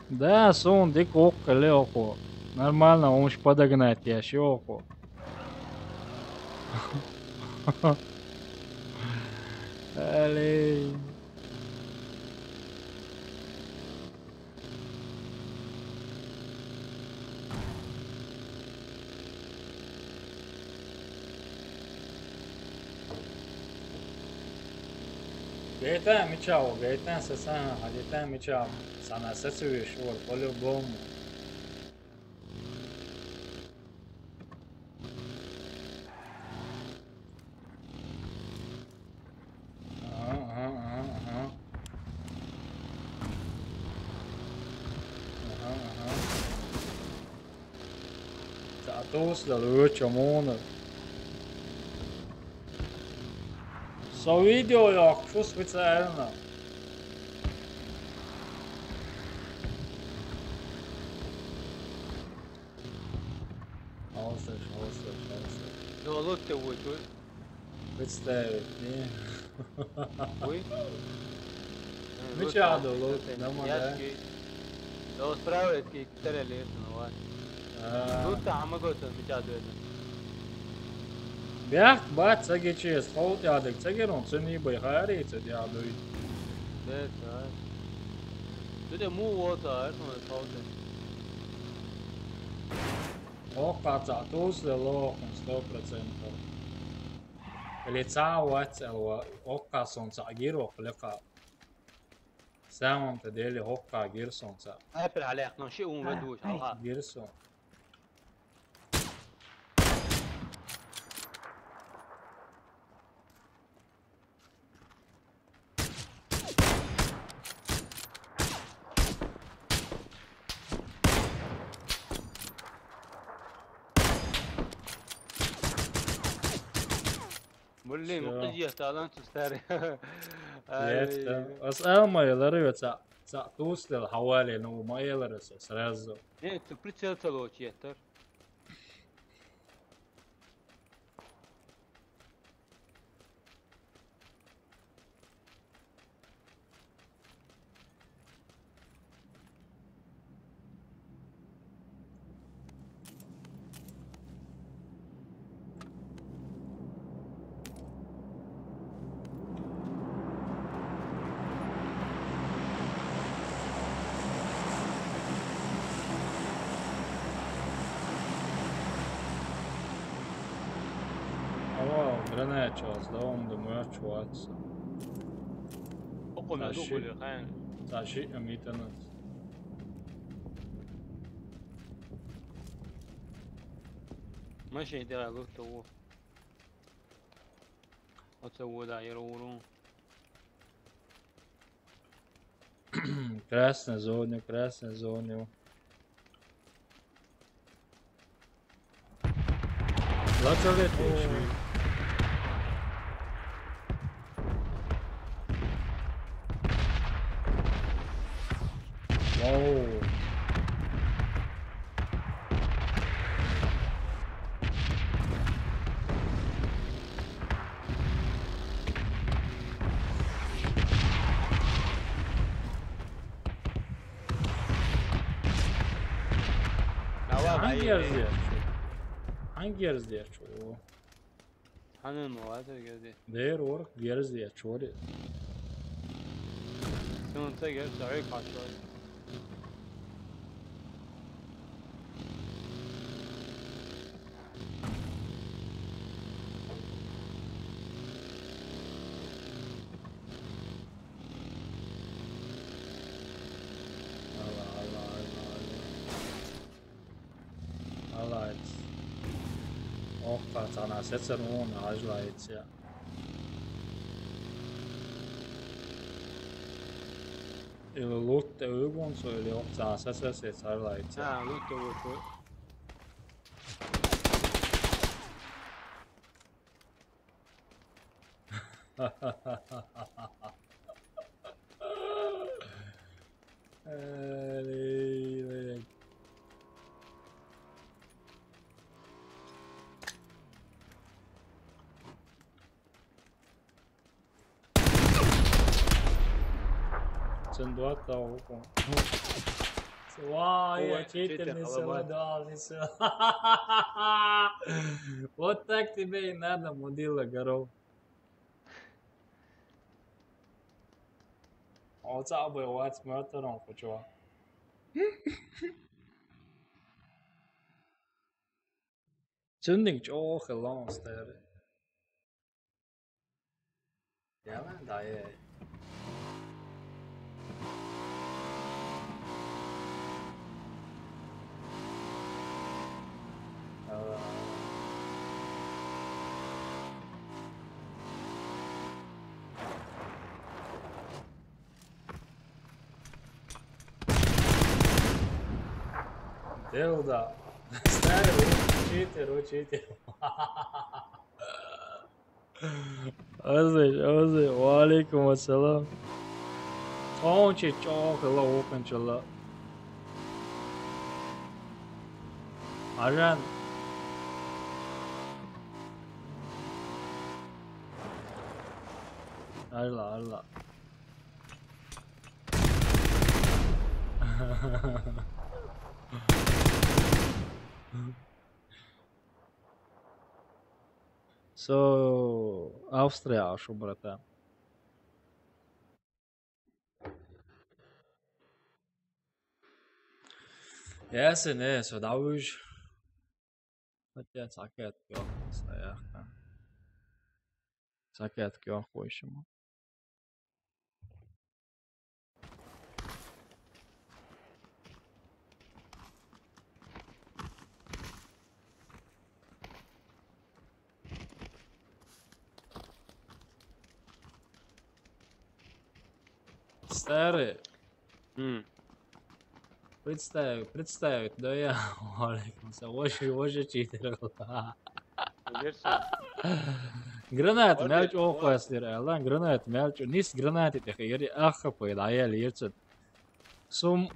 Да, сун дик ок леоку. Нормально, он ж подогнать я щеку. Али. Гээйтэн мичао, гээйтэн сэсэн, гээйтэн мичао. Санаа сэсэ виш уор, по-любому. Ага, ага, ага, ага. Ага, ага. Татус да лучше муна. Со видео я хочу специально. Алсаш, алсаш, алсаш. Долу тэ учу. Представить, не? Уй. Э, Мича лучше долу, это, нормально, да? Яшки. Да устраивает, ки-, терели, ну, вот. А. Тут-то, а могу-то мича дует. Бяхк бац, ца гичи эс ховт ядаг, ца герон, цуни бай хари, ца дядуй. Да, да. Тут я му вот, а, это мы ховт. Ох, каца, туз ле лохун, сто процентов. Или ца вац, эл ва, окка сонца гир, ох, лека. Самом-то деле, окка гир сонца. Эпир алех, но ши ум ведуш, алха. Гир сон. Блин, всё. Мукъа жияталан тустари. Ай. Ас алмай ларыва ца, ца тустел хавали, ну, майларыса сразу. Нет, ты прицел целого чья-то. Ава, гранат чоз, да, он да муяр чуатса. Окуна духули, хайын. Таши амитанас. Машин дера лутта у. Оце вода, я руру. Красная зона, красная зона. Лача летишь. Вау. Давай, Hangi yer diye? Hangi yer diye çoğu? Hanım o, hadi geldi. Değer or, yer diye çoğu. Sen gel, daha iyi karşı. Ала, ала, ала, ала. Алайт. Ох, пацана, сецер он, ажлайт я. Или лут те угон со, или ох, ца, сецер, сецер, лайт я. А, лут те угон. Цен два тау. Ва, я читер не села, да, не села. Вот так тебе и надо, мудила, горох. Оцабы вац мёртвером хочу. Цундинг чох лонстер. Я, да, я. Делда. Старый учитель, учитель. Азыр, азыр. Ва алейкум ассалам. Чончи чох ла окунчула. Ажан. Арла, арла. So, Австрия ашу, братан. Ясен, э, со давуж. Хотя сакет кё, стояха. Сакет кё хойшему. Старый. М. Представь, представь, да я, алейкум салам. Вожи, вожи читер. Гранат, мелч оквастер, Алан, гранат, мелч, нис гранат, это хери, ах, пой, да я лирцет. Сум,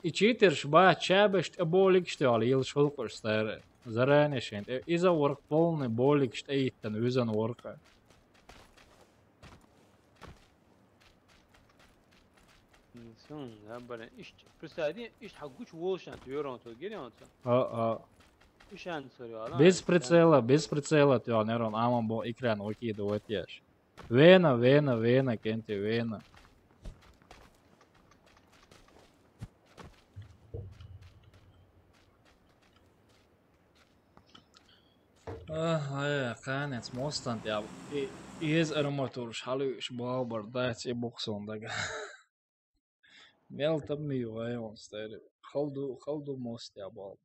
и читерш ба, чабешт, а боликшт, али, ил шулкуш, старый. Заранее шент. Э, иза ворк полный боликшт, эйттен, визан ворка. Сон, да, блин. Ишт, представь, ишт хагуч волшан, ты верон, то герен, то. А, а. Ишан сорю, Алан. Без прицела, без прицела, ты, а, нерон, аман бо экран выкидывать еш. Вена, вена, вена, кенти, вена. Ах, ай, канец, мостан, я, и, из арматур, шалуш, бабар, дать, и буксон, дага. Мел там ми вай, он, старый. Халду, халду мост, я, бал.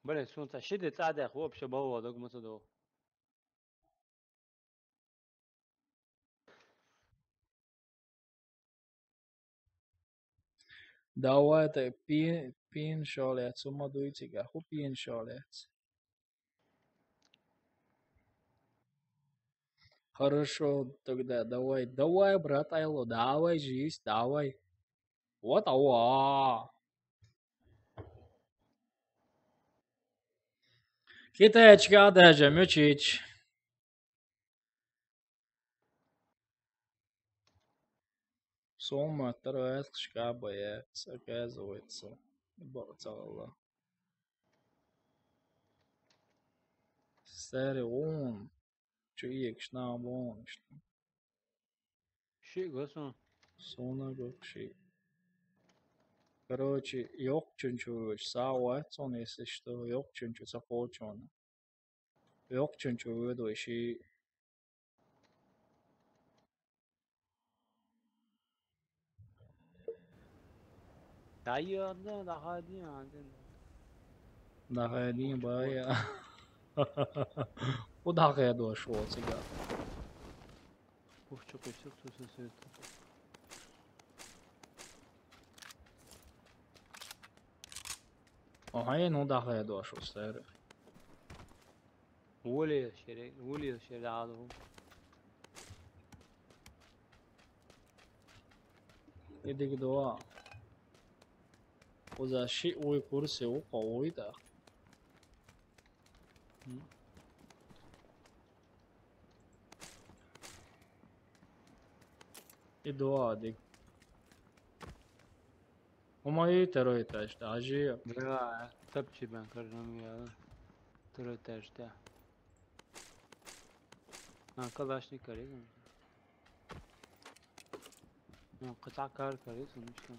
Блин, солнце, щиты цадах вообще бало, догма цадо. Давай, это пин, пин шалец, ума дуйцика, ху пин шалец. Хорошо, тогда давай, давай, брат Айло, давай, жизнь, давай. Вот, ава. Китайчка даже мучить. Сома трояцкшка боец, оказывается. Бацала. Старый он. Чё, екшна бон, что? Ши гасан. Сона гокши. Короче, ёк чунчу сауат сон, если что, ёк чунчу сахочон. Ёк чунчу выдвой ши. Дайырды, дахадин, адин. Дахадин, бая. О, дахадо шо, сига. Ух, чё, кусок, су, су, су, это. Ага, ну, дахадо шо, старый. Ули шере, ули шере аду. Эдик дуа. Уза ши уй курсе у кауй да. М. И дуа дик. Умаи второй этаж, да, ажи. Да, тапчи бен карнам я. Второй этаж, да. А, калашник кари. Ну, кыта кар кари, конечно.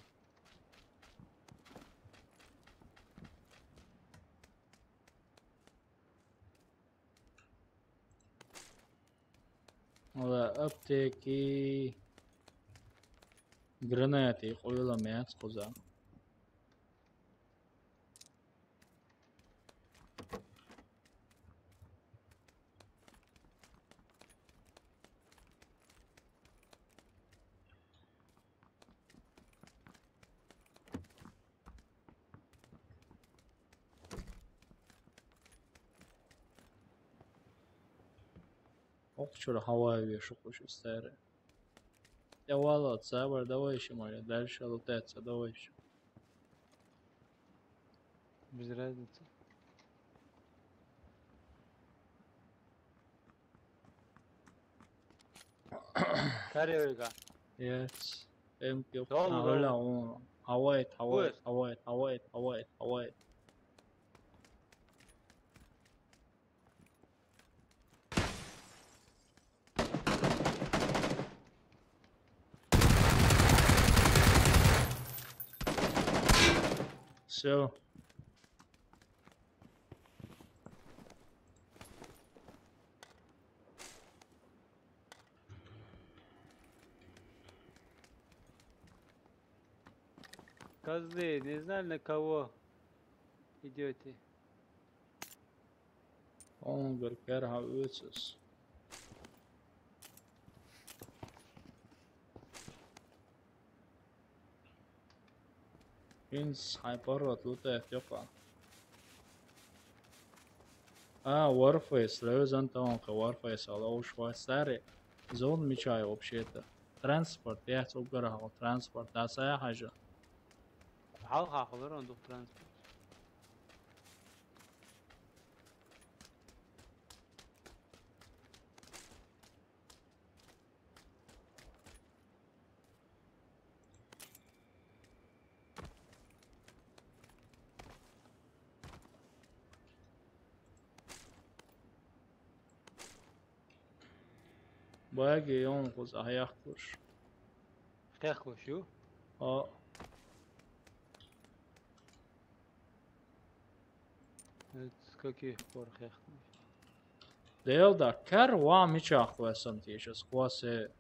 Ола аптеки, гранаты, къуйла мяц къуза. Ох, чура хавай вешукуш истаре. Я вала, цабар, давай ещё, Мария, дальше лутаться, давай ещё. Без разницы. Карьерга. Yes. Эм пип. Долу, долу. Авайт, авайт, авайт, авайт, авайт, авайт. Всё. Козлы, не знали, на кого идёте? Он говорит, кар хьа оьцус. Ин схайпер вот лутает, ёпа. А, Warface, левзан таун ка Warface, ала уж ва старый. Зон мичай вообще-то. Транспорт, я цугара хал транспорт, да сая хажа. Хал хахалар он дух транспорт. Баги он куз аяхкуш. Хехкуш ю? А. Эц каких пор хехкуш? Делда, кар ва мичах квасан тишас, квасе.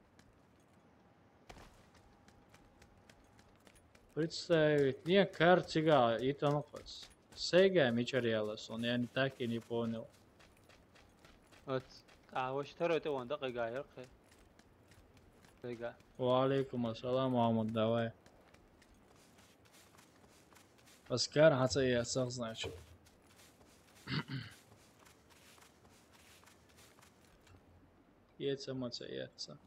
Представить, не кар цига итан квас. Сега мичар ялас, он я не так и не понял. От, а, вообще второй ты вон, да, кайга яркая. Кайга. Ва алейкум ассалам, Мухаммад, давай. Аскар, хьа ца яцахь, значит. Яца, ма ца яца.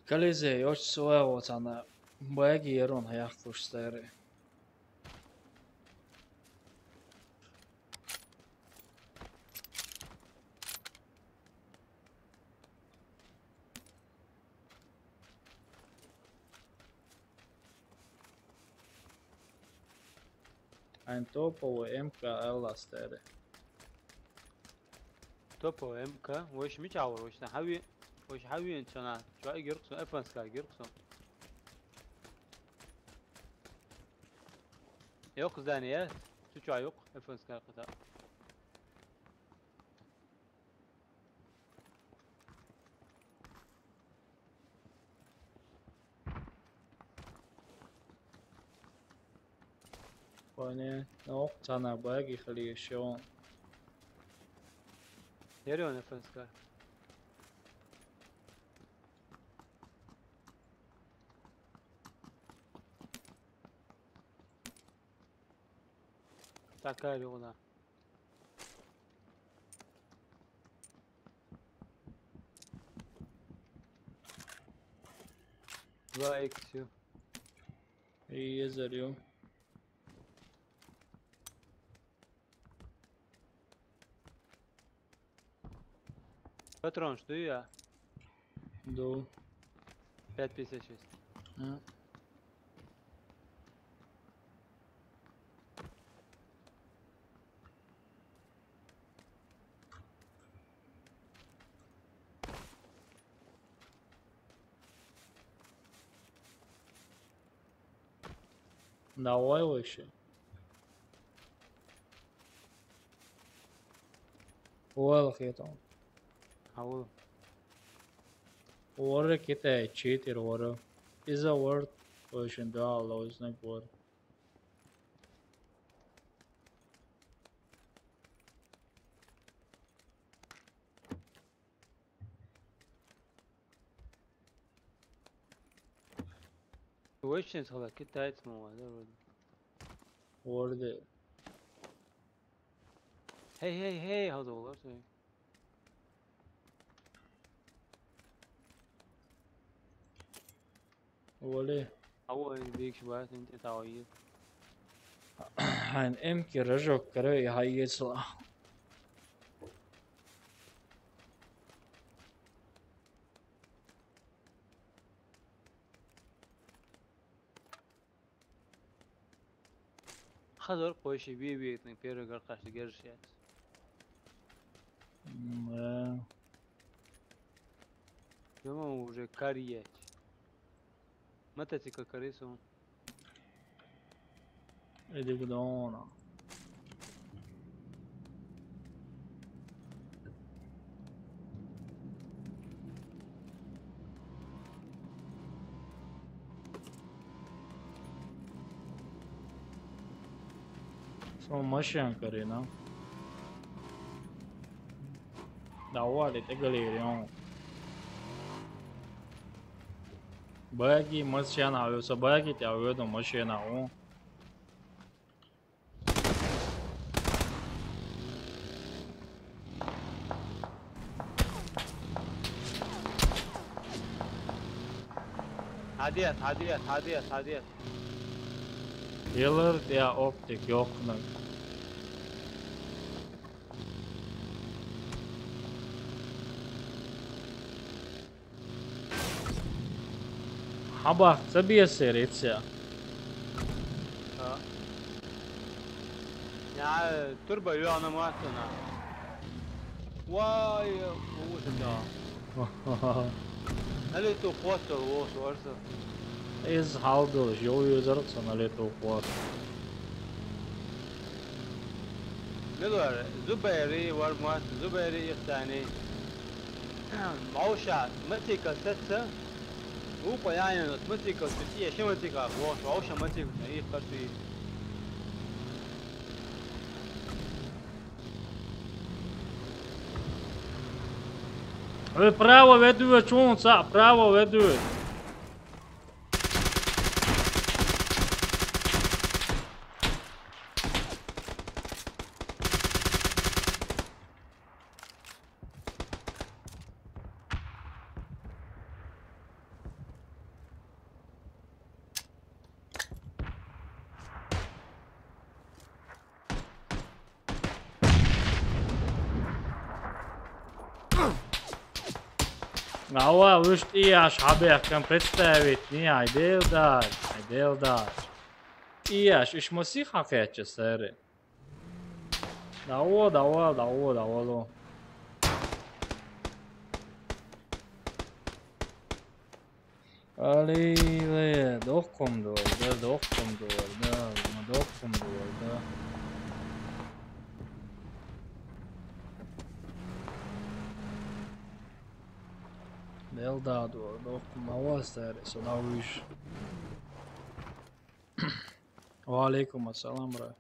Колизей, очень своего цана. Баги ерон хаяхкуш старый. Айн топовый МК Элла старый. Топовый МК, вообще мича вор, вообще хьа ви, вообще хьа ви цана, чё игрок сон, эфанска игрок сон. Ёх здание, цу чё ёх, эфанска ката. Понятно. Ох, цана баги хали ещё. Ярёна фэнска. Такая лёна. Два икс ю. И езер ю. Патрон, что я? Ду. Пять пятьдесят шесть. А. Давай вообще. Ойл хетон. Хавул. Уорры китэ читер уорры. Is a word. Очень да, лознак word. Очень схала китаец мова, да, вроде. Уорры. Хей, хей, хей, хаза болар, сой. Уоли. Ау, эн биг шуба, сен те тау йил. Эн эм ки рожок, короче, я хай ецла. Хазар кхойши ве-ве тын первый гаркаш гершет. М, да. Дома уже кариять. Мотоцикл карису. Иди гдона. Со машина карина. Да, вали, те галерион. Баги машина, а со баги те аведу машина, о. Хадият, хадият, хадият, хадият. Елер я оптик ёкна. Хабар, ца бесер, иця. А. Я, э, турбо, ё, она мастана. Вай, э, ужас, да. Али ту хвостер, о, сорса. Из халдыл, жо юзер, ца али ту хвост. Милуар, Зубайри, вармас, Зубайри ихтани. Мауша, мати касетса. Упа яйна, мати касетса, я ши мати ка, вот, мауша мати ка, и хати. Э, право веду, чунца, право веду. Ава, уж тияш хабехкан представить, не, ай белдаш, ай белдаш. Тияш, иш масиха хече сери. Даво, даво, даво, даво. Али, ле, дохком дуар, да, дохком дуар, да, ма дохком дуар, да. Белда дуар, дохком, ава сери, со да уж. Ва алейкум ассалам, бра.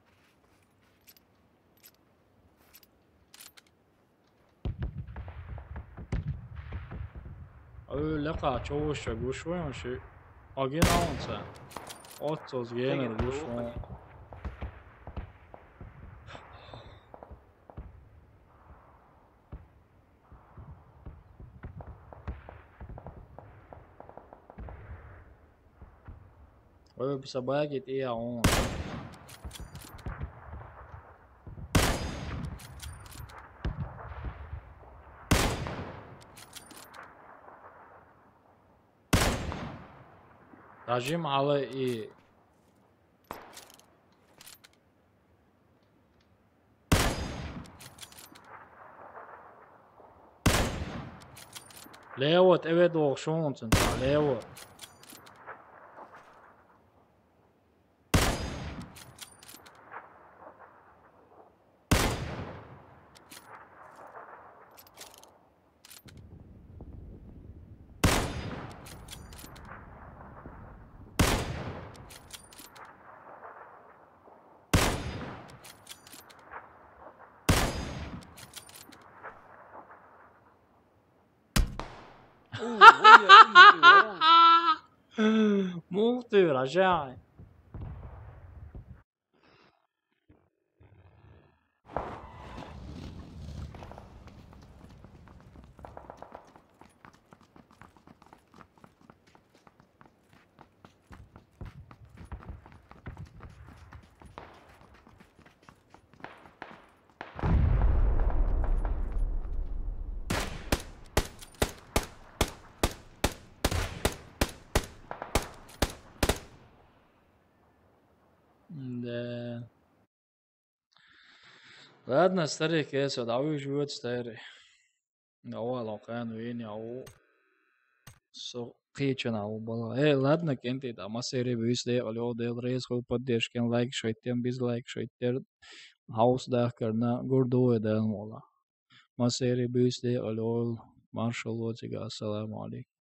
Öyle kaç, o şey, bu şu an şey. Agin alın sen. Otuz gelir, bu şu an. Öyle bir sabah git, iyi ya, on. Дажим ала и. Лево, эве дохшонцун, лево. Мухтыр, ажай. Ладно, старик, я сюда уже вот старый. Давай, локан, вини, ау. Со кичен, ау, бала. Э, ладно, кенти, да, масери бюсте, алё, дел рейс, хуй поддержкен, лайк, шойтен, без лайк, шойтер. Хаус да, карна, гурду, да, мола. Масери бюсте, алё, маршал, вот, ассаламу алейкум.